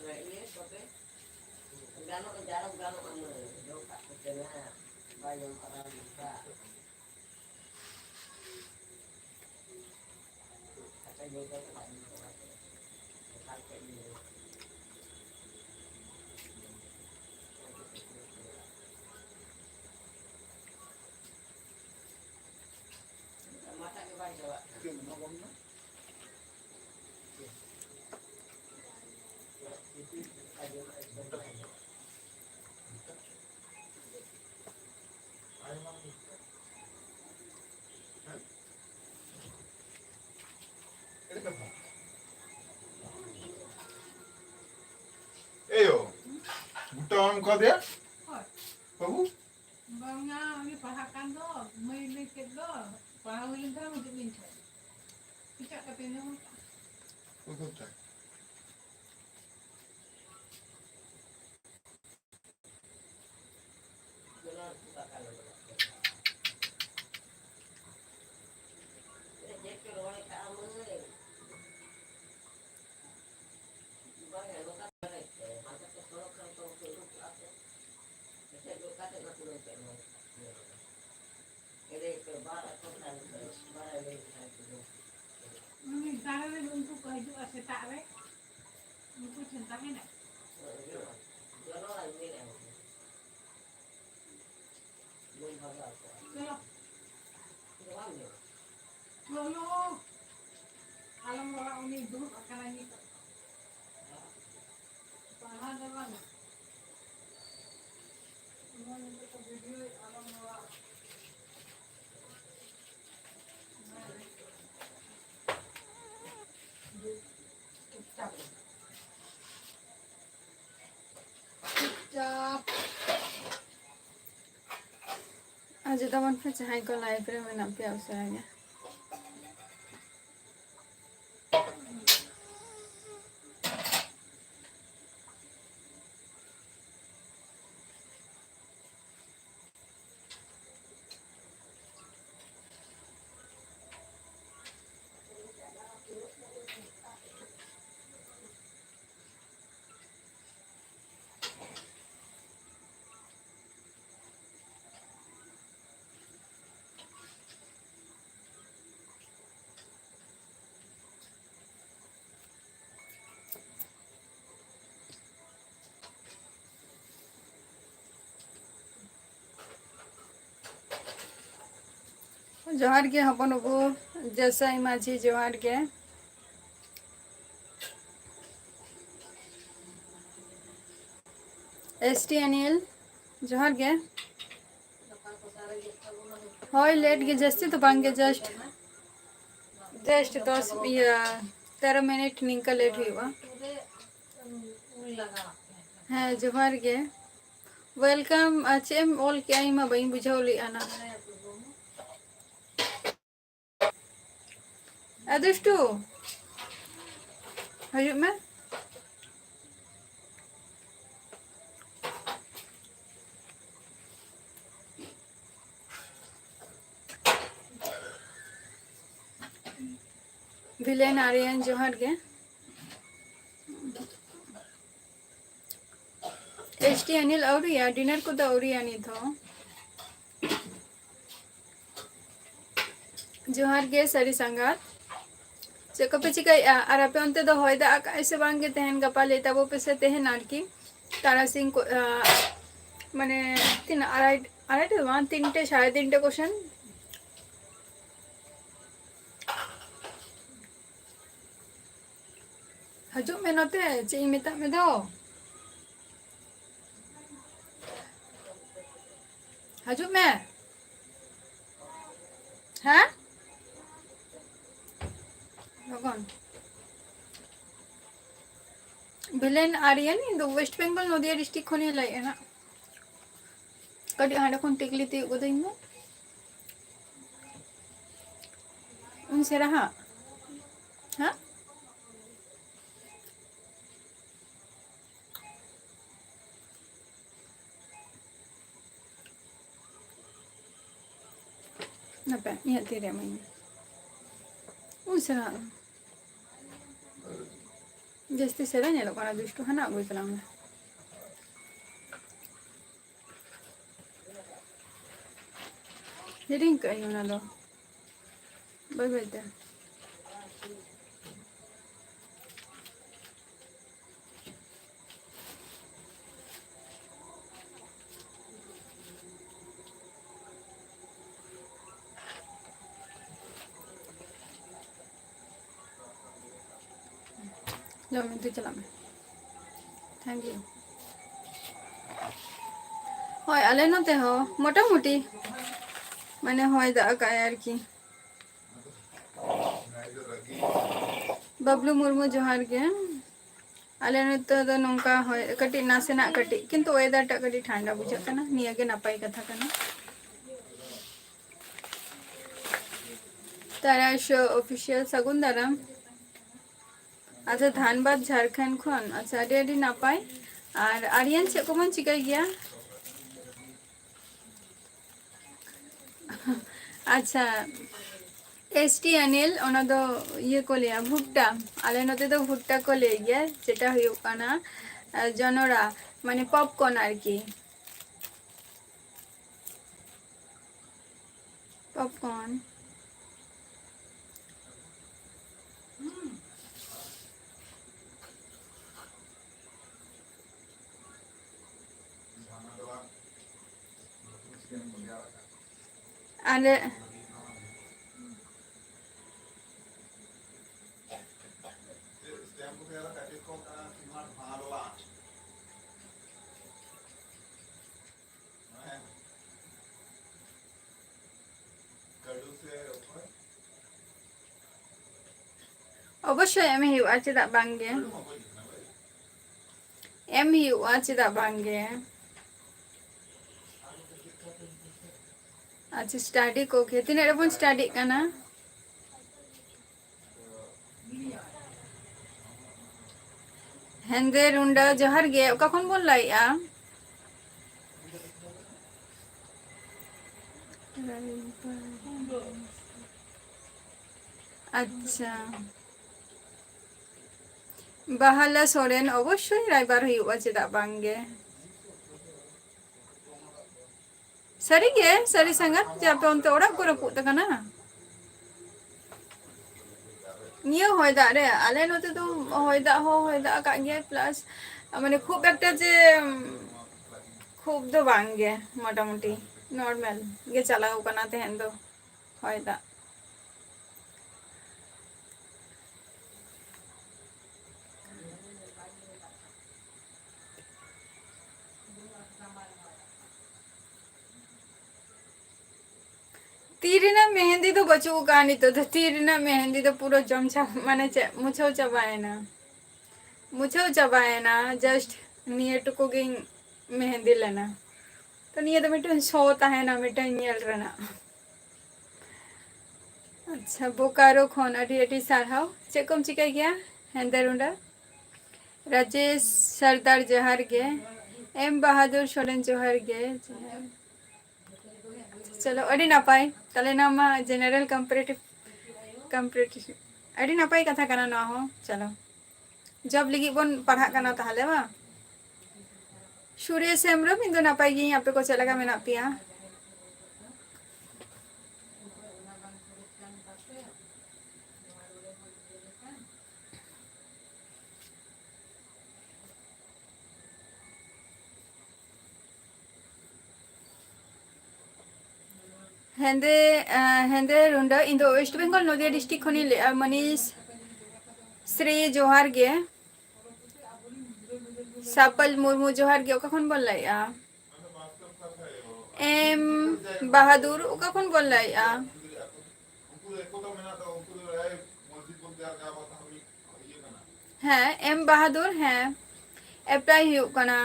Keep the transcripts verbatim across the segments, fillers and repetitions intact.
ᱤᱭᱟᱹ ᱠᱚᱛᱮ ᱜᱟᱱᱚᱜᱼᱟ, ᱡᱟᱨᱚ ᱜᱟᱱᱚᱜᱼᱟ, ᱢᱟᱹᱭ᱾ ᱡᱚᱢ ᱠᱟᱜ ᱠᱚ ᱠᱟᱱᱟ, ᱵᱟᱭ ᱡᱚᱢ ᱠᱟᱜ ᱨᱟᱱ ᱫᱚ᱾ ᱮᱭᱳ, ᱵᱩᱴᱟᱹ ᱵᱟᱢ ᱮᱢ ᱠᱟᱣᱫᱮᱭᱟ? ᱦᱳᱭ᱾ ᱵᱟᱹᱵᱩ? ᱵᱟᱝᱟ, ᱩᱱᱤ ᱯᱟᱲᱦᱟᱜ ᱠᱟᱱ ᱫᱚ, ᱢᱟᱹᱭ ᱞᱟᱹᱭ ᱠᱮᱫ ᱫᱚ, ᱯᱟᱲᱦᱟᱣ ᱦᱩᱭ ᱞᱮᱱᱠᱷᱟᱱ ᱦᱤᱡᱩᱜ ᱢᱮ ᱤᱧ ᱴᱷᱮᱱ᱾ ᱠᱮᱪᱟᱜ ᱠᱟᱛᱮ ᱧᱟᱢ ᱠᱟᱜᱼᱟ᱾ ᱚᱠᱚᱭ ᱠᱚ ᱢᱮᱛᱟᱭ? ᱩᱱᱤ ᱫᱟᱨᱮ ᱨᱮ ᱩᱱᱠᱩ ᱠᱚ ᱦᱤᱡᱩᱜᱼᱟ ᱥᱮᱛᱟᱜ ᱨᱮ, ᱩᱱᱠᱩ ᱴᱷᱮᱱ ᱛᱟᱦᱮᱱᱟ᱾ ᱪᱚᱞᱚ᱾ ᱪᱚᱞᱚ᱾ ᱟᱞᱚᱢ ᱨᱚᱲᱟ, ᱩᱱᱤ ᱫᱩᱲᱩᱵ ᱟᱠᱟᱱᱟ ᱱᱤᱛᱚᱜ᱾ ᱯᱟᱲᱦᱟᱣ ᱫᱚ ᱵᱟᱝ᱾ ᱚᱱᱟ ᱱᱤᱛᱚᱜ ᱠᱚ ᱵᱷᱤᱰᱤᱭᱳᱭᱮᱫ, ᱟᱞᱚᱢ ᱨᱚᱲᱟ᱾ ᱪᱩᱯᱪᱟᱯ᱾ ᱪᱩᱯᱪᱟᱯ᱾ ᱟᱨ ᱡᱚᱛᱚ ᱵᱚᱱ ᱯᱮ ᱡᱟᱦᱟᱸᱭ ᱠᱚ ᱞᱟᱭᱤᱵᱷ ᱨᱮ ᱢᱮᱱᱟᱜ ᱯᱮᱭᱟ ᱩᱥᱟᱹᱨᱟ ᱜᱮ᱾ ᱡᱚᱦᱟᱨ ᱜᱮ ᱦᱚᱯᱚᱱ ᱵᱟᱹᱵᱩ, ᱡᱚᱥᱟᱭ ᱢᱟᱹᱡᱷᱤ, ᱡᱚᱦᱟᱨ ᱜᱮ᱾ ᱮᱥ ᱴᱤ ᱟᱱᱤᱞ, ᱡᱚᱦᱟᱨ ᱜᱮ᱾ ᱦᱳᱭ, ᱞᱮᱴ ᱜᱮ, ᱡᱟᱹᱥᱛᱤ ᱫᱚ ᱵᱟᱝ ᱜᱮ, just, just ᱫᱚᱥ, ᱤᱭᱟᱹ, ᱛᱮᱨᱚ ᱢᱤᱱᱤᱴ ᱱᱤᱝᱠᱟ ᱞᱮᱴ ᱦᱩᱭᱩᱜᱼᱟ᱾ ᱦᱮᱸ, ᱡᱚᱦᱟᱨ ᱜᱮ᱾ Welcome, ᱟᱨ ᱪᱮᱫ ᱮᱢ ᱚᱞ ᱠᱮᱜᱼᱟ? ᱤᱧ ᱢᱟ ᱵᱟᱹᱧ ᱵᱩᱡᱷᱟᱹᱣ ᱞᱮᱜᱼᱟ ᱱᱟ᱾ ᱮ ᱫᱩᱥᱴᱩ, ᱦᱤᱡᱩᱜ ᱢᱮ᱾ ᱵᱷᱤᱞᱮᱱ ᱟᱨᱭᱟᱱ, ᱡᱚᱦᱟᱨ ᱜᱮ᱾ ᱮᱥ ᱴᱤ ᱟᱱᱤᱞ ᱟᱹᱣᱨᱤᱭᱟ, ᱰᱤᱱᱟᱨ ᱠᱚᱫᱚ ᱟᱹᱣᱨᱤᱭᱟ ᱱᱤᱛ ᱦᱚᱸ᱾ ᱡᱚᱦᱟᱨ ᱜᱮ ᱥᱟᱹᱨᱤ ᱥᱟᱸᱜᱟᱛ, ᱪᱮᱫ ᱠᱚᱯᱮ ᱪᱤᱠᱟᱹᱭᱮᱫᱼᱟ? ᱟᱨ ᱟᱯᱮ ᱚᱱᱛᱮ ᱫᱚ ᱦᱚᱭ ᱫᱟᱜ ᱟᱠᱟᱫᱼᱟᱭ ᱥᱮ ᱵᱟᱝ ᱜᱮ? ᱛᱮᱦᱮᱧ ᱜᱟᱯᱟ ᱞᱟᱹᱭ ᱛᱟᱵᱚ ᱯᱮᱥᱮ, ᱛᱮᱦᱮᱧ ᱟᱨᱠᱤ ᱛᱟᱨᱟᱥᱤᱧ ᱠᱚ, ᱟ, ᱢᱟᱱᱮ ᱛᱤᱱᱟᱹᱜ, ᱟᱲᱟᱭ, ᱟᱲᱟᱭᱴᱟ ᱫᱚ ᱵᱟᱝ, ᱛᱤᱱᱴᱮ, ᱥᱟᱲᱮ ᱛᱤᱱᱴᱮ ᱠᱚᱥᱮᱱ᱾ ᱦᱤᱡᱩᱜ ᱢᱮ ᱱᱚᱛᱮ, ᱪᱮᱫ ᱤᱧ ᱢᱮᱛᱟᱜ ᱢᱮ ᱫᱚ᱾ ᱦᱤᱡᱩᱜ ᱢᱮ᱾ ᱦᱮᱸ? ᱞᱚᱜᱚᱱ᱾ ᱵᱷᱤᱞᱮᱱ ᱟᱨᱭᱟᱱ, ᱤᱧ ᱫᱚ ᱳᱭᱮᱥᱴ ᱵᱮᱝᱜᱚᱞ, ᱱᱚᱫᱤᱭᱟ ᱰᱤᱥᱴᱨᱤᱠᱴ ᱠᱷᱚᱱᱤᱧ ᱞᱟᱹᱭᱮᱫᱼᱟ ᱱᱟᱜ᱾ ᱠᱟᱹᱴᱤᱡ ᱦᱟᱸᱰᱮ ᱠᱷᱚᱱ ᱴᱤᱠᱞᱤ ᱛᱤᱭᱳᱜ ᱜᱚᱫᱟᱹᱧ ᱢᱮ᱾ ᱩᱱ ᱥᱮᱨᱟ ᱦᱟᱸᱜ᱾ ᱦᱮᱸ? ᱦᱟᱯᱮ, ᱤᱧᱟᱹᱜ ᱛᱤᱨᱮ ᱮᱢᱟᱹᱧ ᱢᱮ᱾ ᱩᱱ ᱥᱮᱬᱟ᱾ ᱡᱟᱹᱥᱛᱤ ᱥᱮᱬᱟ ᱧᱮᱞᱚᱜ ᱠᱟᱱᱟ, ᱫᱩᱥᱴᱩ, ᱦᱟᱱᱟ ᱟᱹᱜᱩᱭ ᱛᱟᱞᱟᱝ ᱢᱮ᱾ ᱦᱤᱲᱤᱧ ᱠᱟᱜ ᱟᱹᱧ ᱚᱱᱟ ᱫᱚ᱾ ᱵᱟᱹᱭ ᱵᱟᱹᱭ ᱛᱮ᱾ ᱡᱚᱢ ᱢᱮ, ᱛᱩ ᱪᱟᱞᱟᱜ ᱢᱮ᱾ Thank you. ᱦᱳᱭ, ᱟᱞᱮ ᱱᱚᱛᱮ ᱦᱚᱸ ᱢᱚᱴᱟᱢᱩᱴᱤ ᱢᱟᱱᱮ ᱦᱚᱭ ᱫᱟᱜ ᱟᱠᱟᱫ ᱟᱭ ᱟᱨᱠᱤ᱾ ᱵᱟᱵᱞᱩ ᱢᱩᱨᱢᱩ, ᱡᱚᱦᱟᱨ ᱜᱮ᱾ ᱟᱞᱮ ᱱᱚᱛᱮ ᱫᱚ ᱱᱚᱝᱠᱟ ᱦᱚᱭ, ᱠᱟᱹᱴᱤᱡ ᱱᱟᱥᱮᱱᱟᱜ ᱠᱟᱹᱴᱤᱡ, ᱠᱤᱱᱛᱩ weather ᱴᱟᱜ ᱠᱟᱹᱴᱤᱡ ᱴᱷᱟᱱᱰᱟ ᱵᱩᱡᱷᱟᱹᱜ ᱠᱟᱱᱟ, ᱱᱤᱭᱟᱹ ᱜᱮ ᱱᱟᱯᱟᱭ ᱠᱟᱛᱷᱟ ᱠᱟᱱᱟ᱾ ᱛᱟᱨᱟᱥ Official, ᱥᱟᱹᱜᱩᱱ ᱫᱟᱨᱟᱢ᱾ ᱟᱪᱪᱷᱟ, ᱫᱷᱟᱱᱵᱟᱫᱽ, ᱡᱷᱟᱲᱠᱷᱚᱸᱰ ᱠᱷᱚᱱ᱾ ᱟᱪᱪᱷᱟ, ᱟᱹᱰᱤ ᱟᱹᱰᱤ ᱱᱟᱯᱟᱭ᱾ ᱟᱨ ᱟᱨᱭᱟᱱ, ᱪᱮᱫ ᱠᱚᱵᱚᱱ ᱪᱤᱠᱟᱹᱭ ᱜᱮᱭᱟ? ᱟᱪᱪᱷᱟ, S T Anil, ᱚᱱᱟ ᱫᱚ ᱤᱭᱟᱹ ᱠᱚ ᱞᱟᱹᱭᱟ, ᱵᱷᱩᱴᱴᱟ᱾ ᱟᱞᱮ ᱱᱚᱛᱮ ᱫᱚ ᱵᱷᱩᱴᱴᱟ ᱠᱚ ᱞᱟᱹᱭ ᱜᱮᱭᱟ, ᱡᱮᱴᱟ ᱦᱩᱭᱩᱜ ᱠᱟᱱᱟ, ᱟᱸ, ᱡᱚᱱᱚᱲᱟ, ᱢᱟᱱᱮ popcorn ᱟᱨᱠᱤ᱾ Popcorn. ᱟᱞᱮ ᱚᱵᱚᱥᱥᱳᱭ ᱮᱢ ᱦᱩᱭᱩᱜᱼᱟ, ᱪᱮᱫᱟᱜ ᱵᱟᱝ ᱜᱮ? ᱮᱢ ᱦᱩᱭᱩᱜᱼᱟ, ᱪᱮᱫᱟᱜ ᱵᱟᱝ ᱜᱮ? ᱟᱪᱪᱷᱟ, study ᱠᱚᱜᱮ᱾ ᱛᱤᱱᱟᱹᱜ ᱨᱮᱵᱚᱱ studyᱜ ᱠᱟᱱᱟ? ᱦᱮᱸᱫᱮ ᱨᱩᱸᱰᱟᱹ, ᱡᱚᱦᱟᱨ ᱜᱮ᱾ ᱚᱠᱟ ᱠᱷᱚᱱ ᱵᱚᱱ ᱞᱟᱹᱭᱮᱜᱼᱟ? ᱟᱪᱪᱷᱟ, ᱵᱟᱦᱟᱞᱟ ᱥᱚᱨᱮᱱ, ᱚᱵᱚᱥᱥᱳᱭ ᱨᱟᱭᱵᱟᱨ ᱦᱩᱭᱩᱜᱼᱟ, ᱪᱮᱫᱟᱜ ᱵᱟᱝ ᱜᱮ? ᱥᱟᱹᱨᱤ ᱜᱮ, ᱥᱟᱹᱨᱤ ᱥᱟᱸᱜᱟᱛ ᱡᱮ ᱟᱯᱮ ᱚᱱᱛᱮ ᱚᱲᱟᱜ ᱠᱚ ᱨᱟᱹᱯᱩᱫ ᱟᱠᱟᱱᱟ? ᱱᱤᱭᱟᱹ ᱦᱚᱭ ᱫᱟᱜ ᱨᱮ ᱟᱞᱮ ᱱᱚᱛᱮ ᱫᱚ ᱦᱚᱭ ᱫᱟᱜ ᱦᱚᱸ ᱦᱚᱭ ᱫᱟᱜ ᱟᱠᱟᱫ ᱜᱮᱭᱟᱭ, plus ᱢᱟᱱᱮ ᱠᱷᱩᱵ ᱮᱠᱴᱟ ᱡᱮ, ᱩᱢ, ᱠᱷᱩᱵ ᱫᱚ ᱵᱟᱝ ᱜᱮ, ᱢᱚᱴᱟᱢᱩᱴᱤ normal ᱜᱮ ᱪᱟᱞᱟᱣ ᱠᱟᱱᱟ ᱛᱮᱦᱮᱧ ᱫᱚ ᱦᱚᱭ ᱫᱟᱜ᱾ ᱛᱤ ᱨᱮᱱᱟᱜ ᱢᱮᱦᱮᱱᱫᱤ ᱫᱚ ᱵᱟᱹᱪᱩᱜ ᱟᱠᱟᱫᱼᱟ ᱱᱤᱛᱚᱜ ᱫᱚ᱾ ᱛᱤ ᱨᱮᱱᱟᱜ ᱢᱮᱦᱮᱱᱫᱤ ᱫᱚ ᱯᱩᱨᱟᱹ ᱡᱚᱢ ᱪᱟᱵᱟ, ᱢᱟᱱᱮ ᱪᱮᱫ, ᱢᱩᱪᱷᱟᱹᱣ ᱪᱟᱵᱟᱭᱮᱱᱟ᱾ ᱢᱩᱪᱷᱟᱹᱣ ᱪᱟᱵᱟᱭᱮᱱᱟ, just ᱱᱤᱭᱟᱹ ᱴᱩᱠᱩ ᱜᱤᱧ ᱢᱮᱦᱮᱱᱫᱤ ᱞᱮᱱᱟ᱾ ᱛᱚ ᱱᱤᱭᱟᱹ ᱫᱚ ᱢᱤᱫᱴᱮᱱ show ᱛᱟᱦᱮᱱᱟ, ᱢᱤᱫᱴᱮᱱ ᱧᱮᱞ ᱨᱮᱱᱟᱜ᱾ ᱟᱪᱪᱷᱟ, ᱵᱳᱠᱟᱨᱳ ᱠᱷᱚᱱ ᱟᱹᱰᱤ ᱟᱹᱰᱤ ᱥᱟᱨᱦᱟᱣ᱾ ᱪᱮᱫ ᱠᱚᱢ ᱪᱤᱠᱟᱹᱭ ᱜᱮᱭᱟ ᱦᱮᱸᱫᱮ ᱨᱩᱸᱰᱟᱹ? ᱨᱟᱡᱮᱥ ᱥᱟᱨᱫᱟᱨ ᱡᱚᱦᱟᱨ ᱜᱮ᱾ ᱮᱢ ᱵᱟᱦᱟᱫᱩᱨ ᱥᱚᱨᱮᱱ ᱡᱚᱦᱟᱨ ᱜᱮ᱾ ᱪᱚᱞᱚ, ᱟᱹᱰᱤ ᱱᱟᱯᱟᱭ᱾ ᱛᱟᱦᱞᱮ ᱱᱚᱣᱟ ᱢᱟ general comparative, comparative, ᱟᱹᱰᱤ ᱱᱟᱯᱟᱭ ᱠᱟᱛᱷᱟ ᱠᱟᱱᱟ ᱱᱚᱣᱟ ᱦᱚᱸ᱾ ᱪᱚᱞᱚ, job ᱞᱟᱹᱜᱤᱫ ᱵᱚᱱ ᱯᱟᱲᱦᱟᱜ ᱠᱟᱱᱟ ᱛᱟᱦᱞᱮ, ᱵᱟᱝ? ᱥᱩᱨᱮᱥ ᱦᱮᱢᱵᱨᱚᱢ, ᱤᱧ ᱫᱚ ᱱᱟᱯᱟᱭ ᱜᱤᱭᱟᱹᱧ, ᱟᱯᱮ ᱠᱚ ᱪᱮᱫ ᱞᱮᱠᱟ ᱢᱮᱱᱟᱜ ᱯᱮᱭᱟ? ᱦᱮᱸᱫᱮ, ᱟᱸ, ᱦᱮᱸᱫᱮ ᱨᱩᱸᱰᱟᱹ, ᱤᱧ ᱫᱚ West Bengal ᱱᱚᱫᱤᱭᱟ district ᱠᱷᱚᱱᱤᱧ ᱞᱟᱹᱭᱮᱫᱼᱟ᱾ ᱢᱟᱱᱤᱥ ᱥᱨᱤ, ᱡᱚᱦᱟᱨ ᱜᱮ᱾ ᱥᱟᱯᱟᱞ ᱢᱩᱨᱢᱩ, ᱡᱚᱦᱟᱨ ᱜᱮ᱾ ᱚᱠᱟ ᱠᱷᱚᱱ ᱵᱚᱱ ᱞᱟᱹᱭᱮᱫᱼᱟ? ᱮᱢ ᱵᱟᱦᱟᱫᱩᱨ, ᱚᱠᱟ ᱠᱷᱚᱱ ᱵᱚᱱ ᱞᱟᱹᱭᱮᱫᱼᱟ? ᱦᱮᱸ, ᱮᱢ ᱵᱟᱦᱟᱫᱩᱨ, ᱦᱮᱸ, apply ᱦᱩᱭᱩᱜ ᱠᱟᱱᱟ᱾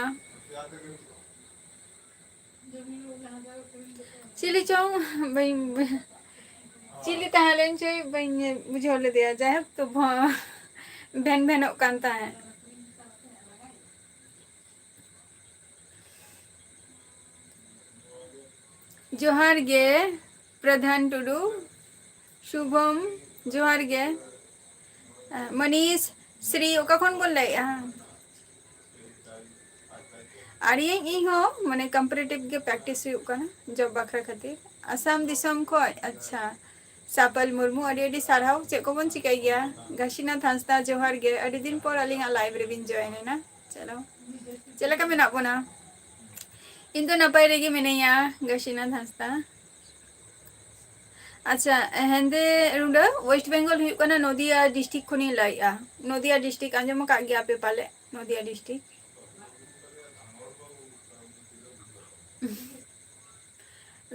ᱪᱤᱞᱤ ᱪᱚᱝ, ᱵᱟᱹᱧ, ᱪᱤᱞᱤ ᱛᱟᱦᱮᱸ ᱞᱮᱱ ᱪᱚᱭ, ᱵᱟᱹᱧ ᱵᱩᱡᱷᱟᱹᱣ ᱞᱮᱫᱮᱭᱟ᱾ ᱡᱟᱭᱦᱳᱠ, ᱛᱚ ᱵᱷᱚ-, ᱵᱷᱮᱱ ᱵᱷᱮᱱᱚᱜ ᱠᱟᱱ ᱛᱟᱦᱮᱸᱫ᱾ ᱡᱚᱦᱟᱨ ᱜᱮ ᱯᱨᱚᱫᱷᱟᱱ ᱴᱩᱰᱩ, ᱥᱩᱵᱷᱚᱢ, ᱡᱚᱦᱟᱨ ᱜᱮ᱾ ᱢᱟᱱᱤᱥ, ᱥᱨᱤ, ᱚᱠᱟ ᱠᱷᱚᱱ ᱵᱚᱱ ᱞᱟᱹᱭᱮᱜᱼᱟ? ᱟᱹᱰᱤ ᱤᱧ ᱦᱚᱸ ᱢᱟᱱᱮ comparative ᱜᱮ practice ᱦᱩᱭᱩᱜ ᱠᱟᱱᱟ job ᱵᱟᱠᱷᱨᱟ ᱠᱷᱟᱹᱛᱤᱨ᱾ ᱟᱥᱟᱢ ᱫᱤᱥᱚᱢ ᱠᱷᱚᱡ, ᱟᱪᱪᱷᱟ᱾ ᱥᱟᱯᱟᱞ ᱢᱩᱨᱢᱩ, ᱟᱹᱰᱤ ᱟᱹᱰᱤ ᱥᱟᱨᱦᱟᱣ᱾ ᱪᱮᱫ ᱠᱚᱵᱚᱱ ᱪᱤᱠᱟᱹᱭ ᱜᱮᱭᱟ? ᱜᱟᱥᱤᱱᱟᱛᱷ ᱦᱟᱸᱥᱫᱟ, ᱡᱚᱦᱟᱨ ᱜᱮ᱾ ᱟᱹᱰᱤ ᱫᱤᱱ ᱯᱚᱨ ᱟᱹᱞᱤᱧᱟᱜ live ᱨᱮᱵᱤᱱ join ᱮᱱᱟ᱾ ᱪᱚᱞᱚ, ᱪᱮᱫ ᱞᱮᱠᱟ ᱢᱮᱱᱟᱜ ᱵᱚᱱᱟ? ᱤᱧ ᱫᱚ ᱱᱟᱯᱟᱭ ᱨᱮᱜᱮ ᱢᱤᱱᱟᱹᱧᱟ, ᱜᱟᱥᱤᱱᱟᱛᱷ ᱦᱟᱸᱥᱫᱟ᱾ ᱟᱪᱪᱷᱟ, ᱦᱮᱸᱫᱮ ᱨᱩᱸᱰᱟᱹ, West Bengal ᱦᱩᱭᱩᱜ ᱠᱟᱱᱟ, ᱱᱚᱫᱤᱭᱟ district ᱠᱷᱚᱱᱤᱧ ᱞᱟᱹᱭᱮᱜᱼᱟ᱾ ᱱᱚᱫᱤᱭᱟ district ᱟᱸᱡᱚᱢ ᱟᱠᱟᱫ ᱜᱮᱭᱟ ᱯᱮ ᱯᱟᱞᱮ, ᱱᱚᱫᱤᱭᱟ district᱾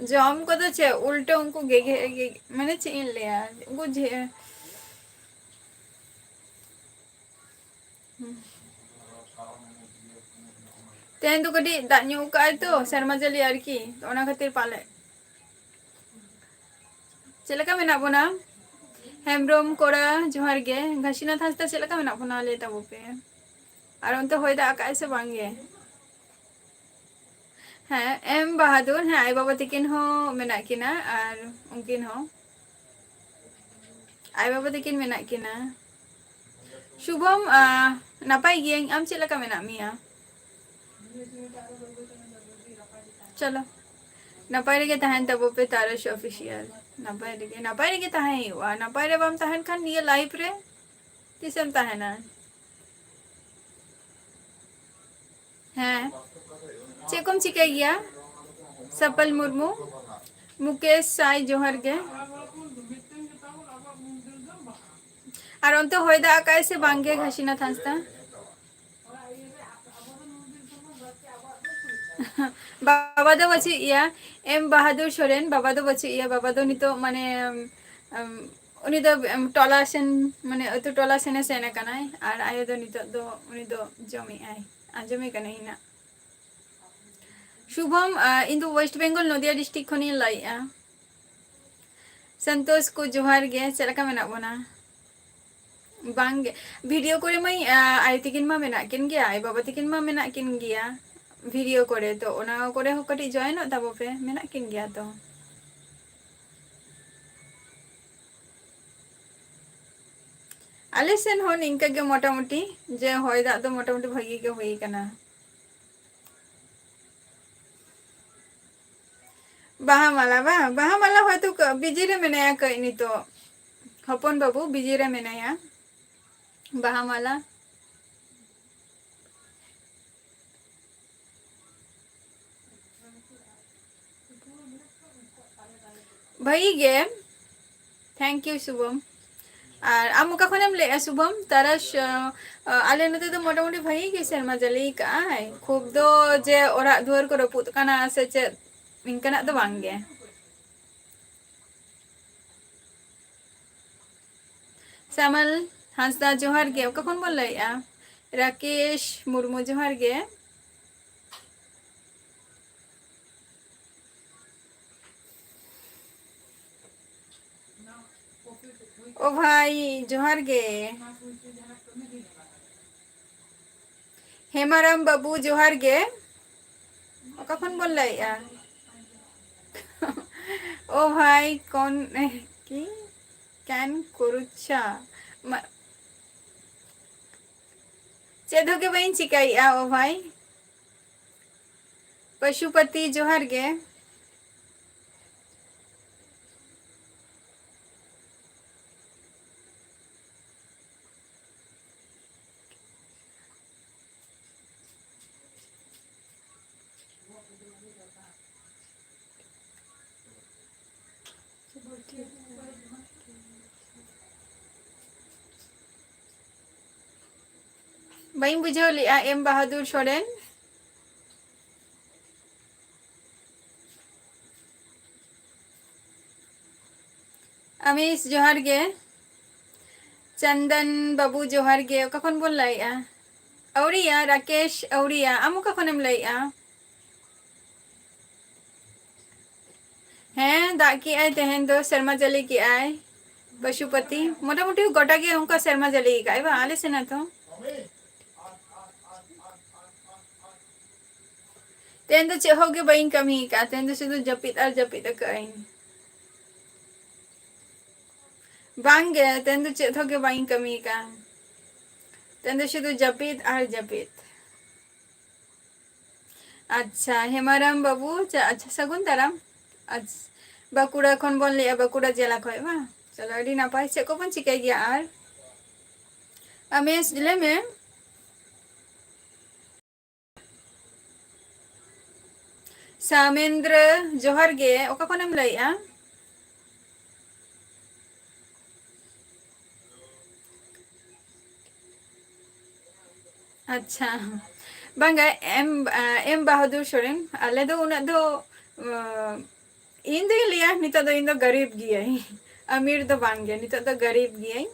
ᱡᱚᱢ ᱠᱚᱫᱚ ᱪᱮᱫ, ᱩᱞᱴᱟᱹ ᱩᱱᱠᱩ ᱜᱮᱜᱮ, ᱜᱮ-, ᱢᱟᱱᱮ ᱪᱮᱫ ᱤᱧ ᱞᱟᱹᱭᱟ, ᱩᱱᱠᱩ ᱡᱮ, ᱦᱩᱸ᱾ ᱛᱮᱦᱮᱧ ᱫᱚ ᱠᱟᱹᱴᱤᱡ ᱫᱟᱜ ᱧᱚᱜ ᱠᱟᱜᱼᱟᱭ ᱛᱚ, ᱥᱮᱨᱢᱟ ᱡᱟᱹᱲᱤ ᱟᱨᱠᱤ, ᱚᱱᱟ ᱠᱷᱟᱹᱛᱤᱨ ᱯᱟᱞᱮ᱾ ᱪᱮᱫ ᱞᱮᱠᱟ ᱢᱮᱱᱟᱜ ᱵᱚᱱᱟ? ᱦᱮᱢᱵᱨᱚᱢ ᱠᱚᱲᱟ, ᱡᱚᱦᱟᱨ ᱜᱮ᱾ ᱜᱷᱟᱥᱤᱱᱟᱛᱷ ᱦᱟᱸᱥᱫᱟ, ᱪᱮᱫ ᱞᱮᱠᱟ ᱢᱮᱱᱟᱜ ᱵᱚᱱᱟ? ᱞᱟᱹᱭ ᱛᱟᱵᱚ ᱯᱮ᱾ ᱟᱨ ᱚᱱᱛᱮ ᱦᱚᱭ ᱫᱟᱜ ᱟᱠᱟᱜᱼᱟᱭ ᱥᱮ ᱵᱟᱝ ᱜᱮ? ᱦᱮᱸ, ᱮᱢ ᱵᱟᱦᱟᱫᱩᱨ, ᱦᱮᱸ, ᱟᱭᱳ ᱵᱟᱵᱟ ᱛᱟᱹᱠᱤᱱ ᱦᱚᱸ ᱢᱮᱱᱟᱜ ᱠᱤᱱᱟ, ᱟᱨ ᱩᱱᱠᱤᱱ ᱦᱚᱸ, ᱟᱭᱳ ᱵᱟᱵᱟ ᱛᱟᱹᱠᱤᱱ ᱢᱮᱱᱟᱜ ᱠᱤᱱᱟ᱾ ᱥᱩᱵᱷᱚᱢ, ᱟ, ᱱᱟᱯᱟᱭ ᱜᱤᱭᱟᱹᱧ, ᱟᱢ ᱪᱮᱫ ᱞᱮᱠᱟ ᱢᱮᱱᱟᱜ ᱢᱮᱭᱟ? ᱪᱚᱞᱚ, ᱱᱟᱯᱟᱭ ᱨᱮᱜᱮ ᱛᱟᱦᱮᱱ ᱛᱟᱵᱚ ᱯᱮ ᱛᱟᱨᱟᱥ ᱚᱯᱷᱤᱥᱤᱭᱟᱞ᱾ ᱱᱟᱯᱟᱭ ᱨᱮᱜᱮ, ᱱᱟᱯᱟᱭ ᱨᱮᱜᱮ ᱛᱟᱦᱮᱸ ᱦᱩᱭᱩᱜᱼᱟ᱾ ᱱᱟᱯᱟᱭ ᱨᱮ ᱵᱟᱢ ᱛᱟᱦᱮᱱ ᱠᱷᱟᱱ ᱱᱤᱭᱟᱹ ᱞᱟᱭᱤᱯᱷ ᱨᱮ ᱛᱤᱥᱮᱢ ᱛᱟᱦᱮᱱᱟ? ᱦᱮᱸ, ᱪᱮᱫ ᱠᱚᱢ ᱪᱤᱠᱟᱹᱭ ᱜᱮᱭᱟ? ᱥᱟᱯᱟᱞ ᱢᱩᱨᱢᱩ, ᱢᱩᱠᱮᱥ ᱥᱟᱭ, ᱡᱚᱦᱟᱨ ᱜᱮ᱾ ᱟᱨ ᱚᱱᱛᱮ ᱦᱚᱭ ᱫᱟᱜ ᱟᱠᱟᱜᱼᱟᱭ ᱥᱮ ᱵᱟᱝ ᱜᱮ, ᱜᱷᱟᱥᱤᱱᱟᱛᱷ ᱦᱟᱸᱥᱫᱟ? ᱵᱟᱵᱟ ᱫᱚ ᱵᱟᱹᱪᱩᱜ ᱮᱭᱟ, ᱮᱢ ᱵᱟᱦᱟᱫᱩᱨ ᱥᱚᱨᱮᱱ, ᱵᱟᱵᱟ ᱫᱚ ᱵᱟᱹᱪᱩᱜ ᱮᱭᱟ᱾ ᱵᱟᱵᱟ ᱫᱚ ᱱᱤᱛᱚᱜ ᱢᱟᱱᱮ, ᱩᱢ, ᱩᱱᱤ ᱫᱚ, ᱩᱢ, ᱴᱚᱞᱟ ᱥᱮᱱ, ᱢᱟᱱᱮ ᱟᱹᱛᱩ ᱴᱚᱞᱟ ᱥᱮᱱᱮ ᱥᱮᱱ ᱟᱠᱟᱱᱟᱭ, ᱟᱨ ᱟᱭᱳ ᱫᱚ ᱱᱤᱛᱚᱜ ᱫᱚ ᱩᱱᱤ ᱫᱚ ᱡᱚᱢᱮᱜᱼᱟᱭ, ᱟᱸᱡᱚᱢᱮ ᱠᱟᱹᱱᱟᱹᱧ ᱱᱟᱜ᱾ ᱥᱩᱵᱷᱚᱢ, ᱟ, ᱤᱧ ᱫᱚ ᱳᱭᱮᱥᱴ ᱵᱮᱝᱜᱚᱞ ᱱᱚᱫᱤᱭᱟ ᱰᱤᱥᱴᱨᱤᱠᱴ ᱠᱷᱚᱱᱤᱧ ᱞᱟᱹᱭᱮᱜᱼᱟ᱾ ᱥᱚᱱᱛᱳᱥ ᱠᱚ ᱡᱚᱦᱟᱨ ᱜᱮ, ᱪᱮᱫ ᱞᱮᱠᱟ ᱢᱮᱱᱟᱜ ᱵᱚᱱᱟ? ᱵᱟᱝ ᱜᱮ, ᱵᱷᱤᱰᱤᱭᱳ ᱠᱚᱨᱮ ᱢᱟᱹᱧ, ᱟ, ᱟᱭᱳ ᱛᱟᱹᱠᱤᱱ ᱢᱟ ᱢᱮᱱᱟᱜ ᱠᱤᱱ ᱜᱮᱭᱟ, ᱟᱭᱳ ᱵᱟᱵᱟ ᱛᱟᱹᱠᱤᱱ ᱢᱟ ᱢᱮᱱᱟᱜ ᱠᱤᱱ ᱜᱮᱭᱟ ᱵᱷᱤᱰᱤᱭᱳ ᱠᱚᱨᱮ, ᱛᱚ ᱚᱱᱟ ᱠᱚᱨᱮ ᱦᱚᱸ ᱠᱟᱹᱴᱤᱡ ᱡᱚᱭᱮᱱᱚᱜ ᱛᱟᱵᱚ ᱯᱮ, ᱢᱮᱱᱟᱜ ᱠᱤᱱ ᱜᱮᱭᱟ ᱛᱚ᱾ ᱟᱞᱮ ᱥᱮᱱ ᱦᱚᱸ ᱱᱤᱝᱠᱟᱹ ᱜᱮ ᱢᱚᱴᱟᱢᱩᱴᱤ, ᱡᱮ ᱦᱚᱭ ᱫᱟᱜ ᱫᱚ ᱢᱚᱴᱟᱢᱩᱴᱤ ᱵᱷᱟᱹᱜᱤ ᱜᱮ ᱦᱩᱭ ᱠᱟᱱᱟ᱾ ᱵᱟᱦᱟ ᱢᱟᱞᱟ ᱵᱟᱝ? ᱵᱟᱦᱟ ᱢᱟᱞᱟ ᱦᱚᱭᱛᱳ ᱠᱟᱹ-, ᱵᱤᱡᱤ ᱨᱮ ᱢᱮᱱᱟᱭᱟ ᱠᱟᱹᱡ ᱱᱤᱛᱚᱜ᱾ ᱦᱚᱯᱚᱱ ᱵᱟᱹᱵᱩ ᱵᱤᱡᱤ ᱨᱮ ᱢᱮᱱᱟᱭᱟ᱾ ᱵᱟᱦᱟ ᱢᱟᱞᱟ᱾ ᱵᱷᱟᱹᱜᱤ ᱜᱮ᱾ Thank you, Subham. ᱟᱨ ᱟᱢ ᱚᱠᱟ ᱠᱷᱚᱱᱮᱢ ᱞᱟᱹᱭᱮᱜᱼᱟ, ᱥᱩᱵᱷᱚᱢ? ᱛᱟᱨᱟᱥ, ᱟ, ᱟ, ᱟᱞᱮ ᱱᱚᱛᱮ ᱫᱚ ᱢᱚᱴᱟᱢᱩᱴᱤ ᱵᱷᱟᱹᱜᱤ ᱜᱮ ᱥᱮᱨᱢᱟ ᱡᱟᱹᱲᱤ ᱠᱟᱜᱼᱟᱭ᱾ ᱠᱷᱩᱵ ᱫᱚ ᱡᱮ ᱚᱲᱟᱜ ᱫᱩᱣᱟᱹᱨ ᱠᱚ ᱨᱟᱹᱯᱩᱫ ᱠᱟᱱᱟ ᱥᱮ ᱪᱮᱫ, ᱤᱱᱠᱟᱹᱱᱟᱜ ᱫᱚ ᱵᱟᱝ ᱜᱮ᱾ ᱥᱟᱢᱟᱞ ᱦᱟᱸᱥᱫᱟ, ᱡᱚᱦᱟᱨ ᱜᱮ᱾ ᱚᱠᱟ ᱠᱷᱚᱱ ᱵᱚᱱ ᱞᱟᱹᱭᱮᱜᱼᱟ? ᱨᱟᱠᱮᱥ ᱢᱩᱨᱢᱩ, ᱡᱚᱦᱟᱨ ᱜᱮ᱾ ᱳ ᱵᱷᱟᱭ, ᱡᱚᱦᱟᱨ ᱜᱮ᱾ ᱦᱮᱢᱟᱨᱟᱢ ᱵᱟᱹᱵᱩ, ᱡᱚᱦᱟᱨ ᱜᱮ᱾ ᱚᱠᱟ ᱠᱷᱚᱱ ᱵᱚᱱ ᱞᱟᱹᱭᱮᱜᱼᱟ? ᱳ ᱵᱷᱟᱭ, ᱠᱚᱱ, ᱠᱤ, ᱠᱮᱱ ᱠᱩᱨᱩᱪᱟ? ᱢᱟ-, ᱪᱮᱫ ᱦᱚᱸ ᱜᱮ ᱵᱟᱹᱧ ᱪᱤᱠᱟᱹᱭᱮᱜᱼᱟ, ᱳ ᱵᱷᱟᱭ᱾ ᱯᱚᱥᱩᱯᱚᱛᱤ, ᱡᱚᱦᱟᱨ ᱜᱮ᱾ ᱵᱟᱹᱧ ᱵᱩᱡᱷᱟᱹᱣ ᱞᱮᱜᱼᱟ, ᱮᱢ ᱵᱟᱦᱟᱫᱩᱨ ᱥᱚᱨᱮᱱ᱾ ᱟᱢᱤᱥ, ᱡᱚᱦᱟᱨ ᱜᱮ᱾ ᱪᱚᱱᱫᱚᱱ ᱵᱟᱹᱵᱩ, ᱡᱚᱦᱟᱨ ᱜᱮ᱾ ᱚᱠᱟ ᱠᱷᱚᱱ ᱵᱚᱱ ᱞᱟᱹᱭᱮᱜᱼᱟ? ᱟᱹᱣᱨᱤᱭᱟ, ᱨᱟᱠᱮᱥ, ᱟᱹᱣᱨᱤᱭᱟ᱾ ᱟᱢ ᱚᱠᱟ ᱠᱷᱚᱱᱮᱢ ᱞᱟᱹᱭᱮᱜᱼᱟ? ᱦᱮᱸ, ᱫᱟᱜ ᱠᱮᱜᱼᱟᱭ ᱛᱮᱦᱮᱧ ᱫᱚ, ᱥᱮᱨᱢᱟ ᱡᱟᱹᱲᱤ ᱠᱮᱜᱼᱟᱭ᱾ ᱯᱚᱥᱩᱯᱚᱛᱤ, ᱢᱚᱴᱟᱢᱩᱴᱤ ᱜᱚᱴᱟ ᱜᱮ ᱚᱱᱠᱟ ᱥᱮᱨᱢᱟ ᱡᱟᱹᱲᱤ ᱠᱟᱜᱼᱟᱭ ᱵᱟᱝ? ᱟᱞᱮ ᱥᱮᱱ ᱦᱚᱸᱛᱚ᱾ ᱛᱮᱦᱮᱧ ᱫᱚ ᱪᱮᱫ ᱦᱚᱸ ᱜᱮ ᱵᱟᱹᱧ ᱠᱟᱹᱢᱤ ᱟᱠᱟᱫᱼᱟ, ᱛᱮᱦᱮᱧ ᱫᱚ ᱥᱩᱫᱷᱩ ᱡᱟᱹᱯᱤᱫ ᱟᱨ ᱡᱟᱹᱯᱤᱫ ᱟᱠᱟᱫ ᱟᱹᱧ᱾ ᱵᱟᱝ ᱜᱮ, ᱛᱮᱦᱮᱧ ᱫᱚ ᱪᱮᱫ ᱦᱚᱸ ᱜᱮ ᱵᱟᱹᱧ ᱠᱟᱹᱢᱤ ᱟᱠᱟᱫᱼᱟ, ᱛᱮᱦᱮᱧ ᱫᱚ ᱥᱩᱫᱷᱩ ᱡᱟᱹᱯᱤᱫ ᱟᱨ ᱡᱟᱹᱯᱤᱫ᱾ ᱟᱪᱪᱷᱟ, ᱦᱮᱢᱟᱨᱟᱢ ᱵᱟᱹᱵᱩ, ᱪᱟ-, ᱟᱪᱪᱷᱟ, ᱥᱟᱹᱜᱩᱱ ᱫᱟᱨᱟᱢ᱾ ᱟᱪᱪᱷᱟ, ᱵᱟᱸᱠᱩᱲᱟ ᱠᱷᱚᱱ ᱵᱚᱱ ᱞᱟᱹᱭᱮᱜᱼᱟ, ᱵᱟᱸᱠᱩᱲᱟ ᱡᱮᱞᱟ ᱠᱷᱚᱱ ᱵᱟᱝ? ᱪᱚᱞᱚ, ᱟᱹᱰᱤ ᱱᱟᱯᱟᱭ᱾ ᱪᱮᱫ ᱠᱚᱵᱚᱱ ᱪᱤᱠᱟᱹᱭ ᱜᱮᱭᱟ ᱟᱨ? ᱟᱢᱮᱥ, ᱞᱟᱹᱭ ᱢᱮ᱾ ᱥᱟᱢᱮᱱᱫᱨᱚ, ᱡᱚᱦᱟᱨ ᱜᱮ᱾ ᱚᱠᱟ ᱠᱷᱚᱱᱮᱢ ᱞᱟᱹᱭᱮᱜᱼᱟ? ᱟᱪᱪᱷᱟ, ᱵᱟᱝᱟ, ᱮᱢ, ᱮᱢ ᱵᱟᱦᱟᱫᱩᱨ ᱥᱚᱨᱮᱱ, ᱟᱞᱮ ᱫᱚ ᱩᱱᱟᱹᱜ ᱫᱚ ᱤᱧ ᱫᱚᱧ ᱞᱟᱹᱭᱟ, ᱱᱤᱛᱚᱜ ᱫᱚ ᱤᱧ ᱫᱚ ᱜᱟᱨᱤᱵ ᱜᱤᱭᱟᱹᱧ, ᱟᱢᱤᱨ ᱫᱚ ᱵᱟᱝ ᱜᱮ, ᱱᱤᱛᱚᱜ ᱫᱚ ᱜᱟᱨᱤᱵ ᱜᱤᱭᱟᱹᱧ᱾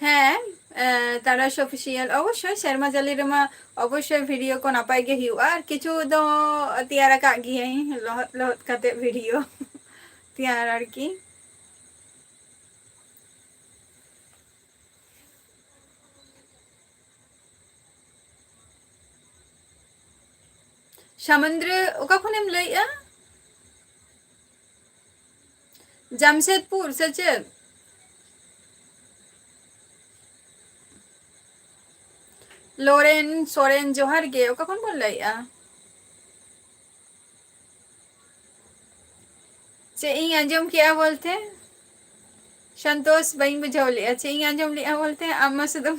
ᱦᱮᱸ, ᱮ, ᱛᱟᱨᱟᱥ ᱚᱯᱷᱤᱥᱤᱭᱟᱞ, ᱚᱵᱚᱥᱥᱳᱭ ᱥᱮᱨᱢᱟ ᱡᱟᱹᱞᱤ ᱨᱮᱢᱟ ᱚᱵᱚᱥᱥᱳᱭ ᱵᱷᱤᱰᱤᱭᱳ ᱠᱚ ᱱᱟᱯᱟᱭ ᱜᱮ ᱦᱩᱭᱩᱜᱼᱟ, ᱟᱨ ᱠᱤᱪᱷᱩ ᱫᱚ ᱛᱮᱭᱟᱨ ᱟᱠᱟᱫ ᱜᱤᱭᱟᱹᱧ, ᱞᱚᱦᱚᱫ ᱞᱚᱦᱚᱫ ᱠᱟᱛᱮ ᱵᱷᱤᱰᱤᱭᱳ ᱛᱮᱭᱟᱨ ᱟᱨᱠᱤ᱾ ᱥᱟᱢᱩᱱᱫᱨᱚ, ᱚᱠᱟ ᱠᱷᱚᱱᱮᱢ ᱞᱟᱹᱭᱮᱜᱼᱟ? ᱡᱟᱢᱥᱮᱫᱽᱯᱩᱨ ᱥᱮ ᱪᱮᱫ? ᱞᱚᱨᱮᱱ ᱥᱚᱨᱮᱱ, ᱡᱚᱦᱟᱨ ᱜᱮ᱾ ᱚᱠᱟ ᱠᱷᱚᱱ ᱵᱚᱱ ᱞᱟᱹᱭᱮᱜᱼᱟ? ᱪᱮᱫ ᱤᱧ ᱟᱸᱡᱚᱢ ᱠᱮᱜᱼᱟ ᱵᱚᱞᱛᱮ? ᱥᱚᱱᱛᱳᱥ, ᱵᱟᱹᱧ ᱵᱩᱡᱷᱟᱹᱣ ᱞᱮᱜᱼᱟ᱾ ᱪᱮᱫ ᱤᱧ ᱟᱸᱡᱚᱢ ᱞᱮᱜᱼᱟ ᱵᱚᱞᱛᱮ? ᱟᱢ ᱢᱟ ᱥᱩᱫᱷᱩ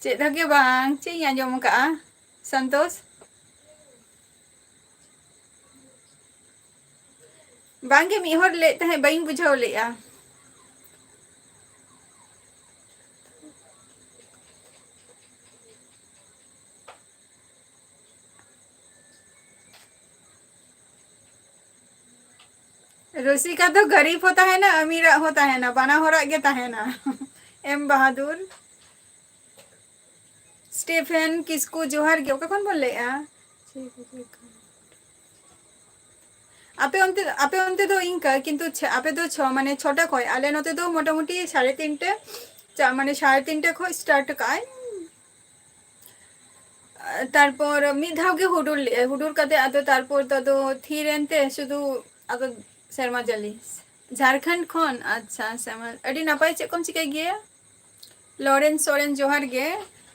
ᱪᱮᱫ ᱦᱚᱸ ᱜᱮ ᱵᱟᱝ᱾ ᱪᱮᱫ ᱤᱧ ᱟᱸᱡᱚᱢ ᱠᱟᱜᱼᱟ, ᱥᱚᱱᱛᱳᱥ? ᱵᱟᱝ ᱜᱮ, ᱢᱤᱫ ᱦᱚᱲ ᱞᱟᱹᱭᱮᱫ ᱛᱟᱦᱮᱸᱫ, ᱵᱟᱹᱧ ᱵᱩᱡᱷᱟᱹᱣ ᱞᱮᱜᱼᱟ᱾ ᱨᱩᱥᱤᱠᱟ ᱫᱚ ᱜᱟᱨᱤᱵ ᱦᱚᱸ ᱛᱟᱦᱮᱱᱟ, ᱟᱢᱤᱨᱟᱜ ᱦᱚᱸ ᱛᱟᱦᱮᱱᱟ, ᱵᱟᱱᱟ ᱦᱚᱲᱟᱜ ᱜᱮ ᱛᱟᱦᱮᱱᱟ᱾ ᱮᱢ ᱵᱟᱦᱟᱫᱩᱨ᱾ ᱥᱴᱤᱯᱷᱮᱱ ᱠᱤᱥᱠᱩ, ᱡᱚᱦᱟᱨ ᱜᱮ᱾ ᱚᱠᱟ ᱠᱷᱚᱱ ᱵᱚᱱ ᱞᱟᱹᱭᱮᱜᱼᱟ? ᱟᱯᱮ ᱚᱱᱛᱮ, ᱟᱯᱮ ᱚᱱᱛᱮ ᱫᱚ ᱤᱱᱠᱟ, ᱠᱤᱱᱛᱩ ᱪᱷ-, ᱟᱯᱮ ᱫᱚ ᱪᱷᱚ, ᱢᱟᱱᱮ ᱪᱷᱚᱴᱟ ᱠᱷᱚᱡ, ᱟᱞᱮ ᱱᱚᱛᱮ ᱫᱚ ᱢᱚᱴᱟᱢᱩᱴᱤ ᱥᱟᱲᱮ ᱛᱤᱱᱴᱮ, ᱪᱟ-, ᱢᱟᱱᱮ ᱥᱟᱲᱮ ᱛᱤᱱᱴᱮ ᱠᱷᱚᱡ start ᱠᱟᱜᱼᱟᱭ᱾ ᱛᱟᱨᱯᱚᱨ ᱢᱤᱫ ᱫᱷᱟᱣ ᱜᱮ ᱦᱩᱰᱩᱨ ᱞᱮᱜᱼᱟᱭ, ᱦᱩᱰᱩᱨ ᱠᱟᱛᱮ ᱟᱫᱚ ᱛᱟᱨᱯᱚᱨ ᱫᱚ ᱟᱫᱚ ᱛᱷᱤᱨ ᱮᱱᱛᱮ ᱥᱩᱫᱷᱩ ᱟᱫᱚ ᱥᱮᱨᱢᱟ ᱡᱟᱹᱞᱤ᱾ ᱡᱷᱟᱲᱠᱷᱚᱸᱰ ᱠᱷᱚᱱ? ᱟᱪᱪᱷᱟ, ᱥᱮᱢᱟ, ᱟᱹᱰᱤ ᱱᱟᱯᱟᱭ᱾ ᱪᱮᱫ ᱠᱚᱢ ᱪᱤᱠᱟᱹᱭ ᱜᱮᱭᱟ? ᱞᱚᱨᱮᱱ ᱥᱚᱨᱮᱱ, ᱡᱚᱦᱟᱨ ᱜᱮ᱾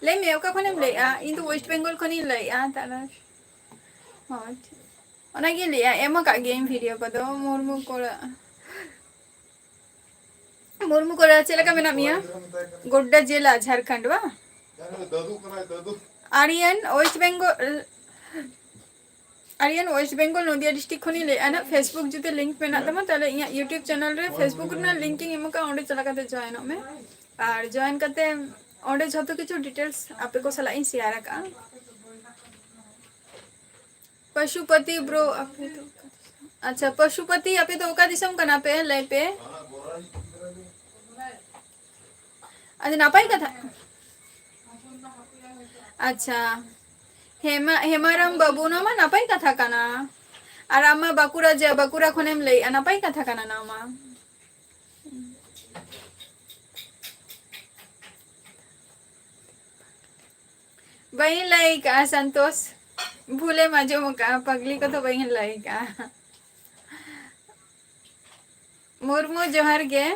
ᱞᱟᱹᱭ ᱢᱮ, ᱚᱠᱟ ᱠᱷᱚᱱᱮᱢ ᱞᱟᱹᱭᱮᱜᱼᱟ? ᱤᱧ ᱫᱚ ᱳᱭᱮᱥᱴ ᱵᱮᱝᱜᱚᱞ ᱠᱷᱚᱱᱤᱧ ᱞᱟᱹᱭᱮᱜᱼᱟ, ᱛᱟᱦᱞᱮ᱾ ᱦᱳᱭ, ᱴᱷᱤᱠ᱾ ᱚᱱᱟᱜᱤᱧ ᱞᱟᱹᱭᱮᱜᱼᱟ, ᱮᱢ ᱟᱠᱟᱫ ᱜᱤᱭᱟᱹᱧ ᱵᱷᱤᱰᱤᱭᱳ ᱠᱚᱫᱚ᱾ ᱢᱩᱨᱢᱩ ᱠᱚᱲᱟ, ᱢᱩᱨᱢᱩ ᱠᱚᱲᱟ, ᱪᱮᱫ ᱞᱮᱠᱟ ᱢᱮᱱᱟᱜ ᱢᱮᱭᱟ? ᱜᱳᱰᱰᱟ ᱡᱮᱞᱟ, ᱡᱷᱟᱲᱠᱷᱚᱸᱰ, ᱵᱟᱝ? ᱟᱨᱭᱟᱱ ᱳᱭᱮᱥᱴ ᱵᱮᱝᱜᱚᱞ, ᱟᱨᱭᱟᱱ ᱳᱭᱮᱥᱴ ᱵᱮᱝᱜᱚᱞ ᱱᱚᱫᱤᱭᱟ ᱰᱤᱥᱴᱨᱤᱠᱴ ᱠᱷᱚᱱᱤᱧ ᱞᱟᱹᱭᱮᱫᱼᱟ ᱱᱟᱜ᱾ Facebook ᱡᱩᱫᱤ ᱞᱤᱝᱠ ᱢᱮᱱᱟᱜ ᱛᱟᱢᱟ, ᱛᱟᱦᱞᱮ ᱤᱧᱟᱹᱜ YouTube ᱪᱮᱱᱮᱞ ᱨᱮ, Facebook ᱨᱮᱱᱟᱜ ᱞᱤᱝᱠ ᱤᱧ ᱮᱢ ᱠᱟᱜᱼᱟ, ᱚᱸᱰᱮ ᱪᱟᱞᱟᱣ ᱠᱟᱛᱮ ᱡᱚᱭᱮᱱᱚᱜ ᱢᱮ᱾ ᱟᱨ ᱡᱚᱭᱮᱱ ᱠᱟᱛᱮ ᱚᱸᱰᱮ ᱡᱷᱚᱛᱚ ᱠᱤᱪᱷᱩ ᱰᱤᱴᱮᱞᱥ ᱟᱯᱮ ᱠᱚ ᱥᱟᱞᱟᱜ ᱤᱧ ᱥᱮᱭᱟᱨ ᱟᱠᱟᱜᱼᱟ᱾ ᱯᱚᱥᱩᱯᱚᱛᱤ ᱵᱨᱳ, ᱟᱯᱮ ᱫᱚ ᱚᱠᱟ ᱫᱤᱥᱚᱢ? ᱟᱪᱪᱷᱟ, ᱯᱚᱥᱩᱯᱚᱛᱤ, ᱟᱯᱮ ᱫᱚ ᱚᱠᱟ ᱫᱤᱥᱚᱢ ᱠᱟᱱᱟ ᱯᱮ? ᱞᱟᱹᱭ ᱯᱮ᱾ ᱟᱹᱰᱤ ᱱᱟᱯᱟᱭ ᱠᱟᱛᱷᱟ᱾ ᱟᱪᱪᱷᱟ, ᱦᱮᱢᱟ, ᱦᱮᱢᱟᱨᱟᱢ ᱵᱟᱹᱵᱩ, ᱱᱚᱣᱟ ᱢᱟ ᱱᱟᱯᱟᱭ ᱠᱟᱛᱷᱟ ᱠᱟᱱᱟ᱾ ᱟᱨ ᱟᱢ ᱢᱟ ᱵᱟᱸᱠᱩᱲᱟ, ᱡᱮ ᱵᱟᱸᱠᱩᱲᱟ ᱠᱷᱚᱱᱮᱢ ᱞᱟᱹᱭᱮᱜᱼᱟ, ᱱᱟᱯᱟᱭ ᱠᱟᱛᱷᱟ ᱠᱟᱱᱟ ᱱᱚᱣᱟ ᱢᱟ᱾ ᱵᱟᱹᱧ ᱞᱟᱹᱭ ᱠᱟᱜᱼᱟ ᱥᱟᱱᱛᱳᱥ, ᱵᱷᱩᱞᱮᱢ ᱟᱸᱡᱚᱢ ᱠᱟᱜᱼᱟ, ᱯᱟᱜᱽᱞᱤ ᱠᱚᱫᱚ ᱵᱟᱹᱧ ᱞᱟᱹᱭ ᱠᱟᱜᱼᱟ᱾ ᱢᱩᱨᱢᱩ, ᱡᱚᱦᱟᱨ ᱜᱮ᱾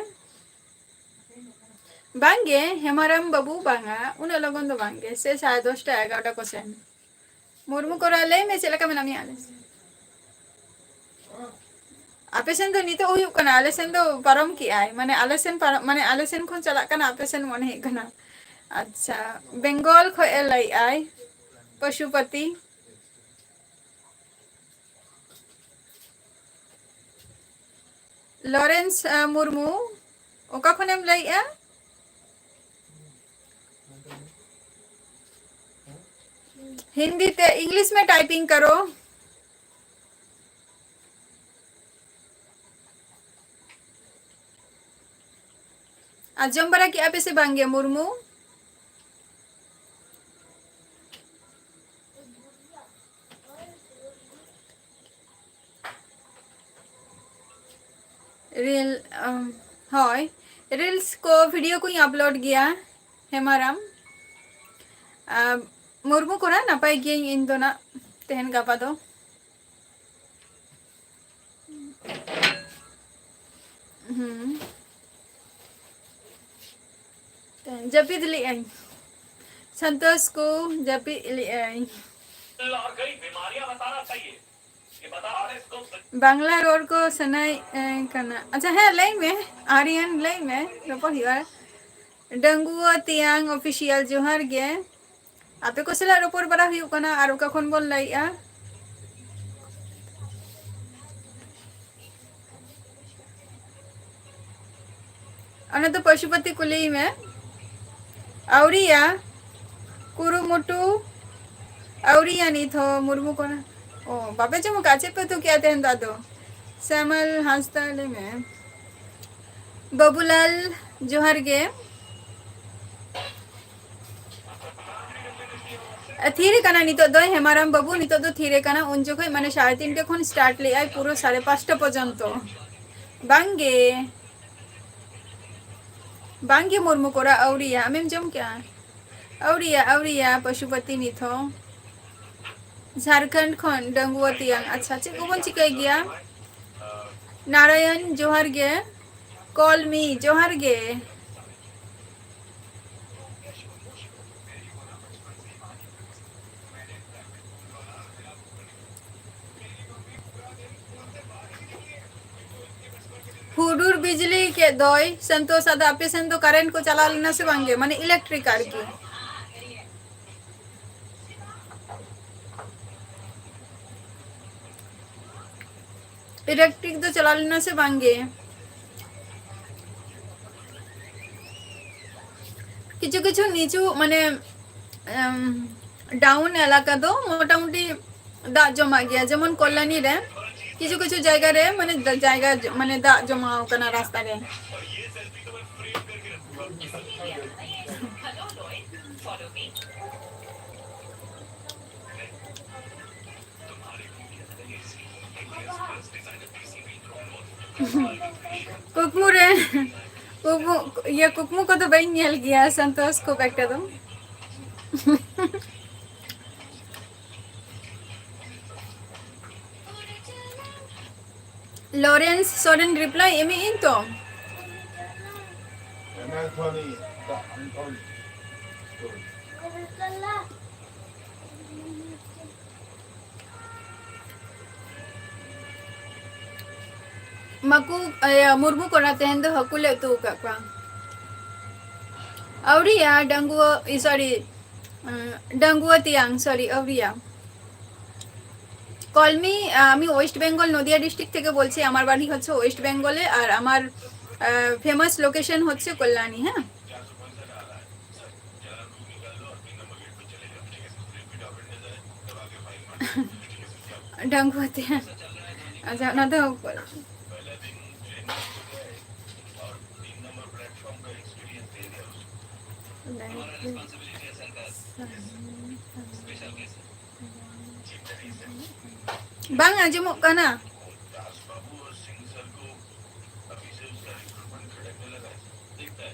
ᱵᱟᱝᱜᱮ, ᱦᱮᱢᱟᱨᱟᱢ ᱵᱟᱹᱵᱩ, ᱵᱟᱝᱟ, ᱩᱱᱟᱹᱜ ᱞᱚᱜᱚᱱ ᱫᱚ ᱵᱟᱝᱜᱮ, ᱥᱮ ᱥᱟᱲᱮ ᱫᱚᱥᱴᱟ, ᱮᱜᱟᱨᱚᱴᱟ ᱠᱚ ᱥᱮᱱ᱾ ᱢᱩᱨᱢᱩ ᱠᱚᱨᱟ, ᱞᱟᱹᱭ ᱢᱮ, ᱪᱮᱫ ᱞᱮᱠᱟ ᱢᱮᱱᱟᱜ ᱢᱮᱭᱟ? ᱟᱞᱮ ᱥᱮᱱ, ᱟᱯᱮ ᱥᱮᱱ ᱫᱚ ᱱᱤᱛᱚᱜ ᱦᱩᱭᱩᱜ ᱠᱟᱱᱟ, ᱟᱞᱮ ᱥᱮᱱ ᱫᱚ ᱯᱟᱨᱚᱢ ᱠᱮᱜᱼᱟᱭ, ᱢᱟᱱᱮ ᱟᱞᱮ ᱥᱮᱱ ᱯᱟᱨᱚᱢ, ᱢᱟᱱᱮ ᱟᱞᱮ ᱥᱮᱱ ᱠᱷᱚᱱ ᱪᱟᱞᱟᱜ ᱠᱟᱱᱟ, ᱟᱯᱮ ᱥᱮᱱ ᱢᱚᱱᱮ ᱦᱩᱭᱩᱜ ᱠᱟᱱᱟ᱾ ᱟᱪᱪᱷᱟ, ᱵᱮᱝᱜᱚᱞ ᱠᱷᱚᱡ ᱮ ᱞᱟᱹᱭᱮᱜᱼᱟᱭ, ᱯᱚᱥᱩᱯᱚᱛᱤ᱾ ᱞᱚᱨᱮᱱᱥ, ᱟᱸ, ᱢᱩᱨᱢᱩ, ᱚᱠᱟ ᱠᱷᱚᱱᱮᱢ ᱞᱟᱹᱭᱮᱜᱼᱟ? ᱦᱤᱱᱫᱤ ᱛᱮ, ᱤᱝᱞᱤᱥ ᱢᱮ, ᱴᱟᱭᱯᱤᱝ ᱠᱟᱨᱳ᱾ ᱟᱨ ᱡᱚᱢ ᱵᱟᱲᱟ ᱠᱮᱜᱼᱟ ᱯᱮ ᱥᱮ ᱵᱟᱝ ᱜᱮ, ᱢᱩᱨᱢᱩ? ᱨᱤᱞ, ᱟᱢ, ᱦᱳᱭ, ᱨᱤᱞᱥ ᱠᱚ, ᱵᱷᱤᱰᱤᱭᱳ ᱠᱚᱧ ᱟᱯᱞᱳᱰ ᱜᱮᱭᱟ, ᱦᱮᱢᱟᱨᱟᱢ᱾ ᱟᱢ, ᱢᱩᱨᱢᱩ ᱠᱚᱨᱟ, ᱱᱟᱯᱟᱭ ᱜᱤᱭᱟᱹᱧ ᱤᱧ ᱫᱚ ᱱᱟᱜ, ᱛᱮᱦᱮᱧ ᱜᱟᱯᱟ ᱫᱚ᱾ ᱦᱩᱸ᱾ ᱡᱟᱹᱯᱤᱫ ᱞᱮᱜᱼᱟᱹᱧ᱾ ᱥᱚᱱᱛᱳᱥ ᱠᱚ, ᱡᱟᱹᱯᱤᱫ ᱞᱮᱜᱼᱟᱹᱧ᱾ ᱵᱟᱝᱞᱟ ᱨᱚᱲ ᱠᱚ ᱥᱟᱱᱟᱭᱮᱫ, ᱮ, ᱠᱟᱱᱟ᱾ ᱟᱪᱪᱷᱟ, ᱦᱮᱸ, ᱞᱟᱹᱭ ᱢᱮ, ᱟᱨᱭᱟᱱ, ᱞᱟᱹᱭ ᱢᱮ, ᱨᱚᱯᱚᱲ ᱦᱩᱭᱩᱜᱼᱟ᱾ ᱰᱟᱺᱜᱩᱣᱟᱹ ᱛᱮᱭᱟᱝ ᱚᱯᱷᱤᱥᱤᱭᱟᱞ, ᱡᱚᱦᱟᱨ ᱜᱮ᱾ ᱟᱯᱮ ᱠᱚ ᱥᱟᱞᱟᱜ ᱨᱚᱯᱚᱲ ᱵᱟᱲᱟ ᱦᱩᱭᱩᱜ ᱠᱟᱱᱟ ᱟᱨ ᱚᱠᱟ ᱠᱷᱚᱱ ᱵᱚᱱ ᱞᱟᱹᱭᱮᱜᱼᱟ? ᱚᱱᱟ ᱫᱚ ᱯᱚᱥᱩᱯᱚᱛᱤ ᱠᱩᱞᱤᱭᱮ ᱢᱮ᱾ ᱟᱹᱣᱨᱤᱭᱟ, ᱠᱩᱨᱩᱢᱩᱴᱩ ᱟᱹᱣᱨᱤᱭᱟ ᱱᱤᱛ ᱦᱚᱸ ᱢᱩᱨᱢᱩ ᱠᱚᱲᱟ᱾ ᱚ, ᱵᱟᱯᱮ ᱡᱚᱢ ᱟᱠᱟᱫ? ᱪᱮᱫ ᱯᱮ ᱩᱛᱩ ᱠᱮᱜᱼᱟ ᱛᱮᱦᱮᱧ ᱫᱚ ᱟᱫᱚ? ᱥᱮᱢᱟᱞ ᱦᱟᱸᱥᱫᱟ, ᱞᱟᱹᱭ ᱢᱮ᱾ ᱵᱟᱹᱵᱩᱞᱟᱞ, ᱡᱚᱦᱟᱨ ᱜᱮ᱾ ᱛᱷᱤᱨ ᱠᱟᱱᱟ ᱱᱤᱛᱚᱜ ᱫᱚ ᱦᱮᱢᱟᱨᱟᱢ ᱵᱟᱹᱵᱩ, ᱱᱤᱛᱚᱜ ᱫᱚ ᱛᱷᱤᱨ ᱠᱟᱱᱟ᱾ ᱩᱱ ᱡᱚᱠᱷᱚᱡ ᱢᱟᱱᱮ ᱥᱟᱲᱮ ᱛᱤᱱᱴᱮ ᱠᱷᱚᱱ start ᱞᱮᱜᱼᱟᱭ ᱯᱩᱨᱟᱹ ᱥᱟᱲᱮ ᱯᱟᱸᱪᱴᱟ ᱯᱚᱨᱡᱚᱱᱛᱚ᱾ ᱵᱟᱝᱜᱮ, ᱵᱟᱝᱜᱮ ᱢᱩᱨᱢᱩ ᱠᱚᱲᱟ, ᱟᱹᱣᱨᱤᱭᱟ᱾ ᱟᱢᱮᱢ ᱡᱚᱢ ᱠᱮᱜᱼᱟ? ᱟᱹᱣᱨᱤᱭᱟ, ᱟᱹᱣᱨᱤᱭᱟ ᱯᱚᱥᱩᱯᱚᱛᱤ ᱱᱤᱛ ᱦᱚᱸ᱾ ᱡᱷᱟᱲᱠᱷᱚᱸᱰ ᱠᱷᱚᱱ ᱰᱟᱺᱜᱩᱣᱟᱹ ᱛᱮᱭᱟᱝ᱾ ᱟᱪᱪᱷᱟ, ᱪᱮᱫ ᱠᱚᱵᱚᱱ ᱪᱤᱠᱟᱹᱭ ᱜᱮᱭᱟ? ᱱᱟᱨᱟᱭᱚᱱ, ᱡᱚᱦᱟᱨ ᱜᱮ᱾ Call me, ᱡᱚᱦᱟᱨ ᱜᱮ᱾ ᱦᱩᱰᱩᱨ ᱵᱤᱡᱽᱞᱤ ᱠᱮᱫ ᱫᱚᱭ᱾ ᱥᱚᱱᱛᱳᱥ, ᱟᱫᱚ ᱟᱯᱮ ᱥᱮᱱ ᱫᱚ current ᱠᱚ ᱪᱟᱞᱟᱣ ᱞᱮᱱᱟ ᱥᱮ ᱵᱟᱝᱜᱮ? ᱢᱟᱱᱮ electric ᱟᱨᱠᱤ᱾ Electric ᱫᱚ ᱪᱟᱞᱟᱣ ᱞᱮᱱᱟ ᱥᱮ ᱵᱟᱝᱜᱮ? ᱠᱤᱪᱷᱩ ᱠᱤᱪᱷᱩ ᱱᱤᱪᱩ ᱢᱟᱱᱮ, ᱮᱢ, down ᱮᱞᱟᱠᱟ ᱫᱚ ᱢᱚᱴᱟᱢᱩᱴᱤ ᱫᱟᱜ ᱡᱚᱢᱟᱜ ᱜᱮᱭᱟ, ᱡᱮᱢᱚᱱ ᱠᱚᱞᱞᱟᱱᱤ ᱨᱮ ᱠᱤᱪᱷᱩ ᱠᱤᱪᱷᱩ ᱡᱟᱭᱜᱟ ᱨᱮ ᱢᱟᱱᱮ ᱫᱟ-, ᱡᱟᱭᱜᱟ ᱡᱚ-, ᱢᱟᱱᱮ ᱫᱟᱜ ᱡᱚᱢᱟᱣ ᱠᱟᱱᱟ ᱨᱟᱥᱛᱟ ᱨᱮ᱾ ᱠᱩᱠᱢᱩ ᱨᱮ, ᱠᱩᱠᱢᱩ, ᱤᱭᱟᱹ, ᱠᱩᱠᱢᱩ ᱠᱚᱫᱚ ᱵᱟᱹᱧ ᱧᱮᱞ ᱜᱮᱭᱟ ᱥᱚᱱᱛᱳᱥ ᱠᱷᱩᱵ ᱮᱠᱴᱟ ᱫᱚ᱾ ᱞᱚᱨᱮᱱᱥ ᱥᱚᱨᱮᱱ reply ᱮᱢᱮᱜ ᱟᱹᱧ ᱛᱚ᱾ ᱢᱟᱠᱩ, ᱤᱭᱟᱹ, ᱢᱩᱨᱢᱩ ᱠᱚᱲᱟ ᱛᱮᱦᱮᱧ ᱫᱚ ᱦᱟᱹᱠᱩ ᱞᱮ ᱩᱛᱩ ᱟᱠᱟᱫ ᱠᱚᱣᱟ᱾ ᱟᱹᱣᱨᱤᱭᱟ, ᱰᱟᱺᱜᱩᱣᱟᱹ, ᱤ, sorry, ᱰᱟᱺᱜᱩᱣᱟᱹ ᱛᱮᱭᱟᱝ, sorry, ᱟᱹᱣᱨᱤᱭᱟ। কলমি, আহ, আমি ওয়েস্ট বেঙ্গল নদিয়া ডিস্ট্রিক্ট থেকে বলছি। আমার বাড়ি হচ্ছে ওয়েস্ট বেঙ্গলে, আর আমার ফেমাস লোকেশন হচ্ছে কল্যাণী। হ্যাঁ, ডাঙ্গুয়াতে। আচ্ছা, না তো। ᱵᱟᱝ ᱟᱸᱡᱚᱢᱚᱜ ᱠᱟᱱᱟ᱾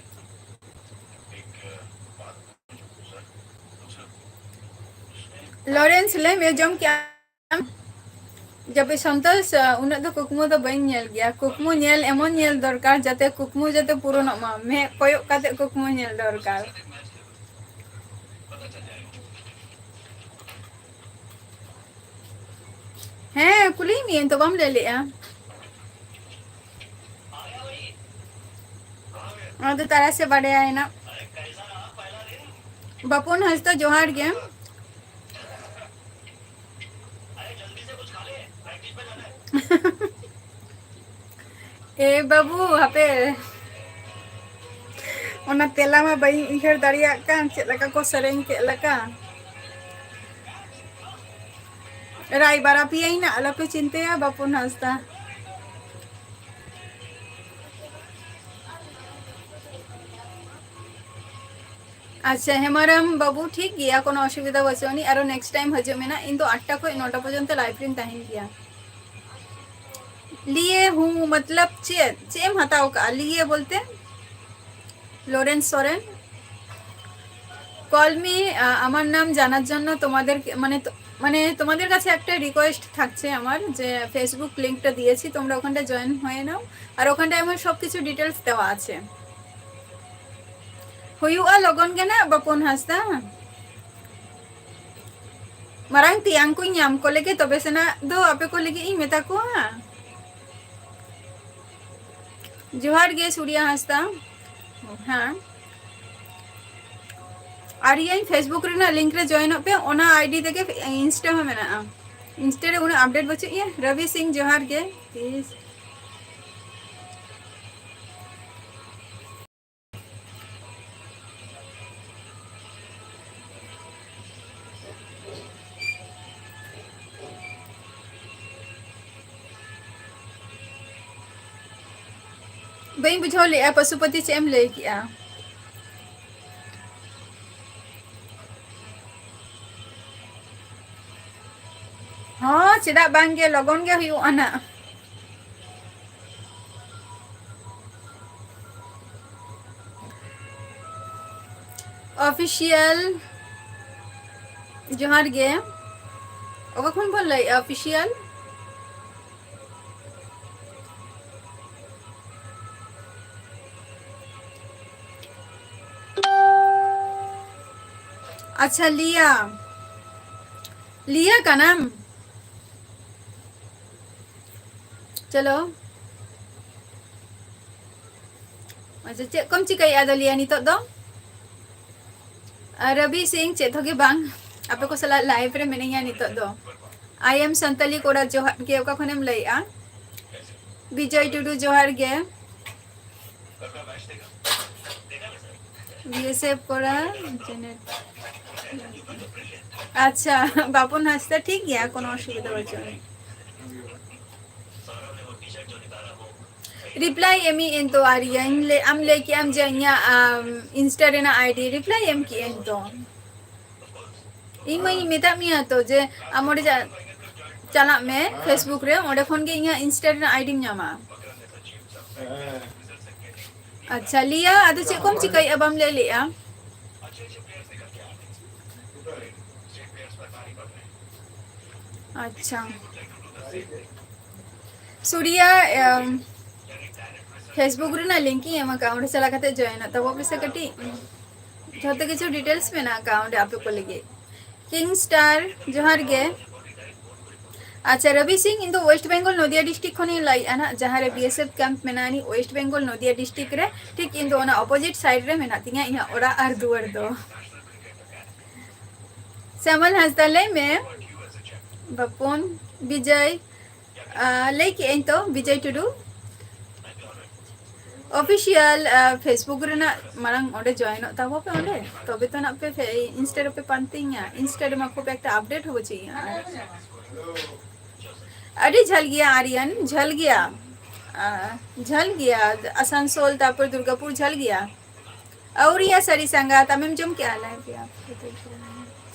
ᱞᱚᱨᱮᱱᱥ, ᱞᱟᱹᱭ ᱢᱮ, ᱡᱚᱢ ᱠᱮᱜᱼᱟᱢ? ᱡᱟᱯᱤ ᱥᱚᱱᱛᱳᱥ, ᱩᱱᱟᱹᱜ ᱫᱚ ᱠᱩᱠᱢᱩ ᱫᱚ ᱵᱟᱹᱧ ᱧᱮᱞ ᱜᱮᱭᱟ᱾ ᱠᱩᱠᱢᱩ ᱧᱮᱞ ᱮᱢᱚᱱ ᱧᱮᱞ ᱫᱚᱨᱠᱟᱨ ᱡᱟᱛᱮ ᱠᱩᱠᱢᱩ ᱡᱟᱛᱮ ᱯᱩᱨᱩᱱᱚᱜ ᱢᱟ᱾ ᱢᱮᱫ ᱠᱚᱭᱚᱜ ᱠᱟᱛᱮ ᱠᱩᱠᱢᱩ ᱧᱮᱞ ᱫᱚᱨᱠᱟᱨ᱾ ᱦᱮᱸ, ᱠᱩᱞᱤᱭᱮᱫ ᱢᱤᱭᱟᱹᱧ ᱛᱚ, ᱵᱟᱢ ᱞᱟᱹᱭ ᱞᱮᱜᱼᱟ᱾ ᱚᱱᱟ ᱫᱚ ᱛᱟᱨᱟ ᱥᱮ ᱵᱟᱰᱟᱭᱟ ᱦᱮᱱᱟᱜ᱾ ᱵᱟᱯᱚᱱ ᱦᱟᱸᱥᱫᱟ, ᱡᱚᱦᱟᱨ ᱜᱮ᱾ ᱮ ᱵᱟᱹᱵᱩ, ᱦᱟᱯᱮ, ᱚᱱᱟ ᱛᱮᱞᱟ ᱢᱟ ᱵᱟᱹᱧ ᱩᱭᱦᱟᱹᱨ ᱫᱟᱲᱮᱭᱟᱜ ᱠᱟᱱ, ᱪᱮᱫ ᱞᱮᱠᱟ ᱠᱚ ᱥᱮᱨᱮᱧ ᱠᱮᱫ ᱞᱮᱠᱟ᱾ ᱨᱟᱭᱵᱟᱨᱟ ᱯᱮᱭᱟᱭᱱᱟ, ᱟᱞᱚᱯᱮ ᱪᱤᱱᱛᱟᱹᱭᱟ, ᱵᱟᱯᱚᱱ ᱦᱟᱸᱥᱫᱟ᱾ ᱟᱪᱪᱷᱟ, ᱦᱮᱢᱟᱨᱟᱢ ᱵᱟᱹᱵᱩ, ᱴᱷᱤᱠ ᱜᱮᱭᱟ, ᱠᱳᱱᱳ ᱚᱥᱩᱵᱤᱫᱷᱟ ᱵᱟᱹᱪᱩᱜ ᱟᱹᱱᱤᱡ᱾ ᱟᱨᱚ ᱱᱮᱠᱥᱴ ᱴᱟᱭᱤᱢ ᱦᱤᱡᱩᱜ ᱢᱮ ᱱᱟᱜ, ᱤᱧ ᱫᱚ ᱟᱴᱴᱟ ᱠᱷᱚᱱ ᱱᱚᱴᱟ ᱯᱚᱨᱡᱚᱱᱛᱚ ᱞᱟᱭᱤᱵᱷ ᱨᱤᱧ ᱛᱟᱦᱮᱱ ᱜᱮᱭᱟ᱾ ᱞᱤᱭᱮ ᱦᱩᱸ ᱢᱚᱛᱞᱚᱵ ᱪᱮᱫ? ᱪᱮᱫ ᱮᱢ ᱦᱟᱛᱟᱣ ᱠᱟᱜᱼᱟ? ᱞᱤᱭᱮ ᱵᱚᱞᱛᱮ? ᱞᱚᱨᱮᱱᱥ ᱥᱚᱨᱮᱱ, কলমি, আ, আমার নাম জানার জন্য তোমাদের কে-, মানে তো-, মানে তোমাদের কাছে একটা রিকোয়েস্ট থাকছে আমার, যে Facebook লিংকটা দিয়েছি, তোমরা ওখানটা জয়েন হয়ে নাও। আর ওখানটায় আমার সবকিছু ডিটেলস দেওয়া আছে। ᱦᱩᱭᱩᱜᱼᱟ ᱞᱚᱜᱚᱱ ᱜᱮ ᱱᱟᱜ, ᱵᱟᱯᱚᱱ ᱦᱟᱸᱥᱫᱟ᱾ ᱢᱟᱨᱟᱝ ᱛᱮᱭᱟᱝ ᱠᱚᱧ ᱧᱟᱢ ᱠᱚ ᱞᱮᱜᱮ, ᱛᱚᱵᱮ ᱥᱮᱱᱟᱜ ᱫᱚ ᱟᱯᱮ ᱠᱚ ᱞᱟᱹᱜᱤᱫ ᱤᱧ ᱢᱮᱛᱟ ᱠᱚᱣᱟ᱾ ᱡᱚᱦᱟᱨ ᱜᱮ ᱥᱩᱨᱭᱟ ᱦᱟᱸᱥᱫᱟ᱾ ᱦᱮᱸ, ᱟᱨ ᱤᱧ Facebook ᱨᱮᱱᱟᱜ link ᱨᱮ join ᱚᱜ ᱯᱮ, ᱚᱱᱟ ID ᱛᱮᱜᱮ Insta ᱦᱚᱸ ᱢᱮᱱᱟᱜᱼᱟ᱾ Insta ᱨᱮ ᱩᱱᱟᱹᱜ update ᱵᱟᱹᱪᱩᱜ ᱜᱮᱭᱟ᱾ ᱨᱚᱵᱤ ᱥᱤᱝ, ᱡᱚᱦᱟᱨ ᱜᱮ, please᱾ ᱵᱟᱹᱧ ᱵᱩᱡᱷᱟᱹᱣ ᱞᱮᱜᱼᱟ, ᱯᱚᱥᱩᱯᱚᱛᱤ, ᱪᱮᱫ ᱮᱢ ᱞᱟᱹᱭ ᱠᱮᱜᱼᱟ? ᱦᱚᱸ, ᱪᱮᱫᱟᱜ ᱵᱟᱝ ᱜᱮ, ᱞᱚᱜᱚᱱ ᱜᱮ ᱦᱩᱭᱩᱜᱼᱟ ᱱᱟᱜ᱾ Official, ᱡᱚᱦᱟᱨ ᱜᱮ᱾ ᱚᱠᱟ ᱠᱷᱚᱱ ᱵᱚᱱ ᱞᱟᱹᱭᱮᱜᱼᱟ, Official? ᱟᱪᱪᱷᱟ, ᱞᱤᱭᱟ, ᱞᱤᱭᱟ ᱠᱟᱱᱟᱢ? ᱪᱚᱞᱚ᱾ ᱟᱪᱪᱷᱟ, ᱪᱮᱫ ᱠᱚᱢ ᱪᱤᱠᱟᱹᱭᱮᱫᱼᱟ ᱫᱚ ᱞᱤᱭᱟ ᱱᱤᱛᱚᱜ ᱫᱚ? ᱟᱨ ᱨᱚᱵᱤ ᱥᱤᱝ, ᱪᱮᱫ ᱦᱚᱸ ᱜᱮ ᱵᱟᱝ, ᱟᱯᱮ ᱠᱚ ᱥᱟᱞᱟᱜ live ᱨᱮ ᱢᱤᱱᱟᱹᱧᱟ ᱱᱤᱛᱚᱜ ᱫᱚ᱾ I am ᱥᱟᱱᱛᱟᱞᱤ ᱠᱚᱲᱟ, ᱡᱚᱦᱟᱨ ᱜᱮ, ᱚᱠᱟ ᱠᱷᱚᱱᱮᱢ ᱞᱟᱹᱭᱮᱫᱼᱟ? ᱵᱤᱡᱚᱭ ᱴᱩᱰᱩ, ᱡᱚᱦᱟᱨ ᱜᱮ᱾ BSF ᱠᱚᱲᱟ, ᱡᱮᱱᱮᱴ᱾ ᱟᱪᱪᱷᱟ, ᱵᱟᱯᱚᱱ ᱦᱟᱸᱥᱫᱟ, ᱴᱷᱤᱠ ᱜᱮᱭᱟ, ᱠᱳᱱᱳ ᱚᱥᱩᱵᱤᱫᱷᱟ ᱵᱟᱹᱪᱩᱜᱼᱟ᱾ Reply ᱮᱢ ᱤᱧ ᱛᱚ ᱟᱨᱤᱭᱟᱧ, ᱞᱟᱹᱭ, ᱟᱢ ᱞᱟᱹᱭ ᱠᱮᱜ ᱟᱢ ᱡᱮ ᱤᱧᱟᱹᱜ, ᱟᱢ, Insta ᱨᱮᱱᱟᱜ ID, reply ᱮᱢ ᱠᱮᱜ ᱟᱹᱧ ᱛᱚ᱾ ᱤᱧ ᱢᱟᱧ ᱢᱮᱛᱟᱜ ᱢᱮᱭᱟ ᱛᱚ ᱡᱮ ᱟᱢ ᱚᱸᱰᱮ ᱪᱟ-, ᱪᱟᱞᱟᱜ ᱢᱮ Facebook ᱨᱮ, ᱚᱸᱰᱮ ᱠᱷᱚᱱ ᱜᱮ ᱤᱧᱟᱹᱜ Insta ᱨᱮᱱᱟᱜ IDᱢ ᱧᱟᱢᱟ᱾ ᱟᱪᱪᱷᱟ, ᱞᱤᱭᱟ, ᱟᱫᱚ ᱪᱮᱫ ᱠᱚᱢ ᱪᱤᱠᱟᱹᱭᱮᱫᱼᱟ ᱵᱟᱢ ᱞᱟᱹᱭ ᱞᱮᱜᱼᱟ? ᱟᱪᱪᱷᱟ᱾ ᱥᱩᱨᱤᱭᱟ, ᱮᱢ, Facebook ᱨᱮᱱᱟᱜ link ᱤᱧ ᱮᱢ ᱟᱠᱟᱫᱼᱟ, ᱚᱸᱰᱮ ᱪᱟᱞᱟᱣ ᱠᱟᱛᱮ join ᱚᱜ ᱛᱟᱵᱚ ᱯᱮᱥᱮ ᱠᱟᱹᱴᱤᱡ᱾ ᱡᱷᱚᱛᱚ ᱠᱤᱪᱷᱩ details ᱢᱮᱱᱟᱜ ᱟᱠᱟᱫᱼᱟ ᱚᱸᱰᱮ ᱟᱯᱮ ᱠᱚ ᱞᱟᱹᱜᱤᱫ᱾ King Star, ᱡᱚᱦᱟᱨ ᱜᱮ᱾ ᱟᱪᱪᱷᱟ, ᱨᱚᱵᱤ ᱥᱤᱝ, ᱤᱧ ᱫᱚ West Bengal ᱱᱚᱫᱤᱭᱟ district ᱠᱷᱚᱱᱤᱧ ᱞᱟᱹᱭᱮᱫᱼᱟ ᱱᱟᱜ, ᱡᱟᱦᱟᱸ ᱨᱮ BSF camp ᱢᱮᱱᱟᱜᱼᱟ, ᱱᱤ West Bengal ᱱᱚᱫᱤᱭᱟ district ᱨᱮ, ᱴᱷᱤᱠ ᱤᱧ ᱫᱚ ᱚᱱᱟ opposite side ᱨᱮ ᱢᱮᱱᱟᱜ ᱛᱤᱧᱟ ᱤᱧᱟᱹᱜ ᱚᱲᱟᱜ ᱟᱨ ᱫᱩᱣᱟᱹᱨ ᱫᱚ᱾ ᱥᱟᱢᱟᱞ ᱦᱟᱸᱥᱫᱟ, ᱞᱟᱹᱭ ᱢᱮ᱾ ᱵᱟᱯᱚᱱ, ᱵᱤᱡᱚᱭ, ᱟ, ᱞᱟᱹᱭ ᱠᱮᱜ ᱟᱹᱧ ᱛᱚ, ᱵᱤᱡᱚᱭ ᱴᱩᱰᱩ᱾ Official, ᱟ, Facebook ᱨᱮᱱᱟᱜ ᱢᱟᱲᱟᱝ ᱚᱸᱰᱮ joinᱚᱜ ᱛᱟᱵᱚ ᱯᱮ ᱚᱸᱰᱮ, ᱛᱚᱵᱮ ᱛᱚ ᱱᱟᱜ ᱯᱮ ᱯᱷᱮ-, Insta ᱨᱮᱯᱮ ᱯᱟᱱᱛᱤᱧᱟ᱾ Insta ᱨᱮᱢᱟ ᱠᱷᱩᱵ ᱮᱠᱴᱟ update ᱦᱚᱸ ᱵᱟᱹᱪᱩᱜᱼᱟ᱾ ᱟᱹᱰᱤ ᱡᱷᱟᱹᱞ ᱜᱮᱭᱟ ᱟᱨᱭᱟᱱ, ᱡᱷᱟᱹᱞ ᱜᱮᱭᱟ᱾ ᱟ, ᱡᱷᱟᱹᱞ ᱜᱮᱭᱟ, ᱟᱥᱟᱱᱥᱳᱞ, ᱛᱟᱨᱯᱚᱨ ᱫᱩᱨᱜᱟᱯᱩᱨ, ᱡᱷᱟᱹᱞ ᱜᱮᱭᱟ᱾ ᱟᱹᱣᱨᱤᱭᱟ ᱥᱟᱹᱨᱤ ᱥᱟᱸᱜᱟᱛ, ᱟᱢᱮᱢ ᱡᱚᱢ ᱠᱮᱜᱼᱟ? ᱞᱟᱹᱭ ᱯᱮᱭᱟ᱾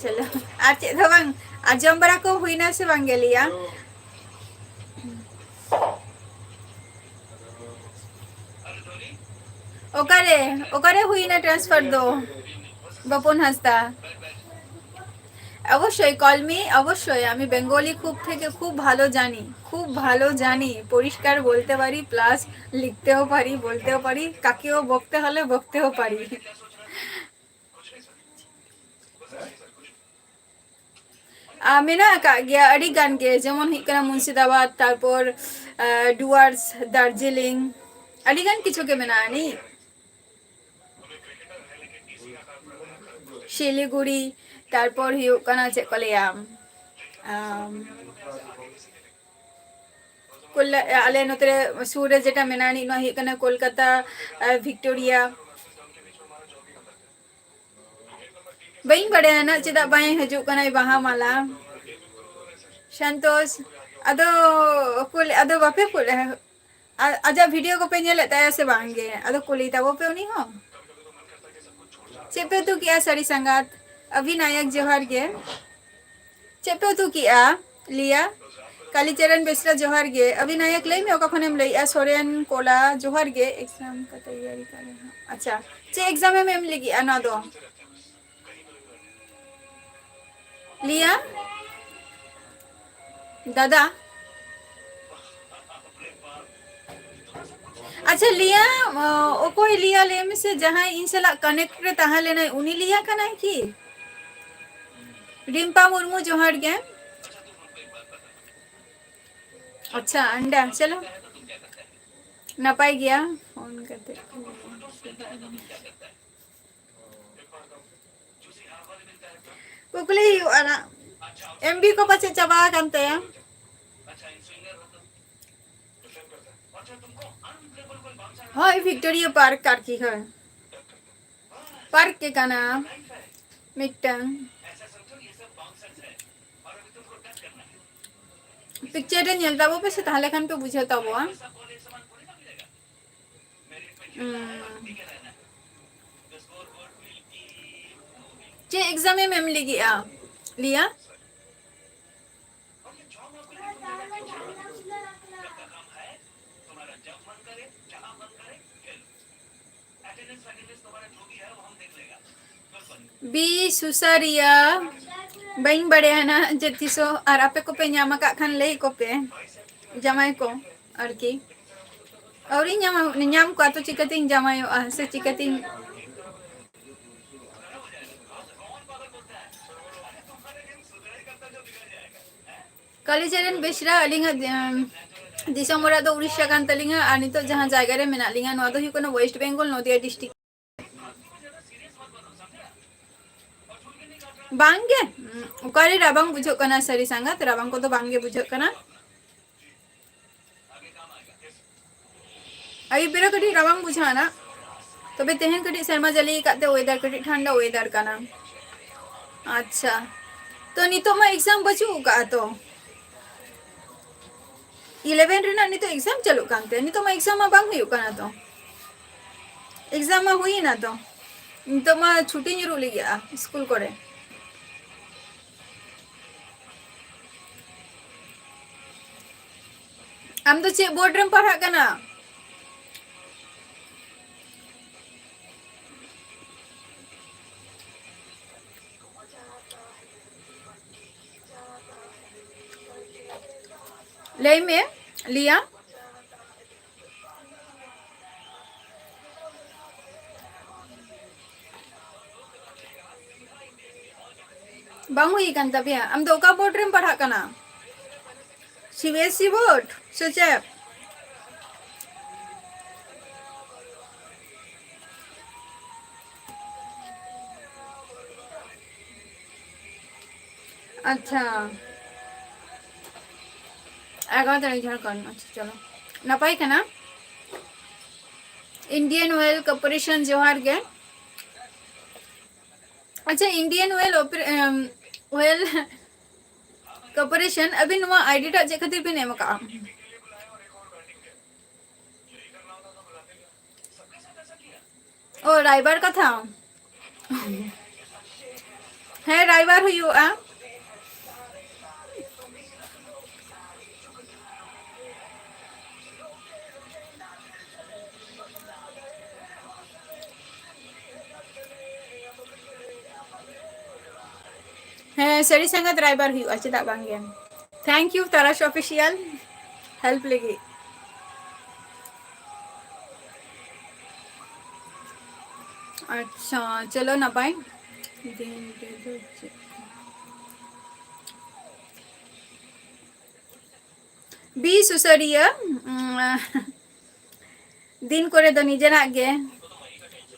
ᱪᱚᱞᱚ, ᱟᱨ ᱪᱮᱫ ᱦᱚᱸ ᱵᱟᱝ, ᱟᱨ ᱡᱚᱢ ᱵᱟᱲᱟ ᱠᱚ ᱦᱩᱭᱱᱟ ᱥᱮ ᱵᱟᱝ ᱜᱮ ᱞᱤᱭᱟ? ᱚᱠᱟᱨᱮ, ᱚᱠᱟᱨᱮ ᱦᱩᱭᱱᱟ transfer ᱫᱚ? ᱵᱟᱯᱚᱱ ᱦᱟᱸᱥᱫᱟ। অবশ্যই, call me, অবশ্যই। আমি বেঙ্গলি খুব থেকে খুব ভালো জানি, খুব ভালো জানি। পরিষ্কার বলতে পারি, plus লিখতেও পারি, বলতেও পারি, কাকেও বকতে হলে বকতেও পারি। ᱟᱨ ᱢᱮᱱᱟᱜ ᱟᱠᱟᱫ ᱜᱮᱭᱟ ᱟᱹᱰᱤ ᱜᱟᱱ ᱜᱮ, ᱡᱮᱢᱚᱱ ᱦᱩᱭᱩᱜ ᱠᱟᱱᱟ ᱢᱩᱨᱥᱤᱫᱟᱵᱟᱫᱽ, ᱛᱟᱨᱯᱚᱨ, ᱟᱨ, ᱰᱩᱣᱟᱨᱥ, ᱫᱟᱨᱡᱤᱞᱤᱝ, ᱟᱹᱰᱤ ᱜᱟᱱ ᱠᱤᱪᱷᱩ ᱜᱮ ᱢᱮᱱᱟᱜᱼᱟ ᱱᱤ᱾ ᱥᱤᱞᱤᱜᱩᱲᱤ, ᱛᱟᱨᱯᱚᱨ ᱦᱩᱭᱩᱜ ᱠᱟᱱᱟ ᱪᱮᱫ ᱠᱚ ᱞᱟᱹᱭᱟ, ᱟᱢ, ᱠᱚᱞ-, ᱟᱞᱮ ᱱᱚᱛᱮ ᱨᱮ ᱥᱩᱨ ᱨᱮ ᱡᱮᱴᱟ ᱢᱮᱱᱟᱜᱼᱟ ᱱᱤ, ᱱᱚᱣᱟ ᱦᱩᱭᱩᱜ ᱠᱟᱱᱟ ᱠᱳᱞᱠᱟᱛᱟ, ᱟᱨ ᱵᱷᱤᱠᱴᱳᱨᱤᱭᱟ᱾ ᱵᱟᱹᱧ ᱵᱟᱲᱟᱭᱟ ᱱᱟᱜ ᱪᱮᱫᱟᱜ ᱵᱟᱭ ᱦᱤᱡᱩᱜ ᱠᱟᱱᱟᱭ ᱵᱟᱦᱟ ᱢᱟᱞᱟ᱾ ᱥᱟᱱᱛᱳᱥ, ᱟᱫᱚ ᱠᱩᱞ-, ᱟᱫᱚ ᱵᱟᱯᱮ ᱠᱩᱞ-, ᱟ-, ᱟᱡᱟᱜ video ᱠᱚᱯᱮ ᱧᱮᱞᱮᱫ ᱛᱟᱭᱟ ᱥᱮ ᱵᱟᱝ ᱜᱮ? ᱟᱫᱚ ᱠᱩᱞᱤ ᱛᱟᱵᱚ ᱯᱮ ᱩᱱᱤ ᱦᱚᱸ᱾ ᱪᱮᱫ ᱯᱮ ᱩᱛᱩ ᱠᱮᱜᱼᱟ ᱥᱟᱹᱨᱤ ᱥᱟᱸᱜᱟᱛ? ᱚᱵᱷᱤᱱᱟᱭᱚᱠ ᱡᱚᱦᱟᱨ ᱜᱮ᱾ ᱪᱮᱫ ᱯᱮ ᱩᱛᱩ ᱠᱮᱜᱼᱟ? ᱞᱤᱭᱟ, ᱠᱟᱞᱤᱪᱚᱨᱚᱱ ᱵᱮᱥᱨᱟ ᱡᱚᱦᱟᱨ ᱜᱮ᱾ ᱚᱵᱷᱤᱱᱟᱭᱚᱠ ᱞᱟᱹᱭ ᱢᱮ ᱚᱠᱟ ᱠᱷᱚᱱᱮᱢ ᱞᱟᱹᱭᱮᱜᱼᱟ? ᱥᱚᱨᱮᱱ ᱠᱚᱞᱟ ᱡᱚᱦᱟᱨ ᱜᱮ᱾ Exam ᱠᱚ ᱛᱮᱭᱟᱨᱤ ᱠᱟᱜ ᱨᱮᱦᱚᱸ᱾ ᱟᱪᱪᱷᱟ, ᱪᱮᱫ exam ᱮᱢ ᱮᱢ ᱞᱟᱹᱜᱤᱫᱼᱟ ᱱᱚᱣᱟ ᱫᱚ? ᱞᱤᱭᱟ? ᱫᱟᱫᱟ? ᱟᱪᱪᱷᱟ, ᱞᱤᱭᱟ, ᱚ, ᱚᱠᱚᱭ ᱞᱤᱭᱟ ᱞᱟᱹᱭ ᱢᱮᱥᱮ, ᱡᱟᱦᱟᱸᱭ ᱤᱧ ᱥᱟᱞᱟᱜ connect ᱨᱮ ᱛᱟᱦᱮᱸ ᱞᱮᱱᱟᱭ, ᱩᱱᱤ ᱞᱤᱭᱟ ᱠᱟᱱᱟᱭ ᱠᱤ? ᱨᱤᱢᱯᱟ ᱢᱩᱨᱢᱩ, ᱡᱚᱦᱟᱨ ᱜᱮ᱾ ᱟᱪᱪᱷᱟ, ᱟᱱᱰᱟ, ᱪᱚᱞᱚ᱾ ᱱᱟᱯᱟᱭ ᱜᱮᱭᱟ, ᱯᱷᱳᱱ ᱠᱟᱛᱮ ᱠᱚ ᱞᱟᱹᱭᱟ᱾ ᱠᱩᱠᱞᱤ ᱦᱩᱭᱩᱜᱼᱟ ᱱᱟᱜ, ᱮᱢ ᱵᱤ ᱠᱚ ᱯᱟᱪᱮᱫ ᱪᱟᱵᱟ ᱟᱠᱟᱱ ᱛᱟᱭᱟ? ᱦᱳᱭ, ᱵᱷᱤᱠᱴᱳᱨᱤᱭᱟ ᱯᱟᱨᱠ ᱟᱨᱠᱤ, ᱦᱳᱭ, ᱯᱟᱨᱠ ᱜᱮ ᱠᱟᱱᱟ ᱢᱤᱫᱴᱟᱝ᱾ ᱯᱤᱠᱪᱟᱨ ᱨᱮ ᱧᱮᱞ ᱛᱟᱵᱚ ᱯᱮ ᱥᱮ, ᱛᱟᱦᱚᱞᱮ ᱠᱷᱟᱱ ᱯᱮ ᱵᱩᱡᱷᱟᱹᱣ ᱛᱟᱵᱚᱣᱟ᱾ ᱦᱩᱸ᱾ ᱪᱮᱫ ᱮᱠᱡᱟᱢ ᱮᱢ ᱮᱢ ᱞᱟᱹᱜᱤᱫᱼᱟ, ᱞᱤᱭᱟ? ᱵᱤ ᱥᱩᱥᱟᱹᱨᱤᱭᱟᱹ, ᱵᱟᱹᱧ ᱵᱟᱲᱟᱭᱟ ᱱᱟᱜ ᱡᱮ ᱛᱤᱥᱚᱜ, ᱟᱨ ᱟᱯᱮ ᱠᱚᱯᱮ ᱧᱟᱢ ᱟᱠᱟᱫ ᱠᱷᱟᱱ ᱞᱟᱹᱭ ᱠᱚᱯᱮ᱾ ᱡᱟᱢᱟᱭ ᱠᱚ ᱟᱨᱠᱤ᱾ ᱟᱹᱣᱨᱤᱧ ᱧᱟᱢᱟ, ᱧᱟᱢ ᱠᱚᱣᱟ ᱛᱚ ᱪᱤᱠᱟᱹᱛᱤᱧ ᱡᱟᱢᱟᱭᱚᱜᱼᱟ ᱥᱮ ᱪᱤᱠᱟᱹᱛᱤᱧ? ᱠᱟᱞᱤᱪᱟᱨᱟᱱ ᱵᱮᱥᱨᱟ, ᱟᱹᱞᱤᱧᱟᱜ, ᱮᱢ, ᱫᱤᱥᱚᱢ ᱚᱲᱟᱜ ᱫᱚ ᱩᱲᱤᱥᱥᱟ ᱠᱟᱱ ᱛᱟᱹᱞᱤᱧᱟ, ᱟᱨ ᱱᱤᱛᱚᱜ ᱡᱟᱦᱟᱸ ᱡᱟᱭᱜᱟ ᱨᱮ ᱢᱮᱱᱟᱜ ᱞᱤᱧᱟ, ᱱᱚᱣᱟ ᱫᱚ ᱦᱩᱭᱩᱜ ᱠᱟᱱᱟ ᱳᱭᱮᱥᱴ ᱵᱮᱝᱜᱚᱞ, ᱱᱚᱫᱤᱭᱟ ᱰᱤᱥᱴᱨᱤᱠᱴ᱾ ᱵᱟᱝᱜᱮ, ᱩᱸ, ᱚᱠᱟᱨᱮ ᱨᱟᱵᱟᱝ ᱵᱩᱡᱷᱟᱹᱜ ᱠᱟᱱᱟ? ᱥᱟᱹᱨᱤ ᱥᱟᱸᱜᱟᱛ, ᱨᱟᱵᱟᱝ ᱠᱚᱫᱚ ᱵᱟᱝᱜᱮ ᱵᱩᱡᱷᱟᱹᱜ ᱠᱟᱱᱟ᱾ ᱟᱹᱭᱩᱵ ᱵᱮᱲᱟ ᱠᱟᱹᱴᱤᱡ ᱨᱟᱵᱟᱝ ᱵᱩᱡᱷᱟᱹᱜᱼᱟ ᱱᱟᱜ, ᱛᱚᱵᱮ ᱛᱮᱦᱮᱧ ᱠᱟᱹᱴᱤᱡ ᱥᱮᱨᱢᱟ ᱡᱟᱹᱞᱤ ᱟᱠᱟᱫ ᱛᱮ ᱚᱭᱮᱫᱟᱨ ᱠᱟᱹᱴᱤᱡ ᱴᱷᱟᱱᱰᱟ ᱚᱭᱮᱫᱟᱨ ᱠᱟᱱᱟ᱾ ᱟᱪᱪᱷᱟ, ᱛᱚ ᱱᱤᱛᱚᱜ ᱢᱟ ᱮᱠᱡᱟᱢ ᱵᱟᱹᱪᱩᱜ ᱟᱠᱟᱫᱼᱟ ᱛᱚ, ᱤᱞᱮᱵᱷᱮᱱ ᱨᱮᱱᱟᱜ ᱱᱤᱛᱚᱜ ᱮᱠᱡᱟᱢ ᱪᱟᱹᱞᱩᱜ ᱠᱟᱱ ᱛᱮ, ᱱᱤᱛᱚᱜ ᱢᱟ ᱮᱠᱡᱟᱢ ᱢᱟ ᱵᱟᱝ ᱦᱩᱭᱩᱜ ᱠᱟᱱᱟ ᱛᱚ, ᱮᱠᱡᱟᱢ ᱢᱟ ᱦᱩᱭᱮᱱᱟ ᱛᱚ, ᱱᱤᱛᱚᱜ ᱢᱟ ᱪᱷᱩᱴᱤ ᱧᱩᱨᱩᱜ ᱞᱟᱹᱜᱤᱫᱼᱟ ᱥᱠᱩᱞ ᱠᱚᱨᱮ᱾ ᱟᱢ ᱫᱚ ᱪᱮᱫ ᱵᱳᱨᱰ ᱨᱮᱢ ᱯᱟᱲᱦᱟᱜ ᱠᱟᱱᱟ? ᱞᱟᱹᱭ ᱢᱮ, ᱞᱤᱭᱟ᱾ ᱵᱟᱝ ᱦᱩᱭ ᱟᱠᱟᱱ ᱛᱟᱯᱮᱭᱟ? ᱟᱢ ᱫᱚ ᱚᱠᱟ ᱵᱳᱨᱰ ᱨᱮᱢ ᱯᱟᱲᱦᱟᱜ ᱠᱟᱱᱟ? C B S E board ᱥᱮ ᱪᱮᱫ? ᱟᱪᱪᱷᱟ, ᱮᱜᱟᱨᱚ ᱛᱟᱹᱨᱤᱠᱷ ᱡᱷᱟᱲᱠᱷᱚᱸᱰ᱾ ᱟᱪᱪᱷᱟ, ᱪᱚᱞᱚ, ᱱᱟᱯᱟᱭ ᱠᱟᱱᱟ᱾ Indian Oil Corporation ᱡᱚᱦᱟᱨ ᱜᱮ᱾ ᱟᱪᱪᱷᱟ, Indian Oil Oper-, ᱮᱢ, Oil Corporation, ᱟᱹᱵᱤᱱ ᱱᱚᱣᱟ ᱟᱭᱰᱤ ᱴᱟᱜ ᱪᱮᱫ ᱠᱷᱟᱹᱛᱤᱨ ᱵᱤᱱ ᱮᱢ ᱟᱠᱟᱜᱼᱟ? ᱚ, ᱨᱟᱭᱵᱟᱨ ᱠᱟᱛᱷᱟ᱾ ᱦᱮᱸ, ᱨᱟᱭᱵᱟᱨ ᱦᱩᱭᱩᱜᱼᱟ᱾ ᱦᱮᱸ, ᱥᱟᱹᱨᱤ ᱥᱟᱸᱜᱟᱛ ᱨᱟᱭᱵᱟᱨ ᱦᱩᱭᱩᱜᱼᱟ, ᱪᱮᱫᱟᱜ ᱵᱟᱝ ᱜᱮ᱾ Thank you ᱛᱟᱨᱟᱥ Official help ᱞᱟᱹᱜᱤᱫ᱾ ᱟᱪᱪᱷᱟ, ᱪᱚᱞᱚ ᱱᱟᱯᱟᱭ᱾ ᱫᱤᱱ ᱨᱮᱫᱚ ᱪᱮᱫ? ᱵᱤ ᱥᱩᱥᱟᱹᱨᱤᱭᱟᱹ, ᱩᱸ, ᱫᱤᱱ ᱠᱚᱨᱮ ᱫᱚ ᱱᱤᱡᱮᱨᱟᱜ ᱜᱮ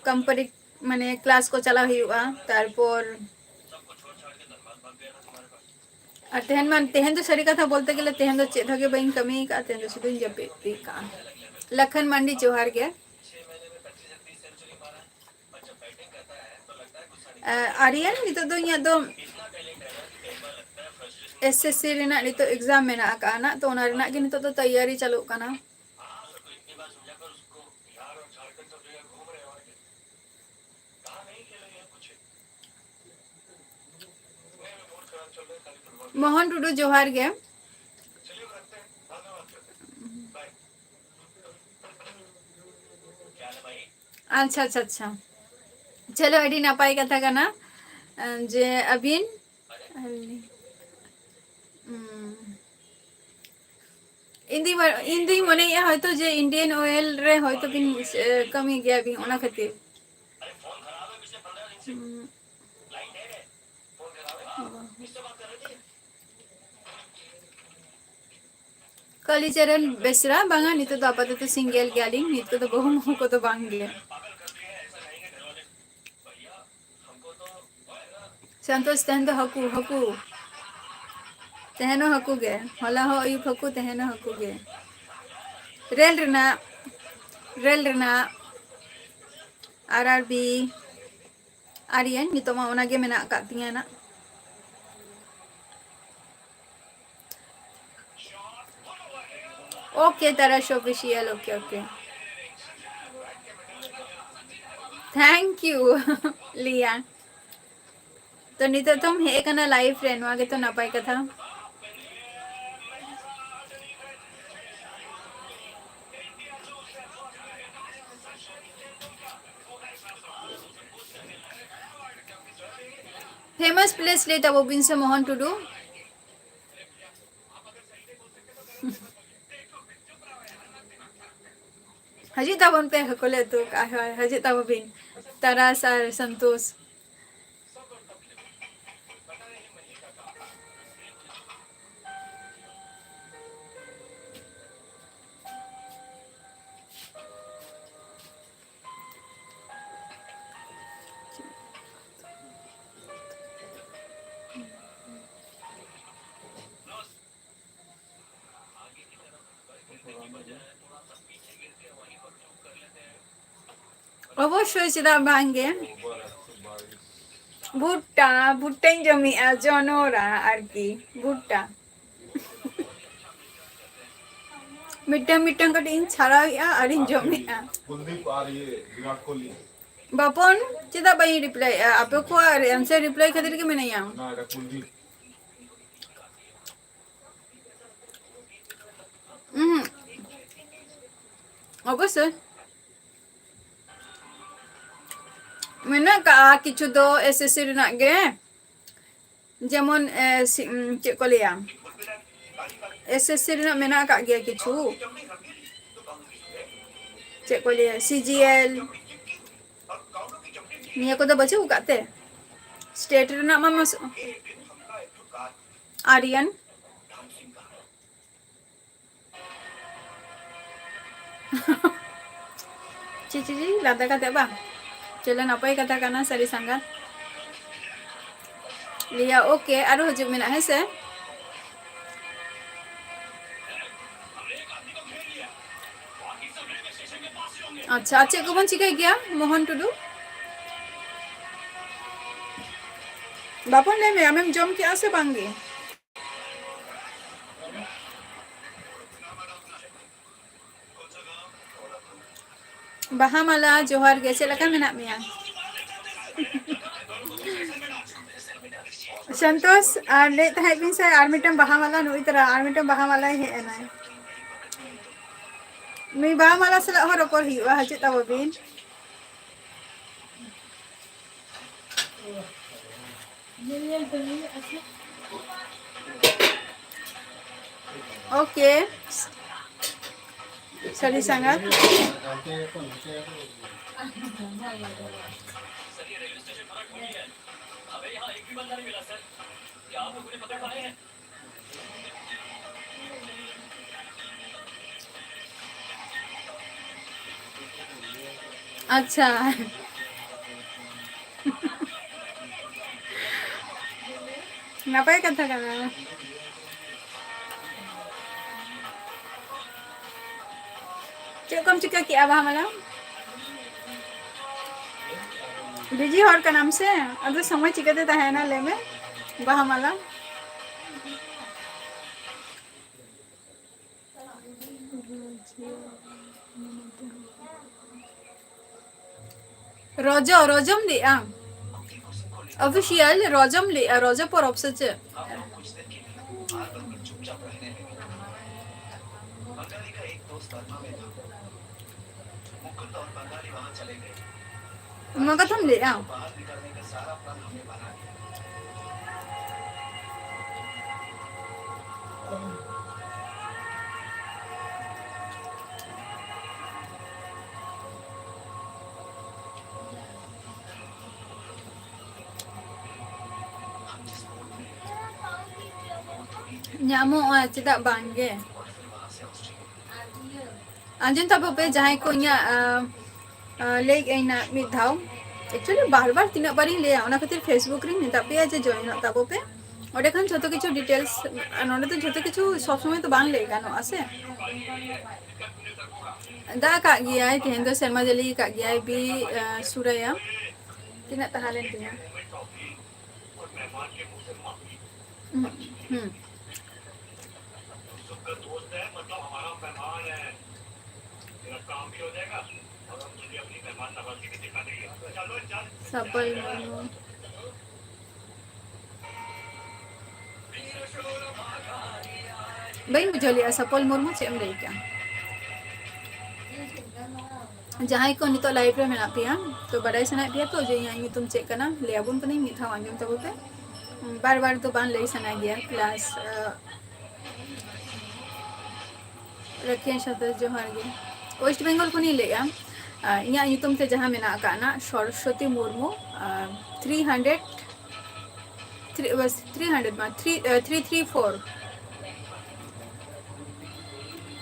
ᱠᱚᱢᱯᱟᱱᱤ, ᱢᱟᱱᱮ, ᱠᱞᱟᱥ ᱠᱚ ᱪᱟᱞᱟᱣ ᱦᱩᱭᱩᱜᱼᱟ, ᱛᱟᱨᱯᱚᱨ ᱟᱨ ᱛᱮᱦᱮᱧ ᱢᱟ, ᱛᱮᱦᱮᱧ ᱫᱚ ᱥᱟᱹᱨᱤ ᱠᱟᱛᱷᱟ ᱵᱚᱞᱛᱮ ᱜᱮᱞᱮ ᱛᱮᱦᱮᱧ ᱫᱚ ᱪᱮᱫ ᱦᱚᱸ ᱜᱮ ᱵᱟᱹᱧ ᱠᱟᱹᱢᱤ ᱟᱠᱟᱫᱼᱟ, ᱛᱮᱦᱮᱧ ᱫᱚ ᱥᱩᱫᱷᱩᱧ ᱡᱟᱹᱯᱤᱫ ᱟᱠᱟᱫᱼᱟ᱾ ᱞᱟᱠᱷᱟᱱ ᱢᱟᱱᱰᱤ, ᱡᱚᱦᱟᱨ ᱜᱮ᱾ ᱮ, ᱟᱨᱭᱟᱱ, ᱱᱤᱛᱚᱜ ᱫᱚ ᱤᱧᱟᱹᱜ ᱫᱚ ᱮᱥ ᱮᱥ ᱥᱤ ᱨᱮᱱᱟᱜ ᱱᱤᱛᱚᱜ exam ᱢᱮᱱᱟᱜ ᱟᱠᱟᱫᱼᱟ ᱱᱟᱜ, ᱛᱚ ᱚᱱᱟ ᱨᱮᱱᱟᱜ ᱜᱮ ᱱᱤᱛᱚᱜ ᱫᱚ ᱛᱮᱭᱟᱨᱤ ᱪᱟᱹᱞᱩᱜ ᱠᱟᱱᱟ᱾ ᱢᱳᱦᱚᱱ ᱴᱩᱰᱩ, ᱡᱚᱦᱟᱨ ᱜᱮ᱾ ᱟᱪᱪᱷᱟ, ᱟᱪᱪᱷᱟ, ᱟᱪᱪᱷᱟ᱾ ᱪᱚᱞᱚ, ᱟᱹᱰᱤ ᱱᱟᱯᱟᱭ ᱠᱟᱛᱷᱟ ᱠᱟᱱᱟ, ᱮ, ᱡᱮ ᱟᱹᱵᱤᱱ, ᱩᱸ, ᱤᱧ ᱫᱩᱧ ᱢᱚ-, ᱤᱧ ᱫᱩᱧ ᱢᱚᱱᱮᱭᱮᱫᱼᱟ ᱦᱚᱭᱛᱳ ᱡᱮ Indian Oil ᱨᱮ ᱦᱚᱭᱛᱳ ᱵᱤᱱ, ᱮ, ᱠᱟᱹᱢᱤ ᱜᱮᱭᱟ ᱵᱤᱱ, ᱚᱱᱟ ᱠᱷᱟᱹᱛᱤᱨ᱾ ᱩᱸ, ᱠᱟᱞᱤᱪᱚᱨᱚᱱ ᱵᱮᱥᱨᱟ, ᱵᱟᱝᱟ, ᱱᱤᱛᱚᱜ ᱫᱚ ᱟᱯᱟᱛᱚᱛᱚ single ᱜᱮᱭᱟᱞᱤᱧ, ᱱᱤᱛᱚᱜ ᱫᱚ ᱵᱟᱹᱦᱩ ᱢᱟᱹᱦᱩ ᱠᱚᱫᱚ ᱵᱟᱝ ᱜᱮ᱾ ᱥᱟᱱᱛᱳᱥ, ᱛᱮᱦᱮᱧ ᱫᱚ ᱦᱟᱹᱠᱩ, ᱦᱟᱹᱠᱩ᱾ ᱛᱟᱦᱮᱱ ᱦᱚᱸ ᱦᱟᱹᱠᱩ ᱜᱮ, ᱦᱚᱞᱟ ᱦᱚᱸ ᱟᱹᱭᱩᱵ ᱦᱟᱹᱠᱩ, ᱛᱟᱦᱮᱱ ᱦᱚᱸ ᱦᱟᱹᱠᱩ ᱜᱮ᱾ ᱨᱮᱞ ᱨᱮᱱᱟᱜ, ᱨᱮᱞ ᱨᱮᱱᱟᱜ, ᱟᱨ ᱟᱨ ᱵᱤ, ᱟᱨ ᱤᱭᱟᱹ, ᱱᱤᱛᱚᱜ ᱢᱟ ᱚᱱᱟ ᱜᱮ ᱢᱮᱱᱟᱜ ᱟᱠᱟᱫ ᱛᱤᱧᱟᱹ ᱱᱟᱜ᱾ Okay, Tarash Official, okay, okay. Thank you, ᱞᱤᱭᱟ᱾ ᱛᱚ, ᱱᱤᱛᱚᱜ ᱛᱚᱢ ᱦᱮᱡ ᱟᱠᱟᱱᱟ live ᱨᱮ, ᱱᱚᱣᱟ ᱜᱮᱛᱚ ᱱᱟᱯᱟᱭ ᱠᱟᱛᱷᱟ᱾ Famous place ᱞᱟᱹᱭ ᱛᱟᱵᱚ ᱵᱤᱱ ᱥᱮ, ᱢᱳᱦᱚᱱ ᱴᱩᱰᱩ᱾ ᱦᱤᱡᱩᱜ ᱛᱟᱵᱚᱱ ᱯᱮ, ᱦᱟᱹᱠᱩ ᱞᱮ ᱩᱛᱩ ᱠᱟᱜᱼᱟ᱾ ᱦᱳᱭ, ᱦᱤᱡᱩᱜ ᱛᱟᱵᱚ ᱵᱤᱱ, ᱛᱟᱨᱟᱥ ᱟᱨ ᱥᱚᱱᱛᱳᱥ᱾ ᱚᱵᱚᱥᱥᱳᱭ, ᱪᱮᱫᱟᱜ ᱵᱟᱝ ᱜᱮ? ᱵᱷᱩᱴᱴᱟ, ᱵᱷᱩᱴᱴᱟᱧ ᱡᱚᱢᱮᱜᱼᱟ, ᱡᱚᱱᱚᱨᱟ ᱟᱨᱠᱤ, ᱵᱷᱩᱴᱴᱟ᱾ ᱢᱤᱫᱴᱟᱝ ᱢᱤᱫᱴᱟᱝ ᱠᱟᱹᱴᱤᱡ ᱤᱧ ᱪᱷᱟᱲᱟᱣᱮᱜᱼᱟ ᱟᱨᱤᱧ ᱡᱚᱢᱮᱜᱼᱟ᱾ ᱠᱩᱞᱫᱤᱯ ᱟᱨ ᱤᱭᱟᱹ ᱵᱤᱨᱟᱴ ᱠᱳᱦᱞᱤ᱾ ᱵᱟᱯᱚᱱ, ᱪᱮᱫᱟᱜ ᱵᱟᱹᱧ replyᱮᱜᱼᱟ? ᱟᱯᱮ ᱠᱚᱣᱟᱜ answer reply ᱠᱷᱟᱹᱛᱤᱨ ᱜᱮ ᱢᱮᱱᱟᱹᱧᱟ᱾ ᱩᱸᱦᱩᱸ᱾ ᱚᱵᱚᱥᱥᱳᱭ᱾ ᱢᱮᱱᱟᱜ ᱠᱟᱜᱼᱟ ᱠᱤᱪᱷᱩ ᱫᱚ S S C ᱨᱮᱱᱟᱜ ᱜᱮ, ᱡᱮᱢᱚᱱ, ᱮ, ᱥᱤ-, ᱩᱢ, ᱪᱮᱫ ᱠᱚ ᱞᱟᱹᱭᱟ, S S C ᱨᱮᱱᱟᱜ ᱢᱮᱱᱟᱜ ᱟᱠᱟᱫ ᱜᱮᱭᱟ ᱠᱤᱪᱷᱩ, ᱪᱮᱫ ᱠᱚ ᱞᱟᱹᱭᱟ, C G L, ᱱᱤᱭᱟᱹ ᱠᱚᱫᱚ ᱵᱟᱹᱪᱩᱜ ᱟᱠᱟᱫ ᱛᱮ? State ᱨᱮᱱᱟᱜ ᱢᱟ ᱢᱟᱥ-, ᱟᱨᱭᱟᱱ᱾ ᱪᱤ, ᱪᱤ, ᱪᱤ, ᱞᱟᱸᱫᱟ ᱠᱟᱛᱮ ᱵᱟᱝ? ᱪᱚᱞᱚ, ᱱᱟᱯᱟᱭ ᱠᱟᱛᱷᱟ ᱠᱟᱱᱟ, ᱥᱟᱹᱨᱤ ᱥᱟᱸᱜᱟᱛ᱾ ᱞᱟᱹᱭᱟ, okay, ᱟᱨᱚ ᱦᱤᱡᱩᱜ ᱢᱮᱱᱟᱜ, ᱦᱮᱸ ᱥᱮ? ᱟᱪᱪᱷᱟ, ᱟᱨ ᱪᱮᱫ ᱠᱚᱵᱚᱱ ᱪᱤᱠᱟᱹᱭ ᱜᱮᱭᱟ, ᱢᱳᱦᱚᱱ ᱴᱩᱰᱩ? ᱵᱟᱯᱚᱱ, ᱞᱟᱹᱭ ᱢᱮ, ᱟᱢᱮᱢ ᱡᱚᱢ ᱠᱮᱜᱼᱟ ᱥᱮ ᱵᱟᱝ ᱜᱮ? ᱵᱟᱦᱟ ᱢᱟᱞᱟ, ᱡᱚᱦᱟᱨ ᱜᱮ, ᱪᱮᱫ ᱞᱮᱠᱟ ᱢᱮᱱᱟᱜ ᱢᱮᱭᱟ? ᱥᱚᱱᱛᱳᱥ, ᱟᱨ ᱞᱟᱹᱭᱮᱫ ᱛᱟᱦᱮᱸᱫ ᱵᱤᱱ ᱥᱮ ᱟᱨ ᱢᱤᱫᱴᱟᱝ ᱵᱟᱦᱟ ᱢᱟᱞᱟ, ᱱᱩᱭ ᱛᱟᱨᱟ ᱟᱨ ᱢᱤᱫᱴᱟᱝ ᱵᱟᱦᱟ ᱢᱟᱞᱟᱭ ᱦᱮᱡ ᱮᱱᱟᱭ᱾ ᱱᱩᱭ ᱵᱟᱦᱟ ᱢᱟᱞᱟ ᱥᱟᱞᱟᱜ ᱦᱚᱸ ᱨᱚᱯᱚᱲ ᱦᱩᱭᱩᱜᱼᱟ, ᱦᱤᱡᱩᱜ ᱛᱟᱵᱚ ᱵᱤᱱ᱾ OK. ᱥᱟᱹᱨᱤ ᱥᱟᱸᱜᱟᱛ᱾ ᱟᱪᱪᱷᱟ᱾ ᱱᱟᱯᱟᱭ ᱠᱟᱛᱷᱟ ᱠᱟᱱᱟ᱾ ᱪᱮᱫ ᱠᱚᱢ ᱪᱤᱠᱟᱹ ᱠᱮᱜᱼᱟ, ᱵᱟᱦᱟ ᱢᱟᱞᱟ? ᱵᱤᱡᱤ ᱦᱚᱲ ᱠᱟᱱᱟᱢ ᱥᱮ, ᱟᱫᱚ ᱥᱚᱢᱚᱭ ᱪᱤᱠᱟᱹᱛᱮ ᱛᱟᱦᱮᱱᱟ, ᱞᱟᱹᱭ ᱢᱮ? ᱵᱟᱦᱟ ᱢᱟᱞᱟ᱾ ᱨᱚᱡᱚ, ᱨᱚᱡᱚᱢ ᱞᱟᱹᱭᱮᱜᱼᱟ? ᱚᱯᱷᱤᱥᱤᱭᱟᱞ ᱨᱚᱡᱚᱢ ᱞᱟᱹᱭᱮᱜᱼᱟ, ᱨᱚᱡᱚ ᱯᱚᱨᱚᱵᱽ ᱥᱮ ᱪᱮᱫ? ᱚᱱᱟ ᱠᱟᱛᱷᱟᱢ ᱞᱟᱹᱭᱮᱜᱼᱟ? ᱧᱟᱢᱚᱜᱼᱟ, ᱪᱮᱫᱟᱜ ᱵᱟᱝ ᱜᱮ? ᱟᱸᱡᱚᱢ ᱛᱟᱵᱚ ᱯᱮ ᱡᱟᱦᱟᱸᱭ ᱠᱚ ᱤᱧᱟᱹᱜ, ᱟᱸ, ᱟᱸ, ᱞᱟᱹᱭ ᱟᱹᱧ ᱱᱟᱜ ᱢᱤᱫ ᱫᱷᱟᱣ᱾ Actually ᱵᱟᱨ ᱵᱟᱨ ᱛᱤᱱᱟᱹᱜ ᱵᱟᱨᱤᱧ ᱞᱟᱹᱭᱟ, ᱚᱱᱟ ᱠᱷᱟᱹᱛᱤᱨ Facebook ᱨᱤᱧ ᱢᱮᱛᱟᱜ ᱯᱮᱭᱟ ᱡᱮ join ᱚᱜ ᱛᱟᱵᱚ ᱯᱮ᱾ ᱚᱸᱰᱮ ᱠᱷᱟᱱ ᱡᱷᱚᱛᱚ ᱠᱤᱪᱷᱩ details, ᱱᱚᱸᱰᱮ ᱫᱚ ᱡᱷᱚᱛᱚ ᱠᱤᱪᱷᱩ ᱥᱚᱵ ᱥᱚᱢᱚᱭ ᱫᱚ ᱵᱟᱝ ᱞᱟᱹᱭ ᱜᱟᱱᱚᱜᱼᱟ ᱥᱮ᱾ ᱫᱟᱜ ᱟᱠᱟᱫ ᱜᱮᱭᱟᱭ, ᱛᱮᱦᱮᱧ ᱫᱚ ᱥᱮᱨᱢᱟ ᱡᱟᱹᱲᱤ ᱟᱠᱟᱫ ᱜᱮᱭᱟᱭ᱾ ᱵᱤ, ᱟᱸ, ᱥᱩᱨᱟᱭᱟ᱾ ᱛᱤᱱᱟᱹᱜ ᱛᱟᱦᱮᱸ ᱞᱮᱱ ᱛᱤᱧᱟ? ᱦᱩᱸ, ᱦᱩᱸ᱾ ᱥᱟᱯᱟᱞ ᱢᱩᱨᱢᱩ᱾ ᱵᱟᱹᱧ ᱵᱩᱡᱷᱟᱹᱣ ᱞᱮᱜᱼᱟ, ᱥᱟᱯᱚᱞ ᱢᱩᱨᱢᱩ ᱪᱮᱫ ᱮᱢ ᱞᱟᱹᱭ ᱠᱮᱜᱼᱟ? ᱡᱟᱦᱟᱸᱭ ᱠᱚ ᱱᱤᱛᱚᱜ live ᱨᱮ ᱢᱮᱱᱟᱜ ᱯᱮᱭᱟ, ᱛᱚ ᱵᱟᱰᱟᱭ ᱥᱟᱱᱟᱭᱮᱫ ᱯᱮᱭᱟ ᱛᱚ ᱡᱮ ᱤᱧᱟᱹᱜ ᱧᱩᱛᱩᱢ ᱪᱮᱫ ᱠᱟᱱᱟ, ᱞᱟᱹᱭ ᱟᱵᱚᱱ ᱠᱟᱹᱱᱟᱹᱧ, ᱢᱤᱫ ᱫᱷᱟᱣ ᱟᱸᱡᱚᱢ ᱛᱟᱵᱚ ᱯᱮ᱾ ᱵᱟᱨ ᱵᱟᱨ ᱫᱚ ᱵᱟᱝ ᱞᱟᱹᱭ ᱥᱟᱱᱟ ᱜᱮᱭᱟ, plus, ᱟᱸ, ᱨᱟᱠᱷᱤᱭᱟᱹᱧ ᱥᱟᱶᱛᱮ ᱡᱚᱦᱟᱨ ᱜᱮ᱾ West Bengal ᱠᱷᱚᱱᱤᱧ ᱞᱟᱹᱭᱮᱜᱼᱟ᱾ ᱟᱸ, ᱤᱧᱟᱹᱜ ᱧᱩᱛᱩᱢ ᱛᱮ ᱡᱟᱦᱟᱸ ᱢᱮᱱᱟᱜ ᱟᱠᱟᱫ ᱱᱟ, ᱥᱚᱨᱚᱥᱚᱛᱤ ᱢᱩᱨᱢᱩ, ᱟᱸ, three hundred, three, ᱵᱟᱥ, three hundred ᱵᱟᱝ, three, ᱟᱸ, three three four᱾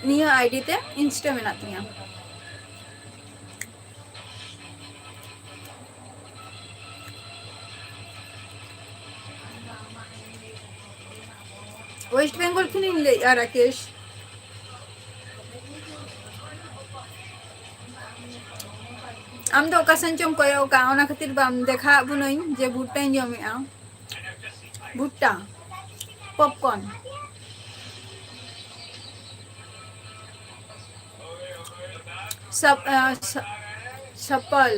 ᱱᱤᱭᱟᱹ ID ᱛᱮ Insta ᱢᱮᱱᱟᱜ ᱛᱤᱧᱟ᱾ West Bengal ᱠᱷᱚᱱᱤᱧ ᱞᱟᱹᱭᱮᱜᱼᱟ, ᱨᱟᱠᱮᱥ᱾ ᱟᱢ ᱫᱚ ᱚᱠᱟ ᱥᱮᱱ ᱪᱚᱢ ᱠᱚᱭᱚᱜ ᱠᱟᱜᱼᱟ, ᱚᱱᱟ ᱠᱷᱟᱹᱛᱤᱨ ᱵᱟᱢ ᱫᱮᱠᱷᱟᱣᱟᱫ ᱵᱚᱱᱟᱹᱧ ᱡᱮ ᱵᱷᱩᱴᱴᱟᱧ ᱡᱚᱢᱮᱜᱼᱟ᱾ ᱵᱷᱩᱴᱴᱟ, popcorn᱾ ᱥᱟᱯ-, ᱟ, ᱥᱟ-, ᱥᱟᱯᱟᱞ᱾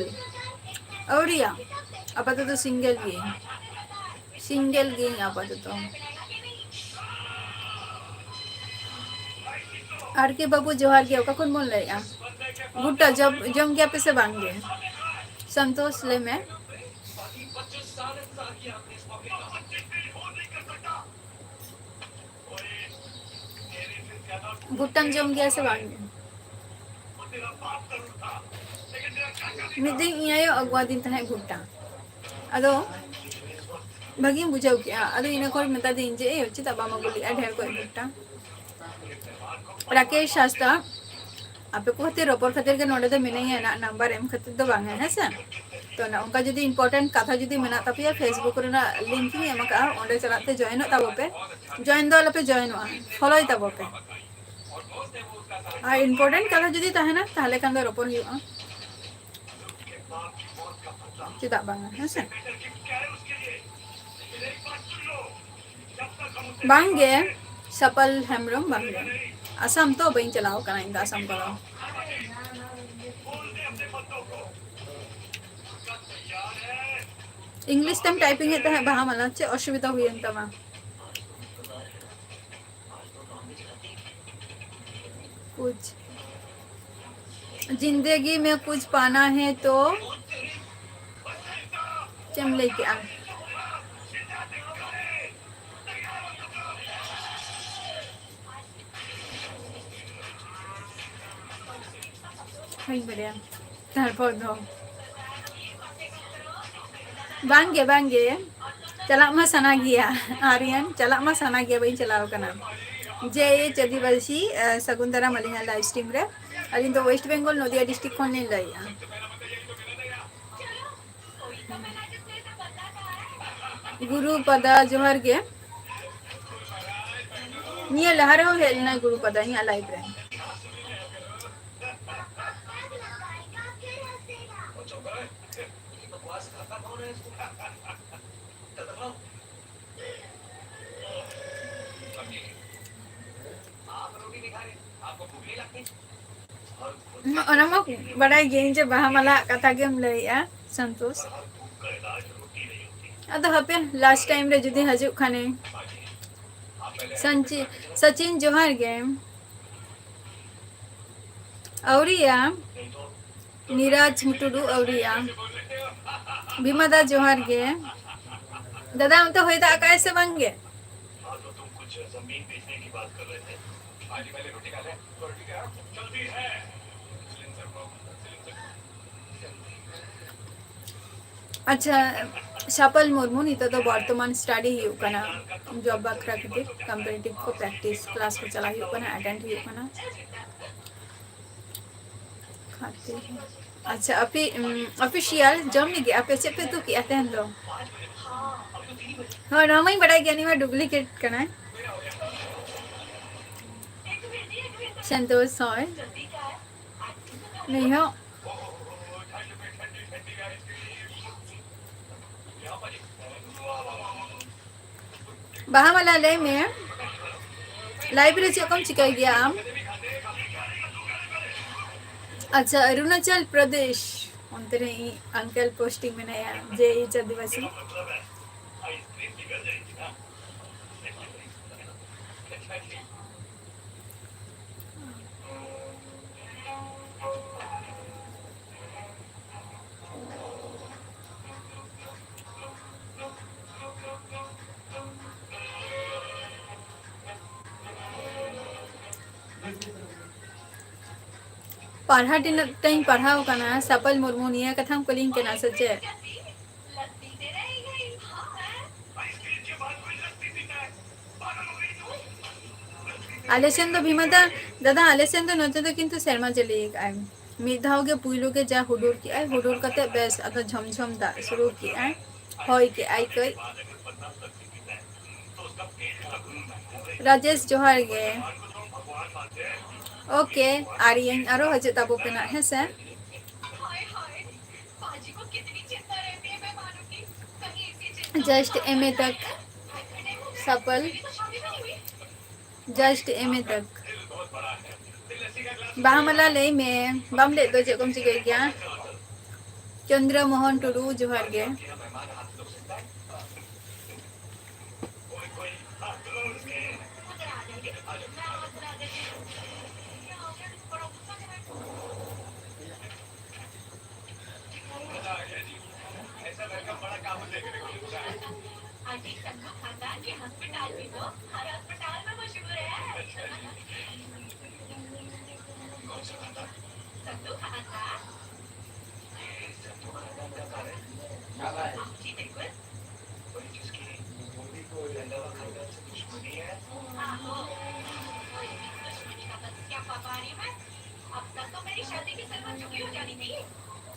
ᱟᱹᱣᱨᱤᱭᱟ᱾ ᱟᱯᱟᱛᱚᱛᱚ single ᱜᱤᱭᱟᱹᱧ᱾ Single ᱜᱤᱭᱟᱹᱧ ᱟᱯᱟᱛᱚᱛᱚ᱾ ᱟᱨ ᱠᱮ ᱵᱟᱹᱵᱩ, ᱡᱚᱦᱟᱨ ᱜᱮ᱾ ᱚᱠᱟ ᱠᱷᱚᱱ ᱵᱚᱱ ᱞᱟᱹᱭᱮᱜᱼᱟ? ᱵᱷᱩᱴᱴᱟ ᱡᱚᱢ, ᱡᱚᱢ ᱜᱮᱭᱟ ᱯᱮ ᱥᱮ ᱵᱟᱝ ᱜᱮ? ᱥᱚᱱᱛᱳᱥ, ᱞᱟᱹᱭ ᱢᱮ᱾ ᱵᱷᱩᱴᱴᱟᱢ ᱡᱚᱢ ᱜᱮᱭᱟ ᱥᱮ ᱵᱟᱝ? ᱢᱤᱫ ᱫᱤᱱ ᱤᱧ ᱟᱭᱳ ᱟᱹᱜᱩᱣᱟᱫᱤᱧ ᱛᱟᱦᱮᱸᱫ ᱵᱷᱩᱴᱴᱟ, ᱟᱫᱚ ᱵᱷᱟᱜᱤᱧ ᱵᱩᱡᱷᱟᱹᱣ ᱠᱮᱜᱼᱟ᱾ ᱟᱫᱚ ᱤᱱᱟᱹ ᱠᱷᱚᱱ ᱢᱮᱛᱟ ᱫᱤᱧ ᱡᱮ, "ᱮ, ᱪᱮᱫᱟᱜ ᱵᱟᱢ ᱟᱹᱜᱩ ᱞᱮᱜᱼᱟ ᱰᱷᱮᱨ ᱠᱚᱡ ᱵᱷᱩᱴᱴᱟ?" ᱨᱟᱠᱮᱥ ᱦᱟᱸᱥᱫᱟ, ᱟᱯᱮ ᱠᱚ ᱠᱷᱟᱹᱛᱤᱨ, ᱨᱚᱯᱚᱲ ᱠᱷᱟᱹᱛᱤᱨ ᱜᱮ ᱱᱚᱰᱮ ᱫᱚ ᱢᱤᱱᱟᱹᱧᱟ, ᱱᱟᱜ number ᱮᱢ ᱠᱷᱟᱹᱛᱤᱨ ᱫᱚ ᱵᱟᱝᱟ, ᱦᱮᱸ ᱥᱮ? ᱛᱚ, ᱱᱚᱝᱠᱟ ᱡᱩᱫᱤ important ᱠᱟᱛᱷᱟ ᱡᱩᱫᱤ ᱢᱮᱱᱟᱜ ᱛᱟᱯᱮᱭᱟ, Facebook ᱨᱮᱱᱟᱜ link ᱤᱧ ᱮᱢ ᱟᱠᱟᱫᱼᱟ, ᱚᱸᱰᱮ ᱪᱟᱞᱟᱜ ᱛᱮ join ᱚᱜ ᱛᱟᱵᱚ ᱯᱮ᱾ Join ᱫᱚ ᱟᱞᱚᱯᱮ join ᱚᱜᱼᱟ, follow ᱭ ᱛᱟᱵᱚ ᱯᱮ᱾ ᱟᱨ important ᱠᱟᱛᱷᱟ ᱡᱩᱫᱤ ᱛᱟᱦᱮᱱᱟ, ᱛᱟᱦᱞᱮ ᱠᱷᱟᱱ ᱫᱚ ᱨᱚᱯᱚᱲ ᱦᱩᱭᱩᱜᱼᱟ᱾ ᱪᱮᱫᱟᱜ ᱵᱟᱝᱟ, ᱦᱮᱸ ᱥᱮ? ᱵᱟᱝᱜᱮ, ᱥᱟᱯᱟᱞ ᱦᱮᱢᱵᱨᱚᱢ, ᱵᱟᱝᱜᱮ᱾ ᱟᱥᱟᱢ ᱛᱚ ᱵᱟᱹᱧ ᱪᱟᱞᱟᱣ ᱠᱟᱱᱟ ᱤᱧ ᱫᱚ, ᱟᱥᱟᱢ ᱠᱚᱫᱚ᱾ English ᱛᱮᱢ typing ᱮᱫ ᱛᱟᱦᱮᱸᱫ ᱵᱟᱦᱟ ᱢᱟᱞᱟ, ᱪᱮᱫ ᱚᱥᱩᱵᱤᱫᱷᱟ ᱦᱩᱭᱮᱱ ᱛᱟᱢᱟ? कुछ जिंदगी में कुछ पाना है तो, ᱪᱮᱫ ᱮᱢ ᱞᱟᱹᱭ ᱠᱮᱜᱼᱟ? ᱵᱟᱹᱧ ᱵᱟᱲᱟᱭᱟ᱾ ᱛᱟᱨᱯᱚᱨ ᱫᱚ ᱵᱟᱝᱜᱮ, ᱵᱟᱝᱜᱮ, ᱪᱟᱞᱟᱜ ᱢᱟ ᱥᱟᱱᱟ ᱜᱮᱭᱟ᱾ ᱟᱨᱭᱟᱱ, ᱪᱟᱞᱟᱜ ᱢᱟ ᱥᱟᱱᱟ ᱜᱮᱭᱟ, ᱵᱟᱹᱧ ᱪᱟᱞᱟᱣ ᱠᱟᱱᱟ᱾ ᱡᱮ ᱮᱭᱤᱪ ᱟᱹᱫᱤᱵᱟᱹᱥᱤ, ᱟᱸ, ᱥᱟᱹᱜᱩᱱ ᱫᱟᱨᱟᱢ ᱟᱹᱞᱤᱧᱟᱜ live stream ᱨᱮ᱾ ᱟᱹᱞᱤᱧ ᱫᱚ West Bengal, ᱱᱚᱫᱤᱭᱟ district ᱠᱷᱚᱱ ᱞᱤᱧ ᱞᱟᱹᱭᱮᱜᱼᱟ᱾ ᱜᱩᱨᱩ ᱯᱟᱫᱟ, ᱡᱚᱦᱟᱨ ᱜᱮ᱾ ᱱᱤᱭᱟᱹ ᱞᱟᱦᱟ ᱨᱮᱦᱚᱸ ᱦᱮᱡ ᱞᱮᱱᱟᱭ ᱜᱩᱨᱩ ᱯᱟᱫᱟ ᱤᱧᱟᱹᱜ live ᱨᱮ᱾ ᱚᱱᱟ ᱢᱟ ᱵᱟᱰᱟᱭ ᱜᱤᱭᱟᱹᱧ ᱡᱮ ᱵᱟᱦᱟ ᱢᱟᱞᱟ ᱠᱟᱛᱷᱟ ᱜᱮᱢ ᱞᱟᱹᱭᱮᱜᱼᱟ, ᱥᱚᱱᱛᱳᱥ᱾ ᱟᱫᱚ ᱦᱟᱯᱮ, last time ᱨᱮ ᱡᱩᱫᱤ ᱦᱤᱡᱩᱜ ᱠᱷᱟᱱᱮ᱾ ᱥᱚᱪᱤᱱ, ᱡᱚᱦᱟᱨ ᱜᱮ᱾ ᱟᱹᱣᱨᱤᱭᱟ᱾ ᱱᱤᱨᱟᱡᱽ ᱴᱩᱰᱩ, ᱟᱹᱣᱨᱤᱭᱟ᱾ ᱵᱤᱢᱟ ᱫᱟ, ᱡᱚᱦᱟᱨ ᱜᱮ᱾ ᱫᱟᱫᱟ, ᱚᱱᱛᱮ ᱦᱚᱭ ᱫᱟᱜ ᱟᱠᱟᱭ ᱥᱮ ᱵᱟᱝ ᱜᱮ? ᱟᱪᱪᱷᱟ, ᱥᱟᱯᱟᱞ ᱢᱩᱨᱢᱩ ᱱᱤᱛᱚᱜ ᱫᱚ ᱵᱚᱨᱛᱚᱢᱟᱱ study ᱦᱩᱭᱩᱜ ᱠᱟᱱᱟ, job ᱵᱟᱠᱷᱨᱟ ᱠᱷᱟᱹᱛᱤᱨ competitive ᱠᱚ practice class ᱠᱚ ᱪᱟᱞᱟᱜ ᱦᱩᱭᱩᱜ ᱠᱟᱱᱟ, attend ᱦᱩᱭᱩᱜ ᱠᱟᱱᱟ᱾ ᱠᱷᱟᱹᱛᱤᱨ, ᱟᱪᱪᱷᱟ, ᱟᱯᱮ, ᱩᱢ, official ᱡᱚᱢ ᱞᱟᱹᱜᱤᱫ ᱟᱯᱮ ᱪᱮᱫ ᱯᱮ ᱩᱛᱩ ᱠᱮᱜᱼᱟ ᱛᱮᱦᱮᱧ ᱫᱚ? ᱦᱳᱭ, ᱱᱚᱣᱟ ᱢᱟᱧ ᱵᱟᱰᱟᱭ ᱜᱮᱭᱟ, ᱱᱩᱭ ᱢᱟ duplicate ᱠᱟᱱᱟᱭ᱾ ᱥᱚᱱᱛᱳᱥ ᱦᱚᱸ᱾ ᱱᱩᱭ ᱦᱚᱸ᱾ ᱵᱟᱦᱟ ᱢᱟᱞᱟ, ᱞᱟᱹᱭ ᱢᱮ, live ᱨᱮ ᱪᱮᱫ ᱠᱚᱢ ᱪᱤᱠᱟᱹᱭ ᱜᱮᱭᱟ ᱟᱢ? ᱟᱪᱪᱷᱟ, ᱚᱨᱩᱱᱟᱪᱚᱞ ᱯᱨᱚᱫᱮᱥ, ᱚᱱᱛᱮ ᱨᱮ ᱤᱧ uncle posting ᱢᱮᱱᱟᱭᱟ, ᱡᱮ ᱤᱧ ᱟᱹᱫᱤᱵᱟᱹᱥᱤ᱾ ᱯᱟᱲᱦᱟᱣ ᱛᱤᱱᱟᱹᱜ ᱴᱟᱧ ᱯᱟᱲᱦᱟᱣ ᱠᱟᱱᱟ, ᱥᱟᱯᱟᱞ ᱢᱩᱨᱢᱩ, ᱱᱤᱭᱟᱹ ᱠᱟᱛᱷᱟᱢ ᱠᱩᱞᱤᱧ ᱠᱟᱱᱟ ᱥᱮ ᱪᱮᱫ? ᱟᱞᱮ ᱥᱮᱱ ᱫᱚ ᱵᱷᱤᱢᱟᱫᱟ, ᱫᱟᱫᱟ, ᱟᱞᱮ ᱥᱮᱱ ᱫᱚ ᱱᱚᱛᱮ ᱫᱚ ᱠᱤᱱᱛᱩ ᱥᱮᱨᱢᱟ ᱡᱟᱹᱲᱤ ᱟᱠᱟᱫᱼᱟᱭ᱾ ᱢᱤᱫ ᱫᱷᱟᱣ ᱜᱮ ᱯᱩᱭᱞᱩ ᱜᱮ ᱡᱟ ᱦᱩᱰᱩᱨ ᱠᱮᱜᱼᱟᱭ, ᱦᱩᱰᱩᱨ ᱠᱟᱛᱮ ᱵᱮᱥ ᱟᱫᱚ ᱡᱷᱚᱢ ᱡᱷᱚᱢ ᱫᱟᱜ ᱥᱩᱨᱩ ᱠᱮᱜᱼᱟᱭ, ᱦᱚᱭ ᱠᱮᱜᱼᱟᱭ ᱠᱟᱹᱡ᱾ ᱨᱟᱡᱮᱥ, ᱡᱚᱦᱟᱨ ᱜᱮ᱾ OK, ᱟᱨ ᱤᱧ ᱟᱨᱚ ᱦᱤᱡᱩᱜ ᱛᱟᱵᱚ ᱯᱮ ᱱᱟᱜ, ᱦᱮᱸ ᱥᱮ? Just MA तक सफल, just MA तक। ᱵᱟᱦᱟ ᱢᱟᱞᱟ, ᱞᱟᱹᱭ ᱢᱮ, ᱵᱟᱢ ᱞᱟᱹᱭᱮᱫ ᱫᱚ ᱪᱮᱫ ᱠᱚᱢ ᱪᱤᱠᱟᱹᱭ ᱜᱮᱭᱟ? ᱪᱚᱱᱫᱨᱚ ᱢᱳᱦᱚᱱ ᱴᱩᱰᱩ, ᱡᱚᱦᱟᱨ ᱜᱮ᱾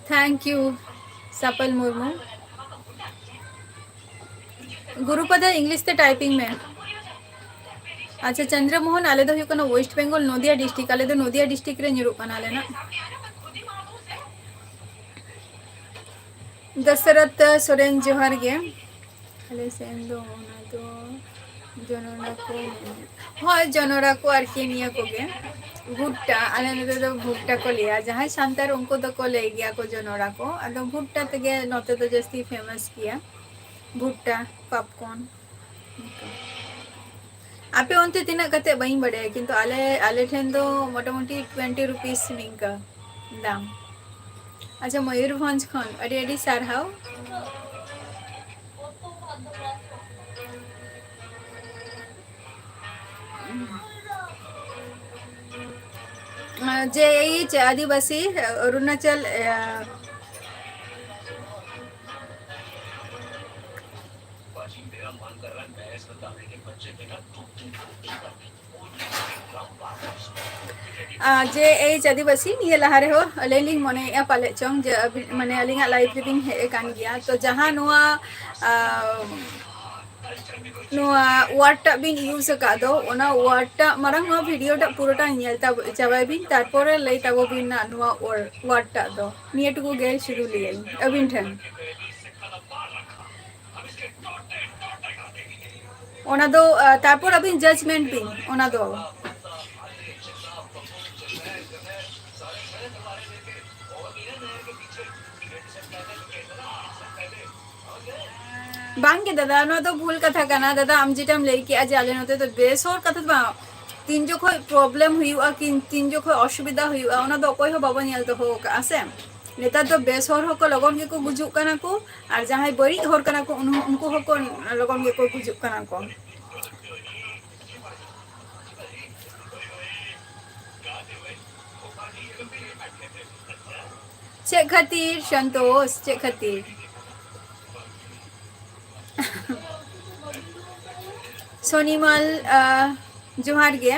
Thank you, ᱥᱟᱯᱟᱞ Murmu. ᱜᱩᱨᱩᱯᱟᱫᱟ, English ᱛᱮ typing ᱢᱮ᱾ ᱟᱪᱪᱷᱟ, ᱪᱚᱱᱫᱨᱚᱢᱳᱦᱚᱱ, ᱟᱞᱮ ᱫᱚ ᱦᱩᱭᱩᱜ ᱠᱟᱱᱟ ᱳᱭᱮᱥᱴ ᱵᱮᱝᱜᱚᱞ, ᱱᱚᱫᱤᱭᱟ ᱰᱤᱥᱴᱨᱤᱠᱴ᱾ ᱟᱞᱮ ᱫᱚ ᱱᱚᱫᱤᱭᱟ ᱰᱤᱥᱴᱨᱤᱠᱴ ᱨᱮ ᱧᱩᱨᱩᱜ ᱠᱟᱱᱟ ᱟᱞᱮ ᱱᱟᱜ᱾ ᱫᱚᱥᱚᱨᱚᱛᱷ ᱥᱚᱨᱮᱱ, ᱡᱚᱦᱟᱨ ᱜᱮ᱾ ᱟᱞᱮ ᱥᱮᱱ ᱫᱚ ᱚᱱᱟ ᱫᱚ ᱡᱚᱱᱚᱲᱟ ᱠᱚ ᱢᱮᱱᱟ᱾ ᱦᱳᱭ, ᱡᱚᱱᱚᱲᱟ ᱠᱚ ᱟᱨᱠᱤ ᱱᱤᱭᱟᱹ ᱠᱚᱜᱮ᱾ ᱵᱷᱩᱴᱴᱟ, ᱟᱞᱮ ᱱᱚᱛᱮ ᱫᱚ ᱵᱷᱩᱴᱴᱟ ᱠᱚ ᱞᱟᱹᱭᱟ᱾ ᱡᱟᱦᱟᱸᱭ ᱥᱟᱱᱛᱟᱲ, ᱩᱱᱠᱩ ᱫᱚᱠᱚ ᱞᱟᱹᱭ ᱜᱮᱭᱟ ᱠᱚ ᱡᱚᱱᱚᱲᱟ ᱠᱚ᱾ ᱟᱫᱚ ᱵᱷᱩᱴᱴᱟ ᱛᱮᱜᱮ ᱱᱚᱛᱮ ᱫᱚ ᱡᱟᱹᱥᱛᱤ ᱯᱷᱮᱢᱟᱥ ᱜᱮᱭᱟ᱾ ᱵᱷᱩᱴᱴᱟ, ᱯᱚᱯᱠᱚᱨᱱ᱾ ᱟᱯᱮ ᱚᱱᱛᱮ ᱛᱤᱱᱟᱹᱜ ᱠᱟᱛᱮ ᱵᱟᱹᱧ ᱵᱟᱰᱟᱭᱟ, ᱠᱤᱱᱛᱩ ᱟᱞᱮ, ᱟᱞᱮ ᱴᱷᱮᱱ ᱫᱚ ᱢᱚᱴᱟᱢᱩᱴᱤ twenty rupees ᱱᱤᱝᱠᱟ ᱫᱟᱢ᱾ ᱟᱪᱪᱷᱟ, ᱢᱚᱭᱩᱨᱵᱷᱚᱸᱡᱽ ᱠᱷᱚᱱ ᱟᱹᱰᱤ ᱟᱹᱰᱤ ᱥᱟᱨᱦᱟᱣ᱾ ᱡᱮ ᱮᱭᱤᱪ ᱟᱹᱫᱤᱵᱟᱹᱥᱤ, ᱚᱨᱩᱱᱟᱪᱚᱞ, ᱮ, ᱟᱨ ᱡᱮ ᱮᱭᱤᱪ ᱟᱹᱫᱤᱵᱟᱹᱥᱤ, ᱱᱤᱭᱟᱹ ᱞᱟᱦᱟ ᱨᱮᱦᱚᱸ ᱟᱹᱞᱤᱧ ᱞᱤᱧ ᱢᱚᱱᱮᱭᱮᱫᱼᱟ ᱯᱟᱞᱮᱫ ᱪᱚᱝ ᱡᱮ ᱟᱹᱵᱤᱱ, ᱢᱟᱱᱮ, ᱟᱹᱞᱤᱧᱟᱜ ᱞᱟᱭᱤᱵᱷ ᱨᱮᱵᱤᱱ ᱦᱮᱡ ᱟᱠᱟᱱ ᱜᱮᱭᱟ᱾ ᱛᱚ ᱡᱟᱦᱟᱸ ᱱᱚᱣᱟ, ᱟᱸ, ᱱᱚᱣᱟ ᱣᱟᱨᱰ ᱴᱟᱜ ᱵᱤᱱ ᱤᱭᱩᱡᱽ ᱟᱠᱟᱫ ᱫᱚ, ᱚᱱᱟ ᱣᱟᱨᱰ ᱴᱟᱜ ᱢᱟᱲᱟᱝ ᱱᱚᱣᱟ ᱵᱷᱤᱰᱤᱭᱳ ᱴᱟᱜ ᱯᱩᱨᱟᱹᱴᱟ ᱧᱮᱞ ᱛᱟᱵ-, ᱪᱟᱵᱟᱭ ᱵᱤᱱ, ᱛᱟᱨᱯᱚᱨᱮ ᱞᱟᱹᱭ ᱛᱟᱵᱚ ᱵᱤᱱ ᱱᱟᱜ ᱱᱚᱣᱟ ᱣᱟᱨᱰ ᱴᱟᱜ ᱫᱚ᱾ ᱱᱤᱭᱟᱹ ᱴᱩᱠᱩ ᱜᱮ ᱥᱩᱫᱷᱩ ᱞᱟᱹᱭᱟᱹᱧ ᱟᱹᱵᱤᱱ ᱴᱷᱮᱱ᱾ ᱚᱱᱟ ᱫᱚ, ᱟ, ᱛᱟᱨᱯᱚᱨ ᱟᱹᱵᱤᱱ ᱡᱟᱡᱽᱢᱮᱱᱴ ᱵᱤᱱ ᱚᱱᱟ ᱫᱚ᱾ ᱵᱟᱝᱜᱮ ᱫᱟᱫᱟ, ᱱᱚᱣᱟ ᱫᱚ ᱵᱷᱩᱞ ᱠᱟᱛᱷᱟ ᱠᱟᱱᱟ᱾ ᱫᱟᱫᱟ, ᱟᱢ ᱡᱮᱴᱟᱢ ᱞᱟᱹᱭ ᱠᱮᱜᱼᱟ ᱡᱮ ᱟᱞᱮ ᱱᱚᱛᱮ ᱫᱚ ᱵᱮᱥ ᱦᱚᱲ ᱠᱟᱛᱷᱟ ᱫᱚ ᱵᱟᱝ, ᱛᱤᱱ ᱡᱚᱠᱷᱚᱡ ᱯᱨᱚᱵᱞᱮᱢ ᱦᱩᱭᱩᱜᱼᱟ, ᱠᱤ ᱛᱤᱱ ᱡᱚᱠᱷᱚᱡ ᱚᱥᱩᱵᱤᱫᱷᱟ ᱦᱩᱭᱩᱜᱼᱟ, ᱚᱱᱟ ᱫᱚ ᱚᱠᱚᱭ ᱦᱚᱸ ᱵᱟᱵᱚ ᱧᱮᱞ ᱫᱚᱦᱚ ᱟᱠᱟᱜᱼᱟ ᱥᱮ᱾ ᱱᱮᱛᱟᱨ ᱫᱚ ᱵᱮᱥ ᱦᱚᱲ ᱦᱚᱸᱠᱚ ᱞᱚᱜᱚᱱ ᱜᱮᱠᱚ ᱜᱩᱡᱩᱜ ᱠᱟᱱᱟ ᱠᱚ, ᱟᱨ ᱡᱟᱦᱟᱸᱭ ᱵᱟᱹᱲᱤᱡ ᱦᱚᱲ ᱠᱟᱱᱟ ᱠᱚ, ᱩᱱ-, ᱩᱱᱠᱩ ᱦᱚᱸᱠᱚ ᱞᱚᱜᱚᱱ ᱜᱮᱠᱚ ᱜᱩᱡᱩᱜ ᱠᱟᱱᱟ ᱠᱚ᱾ ᱪᱮᱫ ᱠᱷᱟᱹᱛᱤᱨ ᱥᱚᱱᱛᱳᱥ, ᱪᱮᱫ ᱠᱷᱟᱹᱛᱤᱨ? ᱥᱚᱱᱤᱢᱟᱞ, ᱟᱸ, ᱡᱚᱦᱟᱨ ᱜᱮ᱾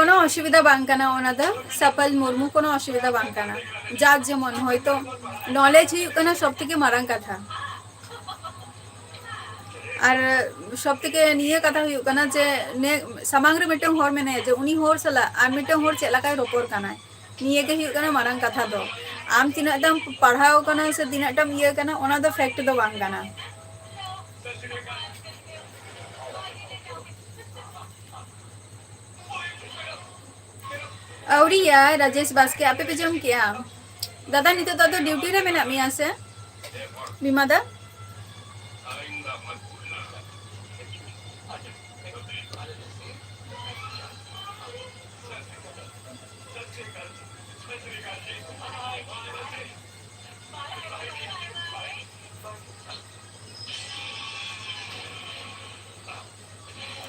ᱠᱳᱱᱳ ᱚᱥᱩᱵᱤᱫᱷᱟ ᱵᱟᱝ ᱠᱟᱱᱟ, ᱚᱱᱟ ᱫᱚ ᱥᱟᱯᱟᱞ ᱢᱩᱨᱢᱩ ᱠᱳᱱᱳ ᱚᱥᱩᱵᱤᱫᱷᱟ ᱵᱟᱝ ᱠᱟᱱᱟ᱾ ᱡᱟᱨ ᱡᱮᱢᱚᱱ, ᱦᱚᱭᱛᱳ knowledge ᱦᱩᱭᱩᱜ ᱠᱟᱱᱟ ᱥᱚᱵ ᱛᱷᱮᱠᱮ ᱢᱟᱨᱟᱝ ᱠᱟᱛᱷᱟ᱾ ᱟᱨ ᱥᱚᱵ ᱛᱷᱮᱠᱮ ᱱᱤᱭᱟᱹ ᱠᱟᱛᱷᱟ ᱦᱩᱭᱩᱜ ᱠᱟᱱᱟ ᱡᱮ ᱱᱮ ᱥᱟᱢᱟᱝ ᱨᱮ ᱢᱤᱫᱴᱟᱝ ᱦᱚᱲ ᱢᱮᱱᱟᱭᱟ, ᱡᱮ ᱩᱱᱤ ᱦᱚᱲ ᱥᱟᱞᱟᱜ ᱟᱨ ᱢᱤᱫᱴᱟᱝ ᱦᱚᱲ ᱪᱮᱫ ᱞᱮᱠᱟᱭ ᱨᱚᱯᱚᱲ ᱠᱟᱱᱟᱭ, ᱱᱤᱭᱟᱹ ᱜᱮ ᱦᱩᱭᱩᱜ ᱠᱟᱱᱟ ᱢᱟᱨᱟᱝ ᱠᱟᱛᱷᱟ ᱫᱚ᱾ ᱟᱢ ᱛᱤᱱᱟᱹᱜ ᱴᱟᱢ ᱯᱟᱲᱦᱟᱣ ᱠᱟᱱᱟ ᱥᱮ ᱛᱤᱱᱟᱹᱜ ᱴᱟᱢ ᱤᱭᱟᱹ ᱠᱟᱱᱟ, ᱚᱱᱟ ᱫᱚ fact ᱫᱚ ᱵᱟᱝ ᱠᱟᱱᱟ᱾ ᱟᱹᱣᱨᱤᱭᱟ ᱨᱟᱡᱮᱥ ᱵᱟᱥᱠᱮ, ᱟᱯᱮ ᱯᱮ ᱡᱚᱢ ᱠᱮᱜᱼᱟ? ᱫᱟᱫᱟ, ᱱᱤᱛᱚᱜ ᱫᱚ ᱟᱫᱚ duty ᱨᱮ ᱢᱮᱱᱟᱜ ᱢᱮᱭᱟ ᱥᱮ, ᱵᱤᱢᱟ ᱫᱟ?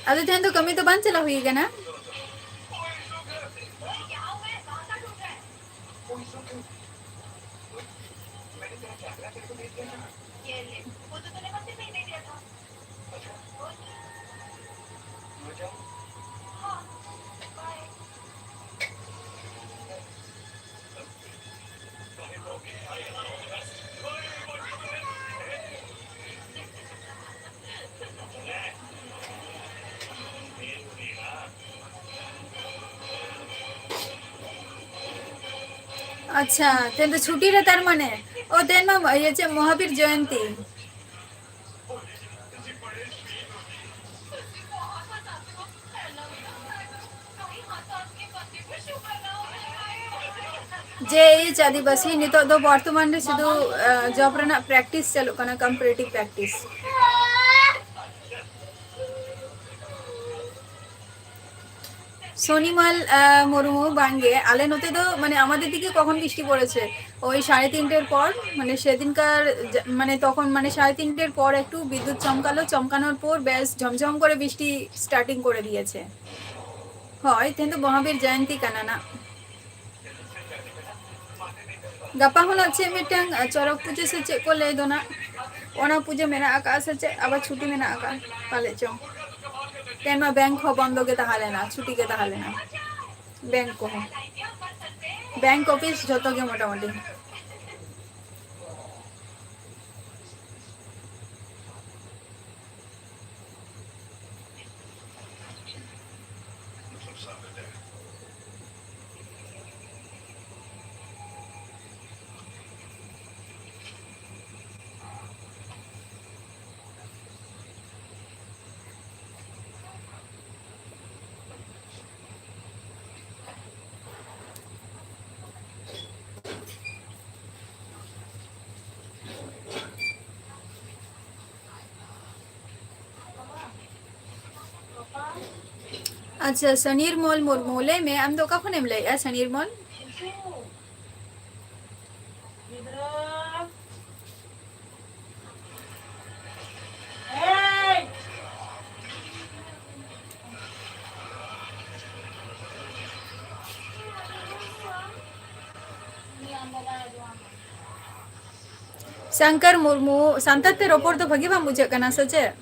ᱟᱫᱚ ᱛᱮᱦᱮᱧ ᱫᱚ ᱠᱟᱹᱢᱤ ᱫᱚ ᱵᱟᱝ ᱪᱟᱞᱟᱣ ᱦᱩᱭ ᱠᱟᱱᱟ? ᱟᱪᱪᱷᱟ, ᱛᱮᱦᱮᱧ ᱫᱚ ᱪᱷᱩᱴᱤ ᱨᱮ ᱛᱟᱨ ᱢᱟᱱᱮ? ᱚ, ᱛᱮᱦᱮᱧ ᱢᱟ ᱤᱭᱟᱹ ᱪᱮᱫ ᱢᱚᱦᱟᱵᱤᱨ ᱡᱚᱭᱚᱱᱛᱤ᱾ ᱡᱮ ᱮᱭᱤᱪ ᱟᱹᱫᱤᱵᱟᱹᱥᱤ ᱱᱤᱛᱚᱜ ᱫᱚ ᱵᱚᱨᱛᱚᱢᱟᱱ ᱨᱮ ᱥᱩᱫᱷᱩ, ᱟᱸ, job ᱨᱮᱱᱟᱜ practice ᱪᱟᱹᱞᱩᱜ ᱠᱟᱱᱟ, competitive practice᱾ সনিমাল, আহ, মুর্মু, বাঙ্গে, আলে নতে তো, মানে, আমাদের দিকে কখন বৃষ্টি পড়েছে? ওই সাড়ে তিনটের পর, মানে, সেদিনকার, যা-, মানে, তখন, মানে, সাড়ে তিনটের পর একটু বিদ্যুৎ চমকালো, চমকানোর পর বেশ ঝমঝম করে বৃষ্টি starting করে দিয়েছে। হয়, কিন্তু মহাবীর জয়ন্তী কানানা। ᱜᱟᱯᱟ ᱦᱚᱸ ᱱᱟᱜ ᱪᱮᱫ ᱢᱤᱫᱴᱟᱝ, ᱟᱸ, ᱪᱚᱨᱚᱠ ᱯᱩᱡᱟᱹ ᱥᱮ ᱪᱮᱫ ᱠᱚ ᱞᱟᱹᱭ ᱫᱚ ᱱᱟᱜ, ᱚᱱᱟ ᱯᱩᱡᱟᱹ ᱢᱮᱱᱟᱜ ᱟᱠᱟᱫᱼᱟ ᱥᱮ ᱪᱮᱫ? ᱟᱵᱟᱨ ᱪᱷᱩᱴᱤ ᱢᱮᱱᱟᱜ ᱟᱠᱟᱫᱼᱟ ᱯᱟᱞᱮᱫ ᱪᱚᱝ᱾ ᱛᱮᱦᱮᱧ ᱢᱟ bank ᱦᱚᱸ ᱵᱚᱱᱫᱚ ᱜᱮ ᱛᱟᱦᱮᱸ ᱞᱮᱱᱟ, ᱪᱷᱩᱴᱤ ᱜᱮ ᱛᱟᱦᱮᱸ ᱞᱮᱱᱟ᱾ ᱵᱮᱝᱠ ᱠᱚᱦᱚᱸ, ᱵᱮᱝᱠ ᱚᱯᱷᱤᱥ ᱡᱷᱚᱛᱚ ᱜᱮ ᱢᱚᱴᱟᱢᱩᱴᱤ᱾ ᱟᱪᱪᱷᱟ, ᱥᱚᱱᱤᱨᱢᱚᱞ ᱢᱩᱨᱢᱩ, ᱞᱟᱹᱭ ᱢᱮ, ᱟᱢ ᱫᱚ ᱚᱠᱟ ᱠᱷᱚᱱᱮᱢ ᱞᱟᱹᱭᱮᱜᱼᱟ, ᱥᱚᱱᱤᱨᱢᱚᱞ? ᱥᱚᱝᱠᱚᱨ ᱢᱩᱨᱢᱩ, ᱥᱟᱱᱛᱟᱲ ᱛᱮ ᱨᱚᱯᱚᱲ ᱫᱚ ᱵᱷᱟᱹᱜᱤ ᱵᱟᱝ ᱵᱩᱡᱷᱟᱹᱜ ᱠᱟᱱᱟ ᱥᱮ ᱪᱮᱫ?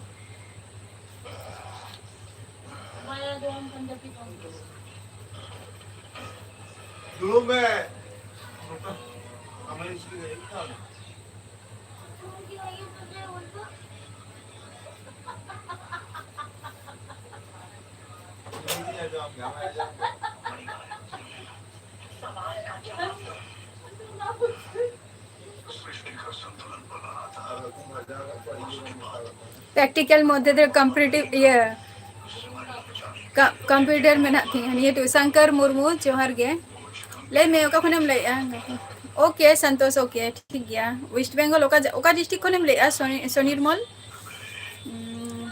ᱫᱩᱲᱩᱵ ᱢᱮ᱾ ᱯᱨᱮᱠᱴᱤᱠᱮᱞ ᱢᱚᱫᱽᱫᱷᱮ ᱫᱚ ᱠᱚᱢᱯᱤᱴᱤᱴᱤᱵᱷ ᱤᱭᱟᱹ, ᱠᱟ-, ᱠᱚᱢᱯᱤᱭᱩᱴᱟᱨ ᱢᱮᱱᱟᱜ ᱛᱤᱧᱟᱹ ᱱᱤᱭᱟᱹ ᱴᱩ᱾ ᱥᱚᱝᱠᱚᱨ ᱢᱩᱨᱢᱩ, ᱡᱚᱦᱟᱨ ᱜᱮ᱾ ᱞᱟᱹᱭ ᱢᱮ, ᱚᱠᱟ ᱠᱷᱚᱱᱮᱢ ᱞᱟᱹᱭᱮᱜᱼᱟ? ᱳᱠᱮ, ᱥᱚᱱᱛᱳᱥ, ᱳᱠᱮ, ᱴᱷᱤᱠ ᱜᱮᱭᱟ᱾ ᱳᱭᱮᱥᱴ ᱵᱮᱝᱜᱚᱞ, ᱚᱠᱟ ᱡᱟ-, ᱚᱠᱟ ᱰᱤᱥᱴᱨᱤᱠᱴ ᱠᱷᱚᱱᱮᱢ ᱞᱟᱹᱭᱮᱜᱼᱟ? ᱥᱚᱱᱤ-, ᱥᱚᱱᱤᱨᱢᱚᱞ? ᱩᱸ,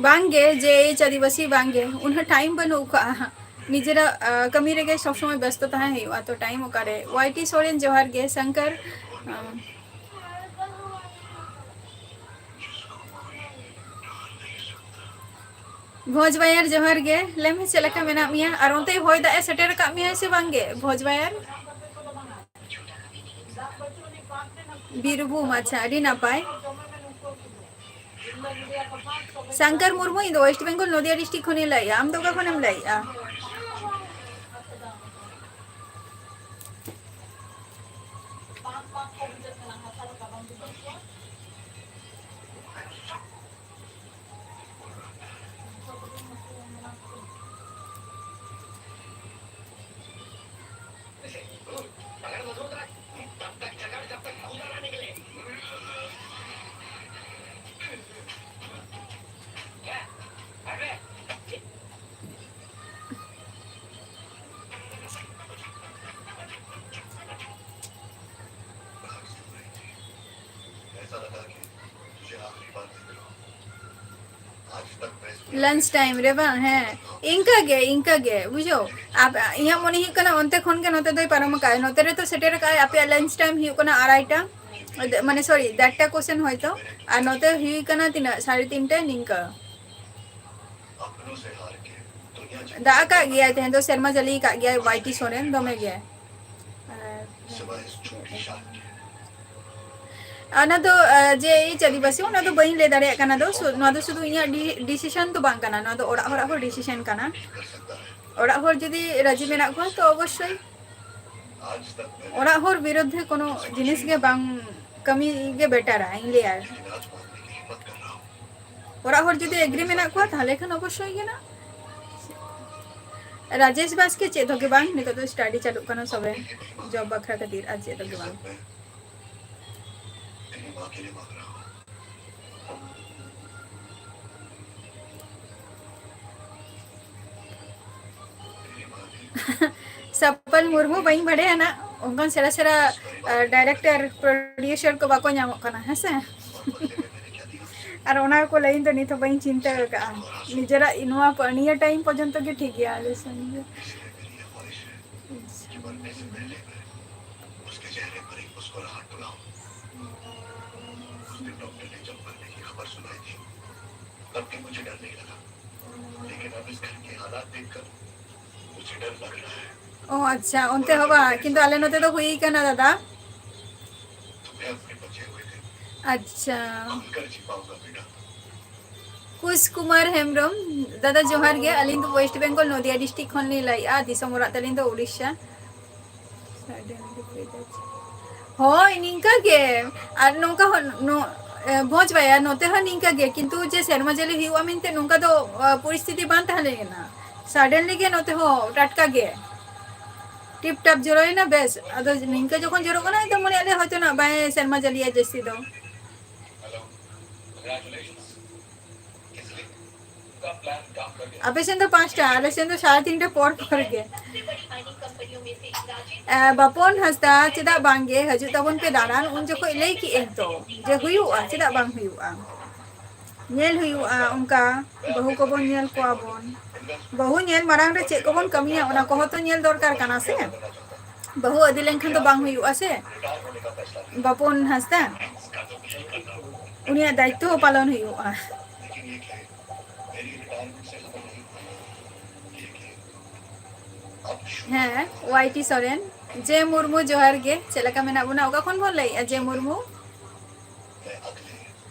ᱵᱟᱝᱜᱮ, ᱡᱮ ᱮᱭᱤᱪ ᱟᱹᱫᱤᱵᱟᱹᱥᱤ, ᱵᱟᱝᱜᱮ, ᱩᱱᱟᱹᱜ ᱴᱟᱭᱤᱢ ᱵᱟᱹᱱᱩᱜ ᱠᱟᱜᱼᱟ᱾ ᱱᱤᱡᱮᱨᱟᱜ, ᱟ, ᱠᱟᱹᱢᱤ ᱨᱮᱜᱮ ᱥᱚᱵ ᱥᱚᱢᱚᱭ ᱵᱮᱥᱛᱚ ᱛᱟᱦᱮᱸ ᱦᱩᱭᱩᱜᱼᱟ, ᱛᱚ ᱴᱟᱭᱤᱢ ᱚᱠᱟᱨᱮ? ᱣᱟᱭ ᱴᱤ ᱥᱚᱨᱮᱱ, ᱡᱚᱦᱟᱨ ᱜᱮ᱾ ᱥᱚᱝᱠᱚᱨ, ᱟ, ᱵᱷᱚᱸᱡᱽ ᱵᱟᱭᱟᱨ, ᱡᱚᱦᱟᱨ ᱜᱮ᱾ ᱞᱟᱹᱭ ᱢᱮ, ᱪᱮᱫ ᱞᱮᱠᱟ ᱢᱮᱱᱟᱜ ᱢᱮᱭᱟ? ᱟᱨ ᱚᱱᱛᱮ ᱦᱚᱭ ᱫᱟᱜ ᱮ ᱥᱮᱴᱮᱨ ᱟᱠᱟᱫ ᱢᱮᱭᱟ ᱥᱮ ᱵᱟᱝ ᱜᱮ, ᱵᱷᱚᱸᱡᱽ ᱵᱟᱭᱟᱨ? ᱵᱤᱨᱵᱷᱩᱢ, ᱟᱪᱪᱷᱟ, ᱟᱹᱰᱤ ᱱᱟᱯᱟᱭ᱾ ᱥᱚᱝᱠᱚᱨ ᱢᱩᱨᱢᱩ, ᱤᱧ ᱫᱚ ᱳᱭᱮᱥᱴ ᱵᱮᱝᱜᱚᱞ ᱱᱚᱫᱤᱭᱟ ᱰᱤᱥᱴᱨᱤᱠᱴ ᱠᱷᱚᱱᱤᱧ ᱞᱟᱹᱭᱮᱜᱼᱟ᱾ ᱟᱢ ᱫᱚ ᱚᱠᱟ ᱠᱷᱚᱱᱮᱢ ᱞᱟᱹᱭᱮᱜᱼᱟ? ᱞᱟᱧᱪ ᱴᱟᱭᱤᱢ ᱨᱮ ᱵᱟᱝ? ᱦᱮᱸ, ᱤᱱᱠᱟᱹ ᱜᱮ, ᱤᱱᱠᱟᱹ ᱜᱮ, ᱵᱩᱡᱷᱟᱹᱣ᱾ ᱟᱯ-, ᱤᱧᱟᱹᱜ ᱢᱚᱱᱮ ᱦᱩᱭᱩᱜ ᱠᱟᱱᱟ ᱚᱱᱛᱮ ᱠᱷᱚᱱ ᱜᱮ ᱱᱚᱛᱮ ᱫᱚᱭ ᱯᱟᱨᱚᱢ ᱟᱠᱟᱫᱼᱟ᱾ ᱱᱚᱛᱮ ᱨᱮᱛᱚ ᱥᱮᱴᱮᱨ ᱟᱠᱟᱫᱼᱟᱭ, ᱟᱯᱮᱭᱟᱜ ᱞᱟᱧᱪ ᱴᱟᱭᱤᱢ ᱦᱩᱭᱩᱜ ᱠᱟᱱᱟ ᱟᱲᱟᱭᱴᱟ, ᱢᱟᱱᱮ, ᱥᱚᱨᱤ, ᱰᱮᱲᱴᱟ ᱠᱚ ᱥᱮᱱ ᱦᱚᱭᱛᱚ᱾ ᱟᱨ ᱱᱚᱛᱮ ᱦᱩᱭ ᱠᱟᱱᱟ ᱛᱤᱱᱟᱹᱜ? ᱥᱟᱲᱮ ᱛᱤᱱᱴᱟ ᱱᱤᱝᱠᱟᱹ᱾ ᱫᱟᱜ ᱟᱠᱟᱫ ᱜᱮᱭᱟᱭ, ᱛᱮᱦᱮᱧ ᱫᱚ ᱥᱮᱨᱢᱟ ᱡᱟᱹᱲᱤ ᱟᱠᱟᱫ ᱜᱮᱭᱟᱭ ᱣᱟᱭ ᱴᱤ ᱥᱚᱨᱮᱱ ᱫᱚᱢᱮ ᱜᱮ᱾ ᱟᱨ ᱚᱱᱟ ᱫᱚ, ᱟᱸ, ᱡᱮ ᱮᱭᱤᱪ ᱟᱹᱫᱤᱵᱟᱹᱥᱤ, ᱚᱱᱟ ᱫᱚ ᱵᱟᱹᱧ ᱞᱟᱹᱭ ᱫᱟᱲᱮᱭᱟᱜ ᱠᱟᱱᱟ᱾ ᱫᱚ ᱥᱩ-, ᱱᱚᱣᱟ ᱫᱚ ᱥᱩᱫᱷᱩ ᱤᱧᱟᱹᱜ ᱰᱤ-, ᱰᱤᱥᱤᱥᱚᱱ ᱫᱚ ᱵᱟᱝ ᱠᱟᱱᱟ, ᱱᱚᱣᱟ ᱫᱚ ᱚᱲᱟᱜ ᱦᱚᱲᱟᱜ ᱦᱚᱸ ᱰᱤᱥᱤᱥᱚᱱ ᱠᱟᱱᱟ᱾ ᱚᱲᱟᱜ ᱦᱚᱲ ᱡᱩᱫᱤ ᱨᱟᱹᱡᱤ ᱢᱮᱱᱟᱜ ᱠᱚᱣᱟ, ᱛᱚ ᱚᱵᱚᱥᱥᱳᱭ ᱚᱲᱟᱜ ᱦᱚᱲ ᱵᱤᱨᱩᱫᱷᱮ ᱠᱳᱱᱳ ᱡᱤᱱᱤᱥ ᱜᱮ ᱵᱟᱝ ᱠᱟᱹᱢᱤ ᱜᱮ ᱵᱮᱴᱟᱨᱟ, ᱤᱧ ᱞᱟᱹᱭᱟ᱾ ᱚᱲᱟᱜ ᱦᱚᱲ ᱡᱩᱫᱤ ᱮᱜᱽᱨᱤ ᱢᱮᱱᱟᱜ ᱠᱚᱣᱟ, ᱛᱟᱦᱚᱞᱮ ᱠᱷᱟᱱ ᱚᱵᱚᱥᱥᱳᱭ ᱜᱮ ᱱᱟᱜ᱾ ᱨᱟᱡᱮᱥ ᱵᱟᱥᱠᱮ ᱪᱮᱫ ᱦᱚᱸ ᱜᱮ ᱵᱟᱝ, ᱱᱤᱛᱚᱜ ᱫᱚ ᱥᱴᱟᱰᱤ ᱪᱟᱹᱞᱩᱜ ᱠᱟᱱᱟ ᱥᱚᱵᱮ, ᱡᱚᱵ ᱵᱟᱠᱷᱨᱟ ᱠᱷᱟᱹᱛᱤᱨ, ᱟᱨ ᱪᱮᱫ ᱦᱚᱸ ᱜᱮ ᱵᱟᱝ᱾ ᱥᱟᱯᱟᱞ ᱢᱩᱨᱢᱩ, ᱵᱟᱹᱧ ᱵᱟᱲᱟᱭᱟ ᱱᱟᱜ, ᱚᱱᱠᱟᱱ ᱥᱮᱬᱟ ᱥᱮᱬᱟ, ᱟ, ᱰᱟᱭᱨᱮᱠᱴᱚᱨ, ᱯᱨᱚᱰᱭᱩᱥᱟᱨ ᱠᱚ ᱵᱟᱠᱚ ᱧᱟᱢᱚᱜ ᱠᱟᱱᱟ, ᱦᱮᱸ ᱥᱮ? ᱟᱨ ᱚᱱᱟ ᱠᱚ ᱞᱟᱭᱤᱱ ᱫᱚ ᱱᱤᱛ ᱦᱚᱸ ᱵᱟᱹᱧ ᱪᱤᱱᱛᱟᱹ ᱟᱠᱟᱫᱼᱟ᱾ ᱱᱤᱡᱮᱨᱟᱜ ᱱᱚᱣᱟ ᱯᱚ-, ᱱᱤᱭᱟᱹ ᱴᱟᱭᱤᱢ ᱯᱚᱨᱡᱚᱱᱛᱚ ᱜᱮ ᱴᱷᱤᱠ ᱜᱮᱭᱟ, ᱟᱞᱮ ᱥᱮᱱ ᱫᱚ᱾ ᱚ, ᱟᱪᱪᱷᱟ, ᱚᱱᱛᱮ ᱦᱚᱸ ᱵᱟᱝ, ᱠᱤᱱᱛᱩ ᱟᱞᱮ ᱱᱚᱛᱮ ᱫᱚ ᱦᱩᱭ ᱠᱟᱱᱟ, ᱫᱟᱫᱟ᱾ ᱟᱪᱪᱷᱟ᱾ ᱠᱩᱥ ᱠᱩᱢᱟᱨ ᱦᱮᱢᱵᱨᱚᱢ, ᱫᱟᱫᱟ ᱡᱚᱦᱟᱨ ᱜᱮ᱾ ᱟᱹᱞᱤᱧ ᱫᱚ ᱳᱭᱮᱥᱴ ᱵᱮᱝᱜᱚᱞ, ᱱᱚᱫᱤᱭᱟ ᱰᱤᱥᱴᱨᱤᱠᱴ ᱠᱷᱚᱱ ᱞᱤᱧ ᱞᱟᱹᱭᱮᱫᱼᱟ᱾ ᱫᱤᱥᱚᱢ ᱚᱲᱟᱜ ᱛᱟᱹᱞᱤᱧ ᱫᱚ ᱩᱲᱤᱥᱥᱟ᱾ ᱦᱳᱭ, ᱱᱤᱝᱠᱟᱹ ᱜᱮ᱾ ᱟᱨ ᱱᱚᱝᱠᱟ ᱦᱚᱸ, ᱱᱚ-, ᱮ, ᱵᱷᱚᱸᱡᱽ ᱵᱟᱭᱟ, ᱱᱚᱛᱮ ᱦᱚᱸ ᱱᱤᱝᱠᱟᱹ ᱜᱮ, ᱠᱤᱱᱛᱩ ᱡᱮ ᱥᱮᱨᱢᱟ ᱡᱟᱹᱲᱤ ᱦᱩᱭᱩᱜᱼᱟ ᱢᱮᱱᱛᱮ ᱱᱚᱝᱠᱟ ᱫᱚ, ᱟ, ᱯᱚᱨᱤᱥᱛᱷᱤᱛᱤ ᱵᱟᱝ ᱛᱟᱦᱮᱸ ᱞᱮᱱᱟ᱾ Suddenly ᱜᱮ ᱱᱚᱛᱮ ᱦᱚᱸ ᱴᱟᱴᱠᱟ ᱜᱮ ᱴᱤᱯ ᱴᱟᱯ ᱡᱚᱨᱚᱭᱮᱱᱟ, ᱵᱮᱥ᱾ ᱟᱫᱚ ᱱᱤᱝᱠᱟᱹ ᱡᱚᱠᱷᱚᱱ ᱡᱚᱨᱚᱜ ᱠᱟᱱᱟ, ᱟᱫᱚ ᱢᱚᱱᱮᱭᱟᱜ ᱞᱮ ᱦᱚᱭᱛᱳ ᱱᱟᱜ ᱵᱟᱭ ᱥᱮᱨᱢᱟ ᱡᱟᱹᱲᱤᱭᱟ ᱡᱟᱹᱥᱛᱤ ᱫᱚ᱾ ᱟᱯᱮ ᱥᱮᱱ ᱫᱚ ᱯᱟᱸᱪᱴᱟ, ᱟᱞᱮ ᱥᱮᱱ ᱫᱚ ᱥᱟᱲᱮ ᱛᱤᱱᱴᱟ ᱯᱚᱨ ᱯᱚᱨ ᱜᱮ᱾ ᱮ, ᱵᱟᱯᱚᱱ ᱦᱟᱸᱥᱫᱟ, ᱪᱮᱫᱟᱜ ᱵᱟᱝ ᱜᱮ ᱦᱤᱡᱩᱜ ᱛᱟᱵᱚᱱ ᱯᱮ ᱫᱟᱬᱟᱱ, ᱩᱱ ᱡᱚᱠᱷᱚᱡ ᱞᱟᱹᱭ ᱠᱮᱜ ᱟᱹᱧ ᱛᱚ ᱡᱮ ᱦᱩᱭᱩᱜᱼᱟ, ᱪᱮᱫᱟᱜ ᱵᱟᱝ ᱦᱩᱭᱩᱜᱼᱟ? ᱧᱮᱞ ᱦᱩᱭᱩᱜᱼᱟ, ᱚᱱᱠᱟ ᱵᱟᱹᱦᱩ ᱠᱚᱵᱚᱱ ᱧᱮᱞ ᱠᱚᱣᱟ ᱵᱚᱱ᱾ ᱵᱟᱹᱦᱩ ᱧᱮᱞ ᱢᱟᱲᱟᱝ ᱨᱮ ᱪᱮᱫ ᱠᱚᱵᱚᱱ ᱠᱟᱹᱢᱤᱭᱟ, ᱚᱱᱟ ᱠᱚᱦᱚᱸ ᱛᱚ ᱧᱮᱞ ᱫᱚᱨᱠᱟᱨ ᱠᱟᱱᱟ ᱥᱮ᱾ ᱵᱟᱹᱦᱩ ᱤᱫᱤ ᱞᱮᱱᱠᱷᱟᱱ ᱫᱚ ᱵᱟᱝ ᱦᱩᱭᱩᱜᱼᱟ ᱥᱮ᱾ ᱵᱟᱯᱚᱱ ᱦᱟᱸᱥᱫᱟ, ᱩᱱᱤᱭᱟᱜ ᱫᱟᱭᱤᱛᱛᱚ ᱦᱚᱸ ᱯᱟᱞᱚᱱ ᱦᱩᱭᱩᱜᱼᱟ᱾ ᱦᱮᱸ, ᱳᱣᱟᱭ ᱴᱤ ᱥᱚᱨᱮᱱ, ᱡᱮ ᱢᱩᱨᱢᱩ, ᱡᱚᱦᱟᱨ ᱜᱮ᱾ ᱪᱮᱫ ᱞᱮᱠᱟ ᱢᱮᱱᱟᱜ ᱵᱚᱱᱟ? ᱚᱠᱟ ᱠᱷᱚᱱ ᱵᱚᱱ ᱞᱟᱹᱭᱮᱜᱼᱟ, ᱡᱮ ᱢᱩᱨᱢᱩ?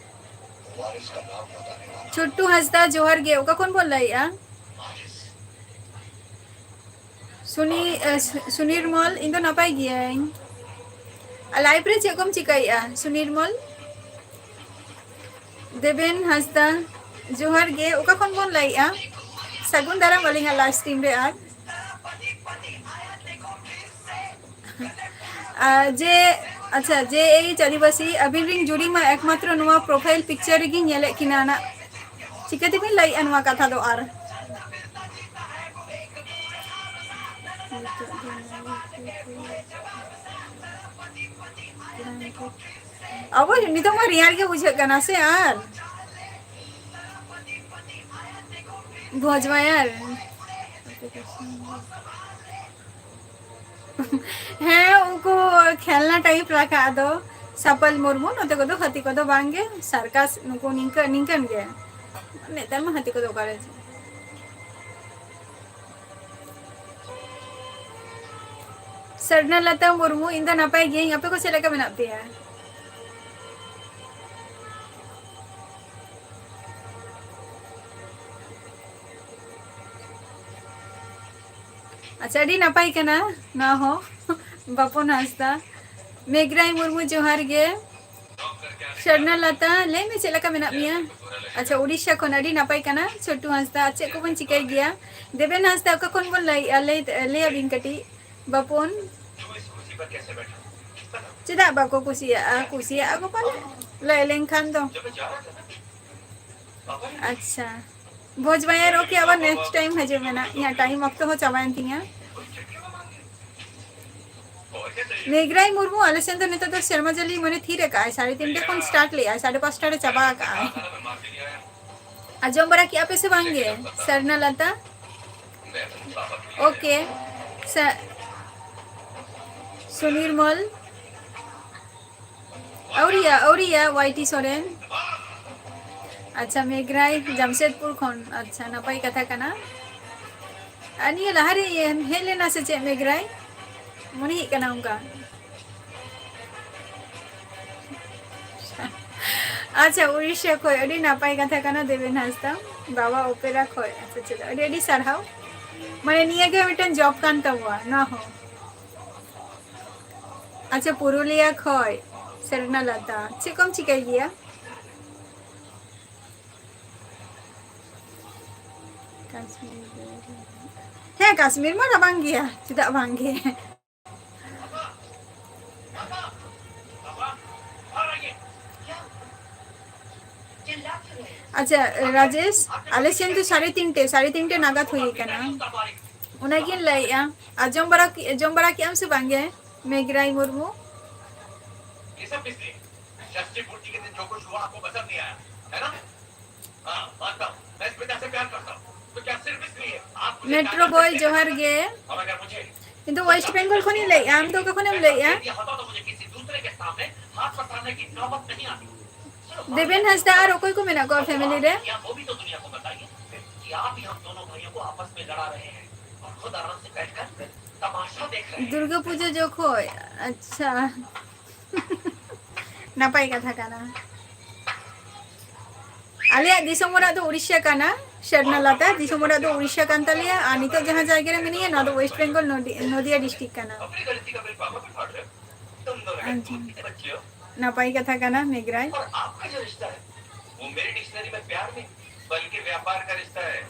ᱪᱷᱩᱴᱴᱩ ᱦᱟᱸᱥᱫᱟ, ᱡᱚᱦᱟᱨ ᱜᱮ᱾ ᱚᱠᱟ ᱠᱷᱚᱱ ᱵᱚᱱ ᱞᱟᱹᱭᱮᱜᱼᱟ? ᱥᱩᱱᱤ-, ᱮ, ᱥᱩ-, ᱥᱩᱱᱤᱨᱢᱚᱞ, ᱤᱧ ᱫᱚ ᱱᱟᱯᱟᱭ ᱜᱤᱭᱟᱹᱧ᱾ ᱟᱨ live ᱨᱮ ᱪᱮᱫ ᱠᱚᱢ ᱪᱤᱠᱟᱹᱭᱮᱜᱼᱟ, ᱥᱩᱱᱤᱨᱢᱚᱞ? ᱫᱮᱵᱮᱱ ᱦᱟᱸᱥᱫᱟ, ᱡᱚᱦᱟᱨ ᱜᱮ᱾ ᱚᱠᱟ ᱠᱷᱚᱱ ᱵᱚᱱ ᱞᱟᱹᱭᱮᱜᱼᱟ? ᱥᱟᱹᱜᱩᱱ ᱫᱟᱨᱟᱢ ᱟᱹᱞᱤᱧᱟᱜ live stream ᱨᱮ᱾ ᱟᱨ ᱟᱨ ᱡᱮ, ᱟᱪᱪᱷᱟ, ᱡᱮ ᱮᱭᱤᱪ ᱟᱹᱫᱤᱵᱟᱹᱥᱤ, ᱟᱹᱵᱤᱱ ᱨᱤᱱ ᱡᱩᱨᱤ ᱢᱟ ᱮᱠᱢᱟᱛᱨᱚ ᱱᱚᱣᱟ profile picture ᱨᱮᱜᱤᱧ ᱧᱮᱞᱮᱫ ᱠᱤᱱᱟ ᱱᱟᱜ᱾ ᱪᱤᱠᱟᱹ ᱛᱮᱵᱤᱱ ᱞᱟᱹᱭᱮᱜᱼᱟ ᱱᱚᱣᱟ ᱠᱟᱛᱷᱟ ᱫᱚ ᱟᱨ? ᱟᱵᱚ ᱱᱤᱛᱚᱜ ᱢᱟ ᱨᱮᱭᱟᱲ ᱜᱮ ᱵᱩᱡᱷᱟᱹᱜ ᱠᱟᱱᱟ ᱥᱮ ᱟᱨ᱾ ᱵᱷᱚᱡᱽ ᱵᱟᱭᱟᱨ᱾ ᱦᱮᱸ, ᱩᱱᱠᱩ ᱠᱷᱮᱞᱱᱟ type ᱨᱟᱠᱷᱟ ᱫᱚ᱾ ᱥᱟᱯᱟᱞ ᱢᱩᱨᱢᱩ, ᱱᱚᱛᱮ ᱠᱚᱫᱚ ᱦᱟᱹᱛᱤ ᱠᱚᱫᱚ ᱵᱟᱝ ᱜᱮ, circus ᱱᱩᱠᱩ ᱱᱤᱝᱠᱟᱹ, ᱱᱤᱝᱠᱟᱹᱱ ᱜᱮ᱾ ᱱᱮᱛᱟᱨ ᱢᱟ ᱦᱟᱹᱛᱤ ᱠᱚᱫᱚ ᱚᱠᱟᱨᱮ? ᱥᱟᱨᱱᱟᱞᱟᱛᱟ ᱢᱩᱨᱢᱩ, ᱤᱧ ᱫᱚ ᱱᱟᱯᱟᱭ ᱜᱤᱭᱟᱹᱧ, ᱟᱯᱮ ᱠᱚ ᱪᱮᱫ ᱞᱮᱠᱟ ᱢᱮᱱᱟᱜ ᱯᱮᱭᱟ? ᱟᱪᱪᱷᱟ, ᱟᱹᱰᱤ ᱱᱟᱯᱟᱭ ᱠᱟᱱᱟ ᱱᱚᱣᱟ ᱦᱚᱸ᱾ ᱵᱟᱯᱚᱱ ᱦᱟᱸᱥᱫᱟ, ᱢᱮᱜᱽᱨᱟᱭ ᱢᱩᱨᱢᱩ, ᱡᱚᱦᱟᱨ ᱜᱮ᱾ ᱥᱚᱨᱱᱟ ᱞᱟᱛᱟ, ᱞᱟᱹᱭ ᱢᱮ ᱪᱮᱫ ᱞᱮᱠᱟ ᱢᱮᱱᱟᱜ ᱢᱮᱭᱟ? ᱟᱪᱪᱷᱟ, ᱩᱲᱤᱥᱥᱟ ᱠᱷᱚᱱ ᱟᱹᱰᱤ ᱱᱟᱯᱟᱭ ᱠᱟᱱᱟ᱾ ᱪᱷᱳᱴᱩ ᱦᱟᱸᱥᱫᱟ, ᱟᱨ ᱪᱮᱫ ᱠᱚᱵᱚᱱ ᱪᱤᱠᱟᱹᱭ ᱜᱮᱭᱟ? ᱫᱮᱵᱮᱱ ᱦᱟᱸᱥᱫᱟ, ᱚᱠᱟ ᱠᱷᱚᱱ ᱵᱚᱱ ᱞᱟᱹᱭᱮᱜᱼᱟ? ᱞᱟᱹᱭ, ᱞᱟᱹᱭ ᱟᱵᱤᱱ ᱠᱟᱹᱴᱤᱡ᱾ ᱵᱟᱯᱚᱱ, ᱪᱮᱫᱟᱜ ᱵᱟᱠᱚ ᱠᱩᱥᱤᱭᱟᱜᱼᱟ? ᱠᱩᱥᱤᱭᱟᱜᱼᱟ ᱠᱚ ᱯᱟᱞᱮ, ᱞᱟᱹᱭ ᱞᱮᱱᱠᱷᱟᱱ ᱫᱚ᱾ ᱟᱪᱪᱷᱟ, ᱵᱷᱳᱡᱽ ᱵᱟᱭᱟᱨ, OK, ᱟᱵᱟᱨ next time ᱦᱤᱡᱩᱜ ᱢᱮ ᱱᱟᱜ᱾ ᱤᱧᱟᱹᱜ time ᱚᱠᱛᱚ ᱦᱚᱸ ᱪᱟᱵᱟᱭᱮᱱ ᱛᱤᱧᱟ᱾ ᱢᱮᱜᱽᱨᱟᱭ ᱢᱩᱨᱢᱩ, ᱟᱞᱮ ᱥᱮᱱ ᱫᱚ ᱱᱤᱛᱚᱜ ᱫᱚ ᱥᱮᱨᱢᱟ ᱡᱟᱹᱲᱤ ᱢᱟᱱᱮ ᱛᱷᱤᱨ ᱟᱠᱟᱜᱼᱟᱭ, ᱥᱟᱲᱮ ᱛᱤᱱᱴᱮ ᱠᱷᱚᱱ start ᱞᱮᱜᱼᱟᱭ, ᱥᱟᱲᱮ ᱯᱟᱸᱪᱴᱟ ᱨᱮ ᱪᱟᱵᱟ ᱟᱠᱟᱜᱼᱟᱭ᱾ ᱟᱸᱡᱚᱢ ᱵᱟᱲᱟ ᱠᱮᱜᱼᱟ ᱯᱮ ᱥᱮ ᱵᱟᱝ ᱜᱮ, ᱥᱚᱨᱱᱟ ᱞᱟᱛᱟ? OK, ᱥᱟ-, ᱥᱩᱱᱤᱨᱢᱚᱞ᱾ ᱟᱹᱣᱨᱤᱭᱟ, ᱟᱹᱣᱨᱤᱭᱟ, YT ᱥᱚᱨᱮᱱ᱾ ᱟᱪᱪᱷᱟ, ᱢᱮᱜᱽᱨᱟᱭ ᱡᱟᱢᱥᱮᱫᱽᱯᱩᱨ ᱠᱷᱚᱱ᱾ ᱟᱪᱪᱷᱟ, ᱱᱟᱯᱟᱭ ᱠᱟᱛᱷᱟ ᱠᱟᱱᱟ᱾ ᱟᱨ ᱱᱤᱭᱟᱹ ᱞᱟᱦᱟᱨᱮ ᱦᱮᱡ ᱞᱮᱱᱟ ᱥᱮ ᱪᱮᱫ ᱢᱮᱜᱽᱨᱟᱭ? ᱢᱚᱱᱮ ᱦᱩᱭᱩᱜ ᱠᱟᱱᱟ ᱚᱱᱠᱟ᱾ ᱟᱪᱪᱷᱟ, ᱩᱲᱤᱥᱥᱟ ᱠᱷᱚᱡ, ᱟᱹᱰᱤ ᱱᱟᱯᱟᱭ ᱠᱟᱛᱷᱟ ᱠᱟᱱᱟ ᱫᱮᱵᱮᱱ ᱦᱟᱸᱥᱫᱟ, ᱵᱟᱵᱟ ᱚᱯᱮᱨᱟ ᱠᱷᱚᱡ᱾ ᱟᱪᱪᱷᱟ, ᱪᱚᱞᱚ, ᱟᱹᱰᱤ ᱟᱹᱰᱤ ᱥᱟᱨᱦᱟᱣ᱾ ᱢᱟᱱᱮ ᱱᱤᱭᱟᱹ ᱜᱮ ᱢᱤᱫᱴᱮᱱ job ᱠᱟᱱ ᱛᱟᱵᱚᱣᱟ, ᱱᱚᱣᱟ ᱦᱚᱸ᱾ ᱟᱪᱪᱷᱟ, ᱯᱩᱨᱩᱞᱤᱭᱟ ᱠᱷᱚᱡ ᱥᱮᱨᱱᱟ ᱞᱟᱛᱟ, ᱪᱮᱫ ᱠᱚᱢ ᱪᱤᱠᱟᱹᱭ ᱜᱮᱭᱟ? ᱠᱟᱥᱢᱤᱨ ᱫᱚ, ᱦᱮᱸ, ᱠᱟᱥᱢᱤᱨ ᱢᱟ ᱨᱟᱵᱟᱝ ᱜᱮᱭᱟ, ᱪᱮᱫᱟᱜ ᱵᱟᱝ ᱜᱮ? ᱟᱪᱪᱷᱟ, ᱨᱟᱡᱮᱥ, ᱟᱞᱮ ᱥᱮᱱ ᱫᱚ ᱥᱟᱲᱮ ᱛᱤᱱᱴᱮ, ᱥᱟᱲᱮ ᱛᱤᱱᱴᱮ ᱱᱟᱜᱟᱫ ᱦᱩᱭ ᱟᱠᱟᱱᱟ᱾ ᱚᱱᱟᱜᱤᱧ ᱞᱟᱹᱭᱮᱜᱼᱟ, ᱟᱸᱡᱚᱢ ᱵᱟᱲᱟ ᱠᱮ-, ᱡᱚᱢ ᱵᱟᱲᱟ ᱠᱮᱜᱼᱟᱢ ᱥᱮ ᱵᱟᱝ ᱜᱮ, ᱢᱮᱜᱽᱨᱟᱭ ᱢᱩᱨᱢᱩ? ये सब किस लिए? षष्ठी पूर्ति के दिन जो कुछ हुआ, आपको पसंद नहीं आया, है ना? हाँ, मानता हूँ, मैं इस पिता से प्यार करता हूँ। तो क्या सिर्फ इसलिए आप मुझे Metro Boy, जोहार गे। और अगर मुझे ᱤᱧ ᱫᱚ ᱳᱭᱮᱥᱴ ᱵᱮᱝᱜᱚᱞ ᱠᱷᱚᱱᱤᱧ ᱞᱟᱹᱭᱮᱜᱼᱟ, ᱟᱢ ᱫᱚ ᱚᱠᱟ ᱠᱷᱚᱱᱮᱢ ᱞᱟᱹᱭᱮᱜᱼᱟ? ᱫᱮᱵᱮᱱ ᱦᱟᱸᱥᱫᱟ ᱟᱨ ᱚᱠᱚᱭ ᱠᱚ ᱢᱮᱱᱟᱜ ᱠᱚᱣᱟ family ᱨᱮ? ᱫᱩᱨᱜᱟᱹ ᱯᱩᱡᱟᱹ ᱡᱚᱠᱷᱚᱡ, ᱟᱪᱪᱷᱟ᱾ ᱱᱟᱯᱟᱭ ᱠᱟᱛᱷᱟ ᱠᱟᱱᱟ᱾ ᱟᱞᱮᱭᱟᱜ ᱫᱤᱥᱚᱢ ᱚᱲᱟᱜ ᱫᱚ ᱩᱲᱤᱥᱥᱟ ᱠᱟᱱᱟ᱾ ᱥᱟᱨᱱᱟ ᱞᱟᱛᱟ, ᱫᱤᱥᱚᱢ ᱚᱲᱟᱜ ᱫᱚ ᱩᱲᱤᱥᱥᱟ ᱠᱟᱱ ᱛᱟᱞᱮᱭᱟ, ᱟᱨ ᱱᱤᱛᱚᱜ ᱡᱟᱦᱟᱸ ᱡᱟᱭᱜᱟ ᱨᱮ ᱢᱤᱱᱟᱹᱧᱟ, ᱱᱚᱣᱟ ᱫᱚ ᱳᱭᱮᱥᱴ ᱵᱮᱝᱜᱚᱞ, ᱱᱚᱫᱤ-, ᱱᱚᱫᱤᱭᱟ ᱰᱤᱥᱴᱨᱤᱠᱴ ᱠᱟᱱᱟ᱾ ᱟᱪᱪᱷᱟ, ᱱᱟᱯᱟᱭ ᱠᱟᱛᱷᱟ ᱠᱟᱱᱟ, ᱢᱮᱜᱽᱨᱟᱭ᱾ और आपका जो रिश्ता है, वो मेरी डिक्शनरी में प्यार नहीं, बल्कि व्यापार का रिश्ता है।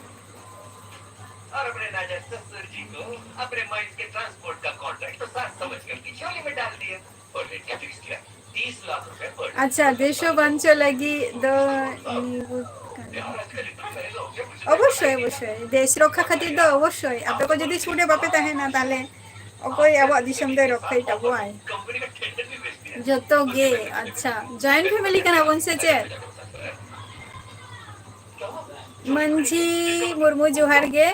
और अपने राजा ससुर जी को अपने माइंस के ट्रांसपोर्ट का कॉन्ट्रैक्ट तो सास समझकर उनकी झोली में डाल दिया। और रेट क्या फिक्स किया? तीस लाख रुपए पर डे। ᱟᱪᱪᱷᱟ, ᱫᱮᱥ ᱦᱚᱸ ᱵᱟᱧᱪᱟᱣ ᱞᱟᱹᱜᱤᱫ ᱫᱚ ᱱᱤᱵᱩ ᱠᱟᱱᱟ᱾ ᱚᱵᱚᱥᱥᱳᱭ, ᱚᱵᱚᱥᱥᱳᱭ᱾ ᱫᱮᱥ ᱨᱚᱠᱠᱷᱟ ᱠᱷᱟᱹᱛᱤᱨ ᱫᱚ ᱚᱵᱚᱥᱥᱳᱭ᱾ ᱟᱯᱮ ᱠᱚ ᱡᱩᱫᱤ ᱥᱩᱨ ᱨᱮ ᱵᱟᱯᱮ ᱛᱟᱦᱮᱱᱟ, ᱛᱟᱦᱞᱮ ᱚᱠᱚᱭ ᱟᱵᱚᱣᱟᱜ ᱫᱤᱥᱚᱢ ᱫᱚᱭ ᱨᱚᱠᱠᱷᱟᱭ ᱛᱟᱵᱚᱣᱟᱭ? ᱡᱚᱛᱚ ᱜᱮ᱾ ᱟᱪᱪᱷᱟ, ᱡᱚᱭᱮᱱᱴ ᱯᱷᱮᱢᱤᱞᱤ ᱠᱟᱱᱟ ᱵᱚᱱ ᱥᱮ ᱪᱮᱫ? ᱢᱟᱹᱡᱷᱤ ᱢᱩᱨᱢᱩ, ᱡᱚᱦᱟᱨ ᱜᱮ᱾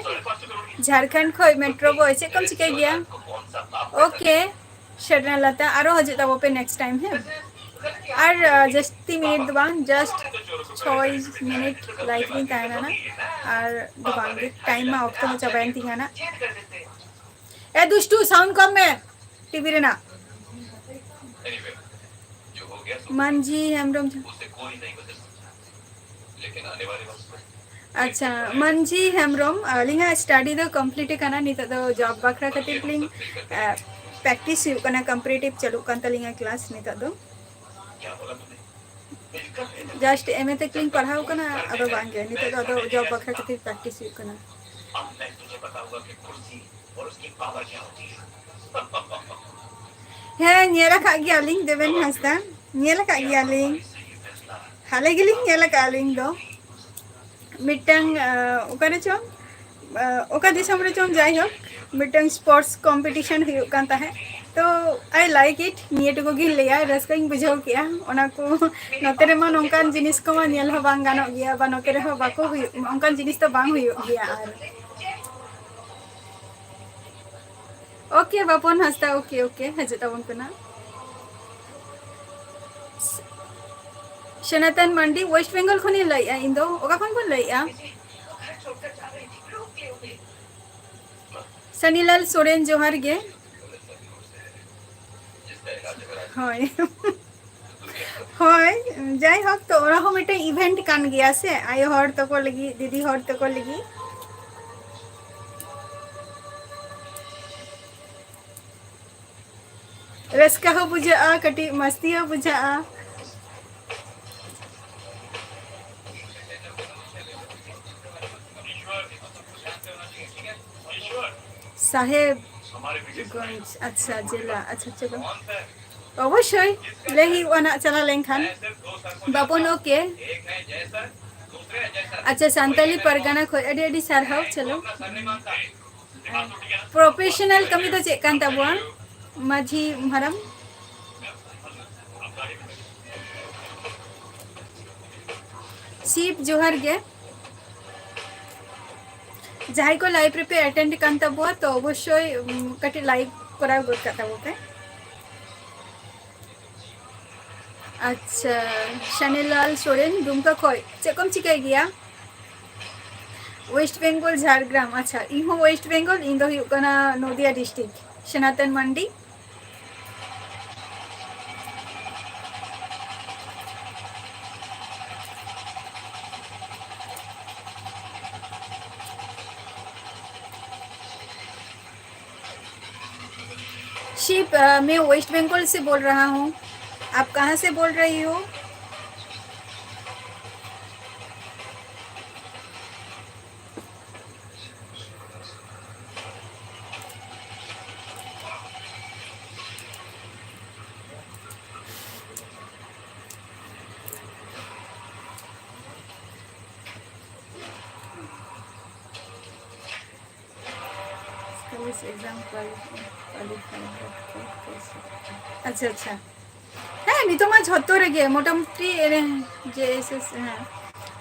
ᱡᱷᱟᱲᱠᱷᱚᱸᱰ ᱠᱷᱚᱡ ᱢᱮᱴᱨᱳ ᱵᱚᱭ, ᱪᱮᱫ ᱠᱚᱢ ᱪᱤᱠᱟᱹᱭ ᱜᱮᱭᱟ? ᱳᱠᱮ, ᱥᱮᱴᱨᱮᱱ ᱞᱟᱛᱟ, ᱟᱨᱚ ᱦᱤᱡᱩᱜ ᱛᱟᱵᱚ ᱯᱮ ᱱᱮᱠᱥᱴ ᱴᱟᱭᱤᱢ, ᱦᱮᱸ? ᱟᱨ, ᱟ, ᱡᱟᱹᱥᱛᱤ ᱢᱤᱱᱤᱴ ᱫᱚ ᱵᱟᱝ, ᱡᱟᱥᱴ ᱪᱷᱚᱭ ᱢᱤᱱᱤᱴ ᱞᱟᱭᱤᱵᱷ ᱨᱤᱧ ᱛᱟᱦᱮᱱᱟ ᱱᱟᱜ᱾ ᱟᱨ ᱫᱚ ᱵᱟᱝ ᱜᱮ, ᱴᱟᱭᱤᱢ ᱢᱟ, ᱚᱠᱛᱚ ᱦᱚᱸ ᱪᱟᱵᱟᱭᱮᱱ ᱛᱤᱧᱟ ᱱᱟᱜ᱾ ᱮ ᱫᱩᱥᱴᱩ, ᱥᱟᱣᱩᱱᱰ ᱠᱚᱢ ᱢᱮ ᱴᱤᱵᱷᱤ ᱨᱮᱱᱟᱜ᱾ ᱢᱟᱹᱡᱷᱤ ᱦᱮᱢᱵᱨᱚᱢ᱾ ᱟᱪᱪᱷᱟ, ᱢᱟᱹᱡᱷᱤ ᱦᱮᱢᱵᱨᱚᱢ, ᱟᱹᱞᱤᱧᱟᱜ ᱥᱴᱟᱰᱤ ᱫᱚ ᱠᱚᱢᱯᱞᱤᱴ ᱟᱠᱟᱱᱟ᱾ ᱱᱤᱛᱚᱜ ᱫᱚ ᱡᱚᱵ ᱵᱟᱠᱷᱨᱟ ᱠᱷᱟᱹᱛᱤᱨ ᱞᱤᱧ, ᱟ, ᱯᱨᱮᱠᱴᱤᱥ ᱦᱩᱭᱩᱜ ᱠᱟᱱᱟ, ᱠᱚᱢᱯᱤᱴᱤᱴᱤᱵᱷ ᱪᱟᱹᱞᱩᱜ ᱠᱟᱱ ᱛᱟᱹᱞᱤᱧᱟ ᱠᱞᱟᱥ ᱱᱤᱛᱚᱜ ᱫᱚ᱾ ᱡᱟᱥᱴ ᱮᱢ ᱮ ᱛᱮᱜᱮ ᱞᱤᱧ ᱯᱟᱲᱦᱟᱣ ᱠᱟᱱᱟ, ᱟᱫᱚ ᱵᱟᱝ ᱜᱮ, ᱱᱤᱛᱚᱜ ᱫᱚ ᱟᱫᱚ ᱡᱚᱵ ᱵᱟᱠᱷᱨᱟ ᱠᱷᱟᱹᱛᱤᱨ ᱯᱨᱮᱠᱴᱤᱥ ᱦᱩᱭᱩᱜ ᱠᱟᱱᱟ᱾ ᱦᱮᱸ, ᱧᱮᱞ ᱟᱠᱟᱫ ᱜᱮᱭᱟᱞᱤᱧ ᱫᱮᱵᱮᱱ ᱦᱟᱸᱥᱫᱟ, ᱧᱮᱞ ᱟᱠᱟᱫ ᱜᱮᱭᱟᱞᱤᱧ, ᱦᱟᱞᱮ ᱜᱮᱞᱤᱧ ᱧᱮᱞ ᱟᱠᱟᱫᱼᱟ ᱟᱹᱞᱤᱧ ᱫᱚ᱾ ᱢᱤᱫᱴᱟᱝ, ᱟ, ᱚᱠᱟᱨᱮ ᱪᱚᱝ, ᱟ, ᱚᱠᱟ ᱫᱤᱥᱚᱢ ᱨᱮ ᱪᱚᱝ, ᱡᱟᱭᱦᱳᱠ, ᱢᱤᱫᱴᱟᱝ ᱥᱯᱳᱨᱴᱥ ᱠᱚᱢᱯᱤᱴᱤᱥᱚᱱ ᱦᱩᱭᱩᱜ ᱠᱟᱱ ᱛᱟᱦᱮᱸᱫ᱾ ᱛᱚ, I like it, ᱱᱤᱭᱟᱹ ᱴᱩᱠᱩ ᱜᱤᱧ ᱞᱟᱹᱭᱟ, ᱨᱟᱹᱥᱠᱟᱹᱧ ᱵᱩᱡᱷᱟᱹᱣ ᱠᱮᱜᱼᱟ᱾ ᱚᱱᱟ ᱠᱚ ᱱᱚᱛᱮ ᱨᱮᱢᱟ ᱱᱚᱝᱠᱟᱱ ᱡᱤᱱᱤᱥ ᱠᱚᱢᱟ ᱧᱮᱞ ᱦᱚᱸ ᱵᱟᱝ ᱜᱟᱱᱚᱜ ᱜᱮᱭᱟ, ᱵᱟ ᱱᱚᱛᱮ ᱨᱮᱦᱚᱸ ᱵᱟᱠᱚ ᱦᱩᱭᱩᱜ, ᱚᱱᱠᱟᱱ ᱡᱤᱱᱤᱥ ᱫᱚ ᱵᱟᱝ ᱦᱩᱭᱩᱜ ᱜᱮᱭᱟ᱾ ᱟᱨ ᱳᱠᱮ, ᱵᱟᱯᱚᱱ ᱦᱟᱸᱥᱫᱟ, ᱳᱠᱮ, ᱳᱠᱮ, ᱦᱤᱡᱩᱜ ᱛᱟᱵᱚᱱ ᱠᱟᱱᱟ᱾ ᱥᱚᱱᱟᱛᱚᱱ ᱢᱟᱱᱰᱤ, ᱳᱭᱮᱥᱴ ᱵᱮᱝᱜᱚᱞ ᱠᱷᱚᱱᱤᱧ ᱞᱟᱹᱭᱮᱜᱼᱟ ᱤᱧ ᱫᱚ᱾ ᱚᱠᱟ ᱠᱷᱚᱱ ᱵᱚᱱ ᱞᱟᱹᱭᱮᱜᱼᱟ? ᱥᱟᱱᱤᱞᱟᱞ ᱥᱚᱨᱮᱱ, ᱡᱚᱦᱟᱨ ᱜᱮ᱾ ᱦᱳᱭ᱾ ᱦᱳᱭ, ᱡᱟᱭᱦᱳᱠ, ᱛᱚ ᱚᱱᱟ ᱦᱚᱸ ᱢᱤᱫᱴᱮᱱ event ᱠᱟᱱ ᱜᱮᱭᱟ ᱥᱮ, ᱟᱭᱳ ᱦᱚᱲ ᱛᱟᱠᱚ ᱞᱟᱹᱜᱤᱫ, ᱫᱤᱫᱤ ᱦᱚᱲ ᱛᱟᱠᱚ ᱞᱟᱹᱜᱤᱫ᱾ ᱨᱟᱹᱥᱠᱟᱹ ᱦᱚᱸ ᱵᱩᱡᱷᱟᱹᱜᱼᱟ, ᱠᱟᱹᱴᱤᱡ ᱢᱟᱥᱛᱤ ᱦᱚᱸ ᱵᱩᱡᱷᱟᱹᱜᱼᱟ᱾ ᱥᱟᱦᱮᱵᱽᱜᱚᱸᱡᱽ, ᱟᱪᱪᱷᱟ, ᱡᱮᱞᱟ, ᱟᱪᱪᱷᱟ, ᱪᱚᱞᱚ, ᱚᱵᱚᱥᱥᱳᱭ ᱞᱟᱹᱭ ᱦᱩᱭᱩᱜᱼᱟ ᱱᱟᱜ ᱪᱟᱞᱟᱣ ᱞᱮᱱᱠᱷᱟᱱ᱾ ᱵᱟᱵᱚᱱ, OK᱾ ᱟᱪᱪᱷᱟ, ᱥᱟᱱᱛᱟᱞᱤ ᱯᱟᱨᱜᱟᱱᱟ ᱠᱷᱚᱡ ᱟᱹᱰᱤ ᱟᱹᱰᱤ ᱥᱟᱨᱦᱟᱣ᱾ ᱪᱚᱞᱚ, professional ᱠᱟᱹᱢᱤ ᱫᱚ ᱪᱮᱫ ᱠᱟᱱ ᱛᱟᱵᱚᱣᱟ ᱢᱟᱹᱡᱷᱤ ᱦᱟᱲᱟᱢ? ᱥᱤᱵ ᱡᱚᱦᱟᱨ ᱜᱮ᱾ ᱡᱟᱦᱟᱸᱭ ᱠᱚ live ᱨᱮᱯᱮ attend ᱠᱟᱱ ᱛᱟᱵᱚᱣᱟ, ᱛᱚ ᱚᱵᱚᱥᱥᱳᱭ, ᱩᱢ, ᱠᱟᱹᱴᱤᱡ like ᱠᱚᱨᱟᱣ ᱜᱚᱫ ᱠᱟᱜ ᱛᱟᱵᱚ ᱯᱮ᱾ ᱟᱪᱪᱷᱟ, ᱥᱟᱱᱤᱞᱟᱞ ᱥᱚᱨᱮᱱ, ᱫᱩᱢᱠᱟ ᱠᱷᱚᱡ᱾ ᱪᱮᱫ ᱠᱚᱢ ᱪᱤᱠᱟᱹᱭ ᱜᱮᱭᱟ? West Bengal, Jhargram. ᱟᱪᱪᱷᱟ, ᱤᱧ ᱦᱚᱸ West Bengal, ᱤᱧ ᱫᱚ ᱦᱩᱭᱩᱜ ᱠᱟᱱᱟ ᱱᱚᱫᱤᱭᱟ district, ᱥᱚᱱᱟᱛᱚᱱ ᱢᱟᱱᱰᱤ᱾ शिव, अ, मैं वेस्ट बंगाल से बोल रहा हूँ। आप कहाँ से बोल रही हो? Police exam qualify. अच्छा, अच्छा। ᱦᱮᱸ, ᱱᱤᱛᱚᱜ ᱢᱟ ᱡᱷᱚᱛᱚ ᱨᱮᱜᱮ ᱢᱚᱴᱟᱢᱩᱴᱤ ᱮᱱᱮ ᱡᱮ ᱮᱥ ᱮᱥ, ᱦᱮᱸ,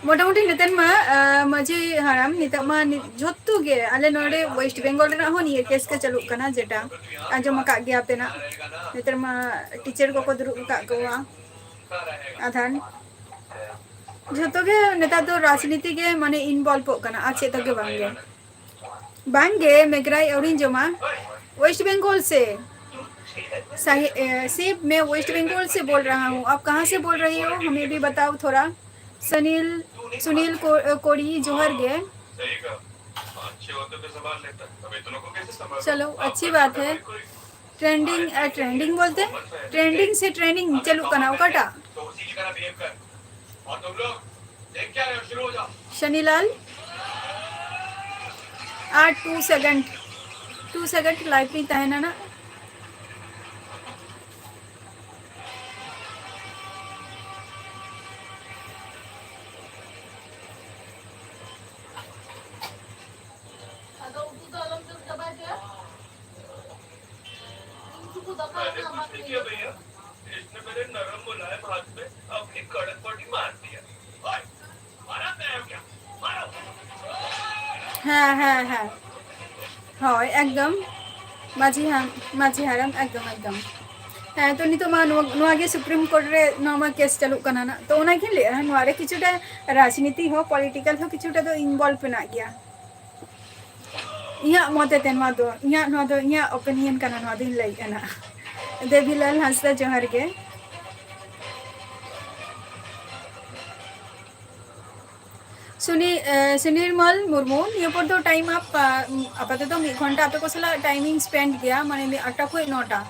ᱢᱚᱴᱟᱢᱩᱴᱤ ᱱᱮᱛᱟᱨ ᱢᱟ, ᱟ, ᱢᱟᱹᱡᱷᱤ ᱦᱟᱲᱟᱢ, ᱱᱤᱛᱚᱜ ᱢᱟ ᱱᱤ-, ᱡᱷᱚᱛᱚ ᱜᱮ ᱟᱞᱮ ᱱᱚᱰᱮ ᱣᱮᱥᱴ ᱵᱮᱝᱜᱚᱞ ᱨᱮᱱᱟᱜ ᱦᱚᱸ ᱱᱤᱭᱟᱹ ᱠᱮᱥ ᱜᱮ ᱪᱟᱹᱞᱩᱜ ᱠᱟᱱᱟ, ᱡᱮᱴᱟ ᱟᱸᱡᱚᱢ ᱟᱠᱟᱫ ᱜᱮᱭᱟ ᱯᱮ ᱱᱟᱜ᱾ ᱱᱮᱛᱟᱨ ᱢᱟ ᱴᱤᱪᱟᱨ ᱠᱚᱠᱚ ᱫᱩᱲᱩᱵ ᱟᱠᱟᱫ ᱠᱚᱣᱟ ᱟᱫᱷᱟᱱ᱾ ᱡᱷᱚᱛᱚ ᱜᱮ ᱱᱮᱛᱟᱨ ᱫᱚ ᱨᱟᱡᱽᱱᱤᱛᱤ ᱜᱮ ᱢᱟᱱᱮ ᱤᱱᱵᱚᱞᱵᱚᱜ ᱠᱟᱱᱟ, ᱟᱨ ᱪᱮᱫ ᱦᱚᱸ ᱜᱮ ᱵᱟᱝ ᱜᱮ᱾ ᱵᱟᱝ ᱜᱮ, ᱢᱮᱜᱽᱨᱟᱭ ᱟᱹᱣᱨᱤᱧ ᱡᱚᱢᱟ᱾ ᱣᱮᱥᱴ ᱵᱮᱝᱜᱚᱞ ᱥᱮ? साहे-, ए, सेब, मैं वेस्ट बंगाल से बोल रहा हूँ। आप कहाँ से बोल रही हो, हमें भी बताओ थोड़ा। सनील, सुनील को-, कोड़ी, जोहर गे। चलो, अच्छी बात है। ट्रेंडिंग, अ, ट्रेंडिंग बोलते हैं, ट्रेंडिंग से ट्रेनिंग चालू करना, ओकाटा। शनिलाल, आ, two second, two second live पे ही तहना ना। ᱦᱮᱸ, ᱦᱮᱸ, ᱦᱮᱸ᱾ ᱦᱳᱭ, ᱮᱠᱫᱚᱢ᱾ ᱢᱟᱹᱡᱷᱤ ᱦᱟᱲᱟᱢ, ᱢᱟᱹᱡᱷᱤ ᱦᱟᱲᱟᱢ, ᱮᱠᱫᱚᱢ, ᱮᱠᱫᱚᱢ᱾ ᱦᱮᱸ, ᱛᱚ ᱱᱤᱛᱚᱜ ᱢᱟ ᱱᱚᱣᱟ, ᱱᱚᱣᱟ ᱜᱮ ᱥᱩᱯᱨᱤᱢ ᱠᱳᱨᱴ ᱨᱮ ᱱᱚᱣᱟ ᱢᱟ ᱠᱮᱥ ᱪᱟᱹᱞᱩᱜ ᱠᱟᱱᱟ ᱱᱟᱜ᱾ ᱛᱚ ᱚᱱᱟ ᱜᱮᱧ ᱞᱟᱹᱭᱮᱫᱼᱟ, ᱱᱚᱣᱟ ᱨᱮ ᱠᱤᱪᱷᱩᱴᱟ ᱨᱟᱡᱽᱱᱤᱛᱤ ᱦᱚᱸ, ᱯᱚᱞᱤᱴᱤᱠᱟᱞ ᱦᱚᱸ ᱠᱤᱪᱷᱩᱴᱟ ᱫᱚ ᱤᱱᱵᱚᱞᱵᱷ ᱢᱮᱱᱟᱜ ᱜᱮᱭᱟ᱾ ᱤᱧᱟᱹᱜ ᱢᱚᱛᱮ ᱛᱮ ᱱᱚᱣᱟ ᱫᱚ, ᱤᱧᱟᱹᱜ, ᱱᱚᱣᱟ ᱫᱚ ᱤᱧᱟᱹᱜ ᱚᱯᱤᱱᱤᱭᱚᱱ ᱠᱟᱱᱟ, ᱱᱚᱣᱟ ᱫᱚᱧ ᱞᱟᱹᱭᱮᱫ ᱠᱟᱱᱟ᱾ ᱫᱮᱵᱤᱞᱟᱞ ᱦᱟᱸᱥᱫᱟ, ᱡᱚᱦᱟᱨ ᱜᱮ᱾ ᱥᱩᱱᱤ-, ᱮ, ᱥᱩᱱᱤᱨᱢᱚᱞ ᱢᱩᱨᱢᱩ, ᱱᱤᱭᱟᱹ ᱯᱚᱨ ᱫᱚ ᱴᱟᱭᱤᱢ ᱟᱯ, ᱟ, ᱟᱯᱟᱛᱚᱛᱚ ᱢᱤᱫ ᱜᱷᱚᱱᱴᱟ ᱟᱯᱮ ᱠᱚ ᱥᱟᱞᱟᱜ ᱴᱟᱭᱤᱢᱤᱝ ᱥᱯᱮᱱᱰ ᱜᱮᱭᱟ, ᱢᱟᱱᱮ ᱢᱤᱫ ᱟᱴᱴᱟ ᱠᱷᱚᱱ ᱱᱚᱴᱟ,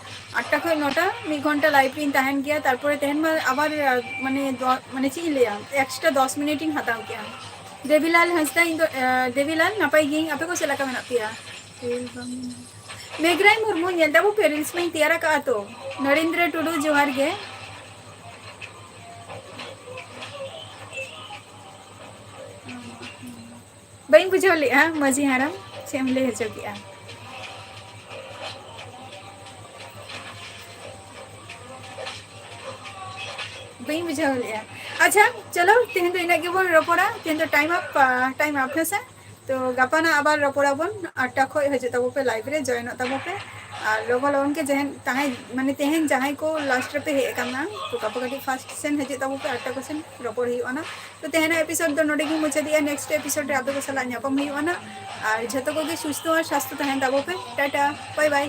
ᱟᱴᱴᱟ ᱠᱷᱚᱱ ᱱᱚᱴᱟ ᱢᱤᱫ ᱜᱷᱚᱱᱴᱟ ᱞᱟᱭᱤᱵᱷ ᱨᱤᱧ ᱛᱟᱦᱮᱱ ᱜᱮᱭᱟ᱾ ᱛᱟᱨᱯᱚᱨᱮ ᱛᱮᱦᱮᱧ ᱢᱟ ᱟᱵᱟᱨ, ᱟ, ᱢᱟᱱᱮ ᱫᱚ-, ᱢᱟᱱᱮ ᱪᱮᱫ ᱤᱧ ᱞᱟᱹᱭᱟ, ᱮᱠᱥᱴᱨᱟ ᱫᱚᱥ ᱢᱤᱱᱤᱴ ᱤᱧ ᱦᱟᱛᱟᱣ ᱠᱮᱜᱼᱟ᱾ ᱫᱮᱵᱤᱞᱟᱞ ᱦᱟᱸᱥᱫᱟ, ᱤᱧ ᱫᱚ, ᱮ, ᱫᱮᱵᱤᱞᱟᱞ, ᱱᱟᱯᱟᱭ ᱜᱤᱭᱟᱹᱧ, ᱟᱯᱮ ᱠᱚ ᱪᱮᱫ ᱞᱮᱠᱟ ᱢᱮᱱᱟᱜ ᱯᱮᱭᱟ? ᱢᱮᱜᱽᱨᱟᱭ ᱢᱩᱨᱢᱩ, ᱧᱮᱞ ᱫᱟᱵᱚ ᱯᱮ, ᱨᱤᱞᱥ ᱢᱟᱧ ᱛᱮᱭᱟᱨ ᱟᱠᱟᱫᱼᱟ ᱛᱚ᱾ ᱱᱚᱨᱮᱱᱫᱨᱚ ᱴᱩᱰᱩ, ᱡᱚᱦᱟᱨ ᱜᱮ᱾ ᱵᱟᱹᱧ ᱵᱩᱡᱷᱟᱹᱣ ᱞᱮᱫᱼᱟ ᱢᱟᱹᱡᱷᱤ ᱦᱟᱲᱟᱢ, ᱪᱮᱫ ᱮᱢ ᱞᱟᱹᱭ ᱦᱚᱪᱚ ᱠᱮᱫᱼᱟ? ᱵᱟᱹᱧ ᱵᱩᱡᱷᱟᱹᱣ ᱞᱮᱫᱼᱟ᱾ ᱟᱪᱪᱷᱟ, ᱪᱚᱞᱚ, ᱛᱮᱦᱮᱧ ᱫᱚ ᱤᱱᱟᱹᱜ ᱜᱮᱵᱚᱱ ᱨᱚᱯᱚᱲᱟ᱾ ᱛᱮᱦᱮᱧ ᱫᱚ ᱴᱟᱭᱤᱢ ᱟᱯ, ᱟ, ᱴᱟᱭᱤᱢ ᱟᱯ, ᱦᱮᱸ ᱥᱮ? ᱛᱚ ᱜᱟᱯᱟ ᱱᱟᱜ ᱟᱵᱟᱨ ᱨᱚᱯᱚᱲᱟᱵᱚᱱ, ᱟᱴᱴᱟ ᱠᱷᱚᱡ ᱦᱤᱡᱩᱜ ᱛᱟᱵᱚ ᱯᱮ, ᱞᱟᱭᱤᱵᱷ ᱨᱮ ᱡᱚᱭᱮᱱᱚᱜ ᱛᱟᱵᱚ ᱯᱮ᱾ ᱟᱨ ᱞᱚᱜᱚᱱ ᱞᱚᱜᱚᱱ ᱜᱮ ᱡᱟᱦᱟᱸᱭ ᱛᱟᱦᱮᱸ, ᱢᱟᱱᱮ ᱛᱮᱦᱮᱧ ᱡᱟᱦᱟᱸᱭ ᱠᱚ ᱞᱟᱥᱴ ᱨᱮᱯᱮ ᱦᱮᱡ ᱟᱠᱟᱱᱟ, ᱛᱚ ᱜᱟᱯᱟ ᱠᱟᱹᱴᱤᱡ ᱯᱷᱟᱥᱴ ᱥᱮᱱ ᱦᱤᱡᱩᱜ ᱛᱟᱵᱚ ᱯᱮ, ᱟᱴᱴᱟ ᱠᱚ ᱥᱮᱱ ᱨᱚᱯᱚᱲ ᱦᱩᱭᱩᱜᱼᱟ ᱱᱟᱜ᱾ ᱛᱚ ᱛᱮᱦᱮᱧᱟᱜ ᱮᱯᱤᱥᱳᱰ ᱫᱚ ᱱᱚᱰᱮ ᱜᱤᱧ ᱢᱩᱪᱟᱹᱫᱮᱜᱼᱟ᱾ ᱱᱮᱠᱥᱴ ᱮᱯᱤᱥᱳᱰ ᱨᱮ ᱟᱯᱮ ᱠᱚ ᱥᱟᱞᱟᱜ ᱧᱟᱯᱟᱢ ᱦᱩᱭᱩᱜᱼᱟ ᱱᱟᱜ᱾ ᱟᱨ ᱡᱷᱚᱛᱚ ᱠᱚᱜᱮ ᱥᱩᱥᱛᱷᱚ ᱟᱨ ᱥᱟᱥᱛᱷᱚ ᱛᱟᱦᱮᱱ ᱛᱟᱵᱚ ᱯᱮ᱾ ᱴᱟᱴᱟ, ᱵᱟᱭ ᱵᱟᱭ᱾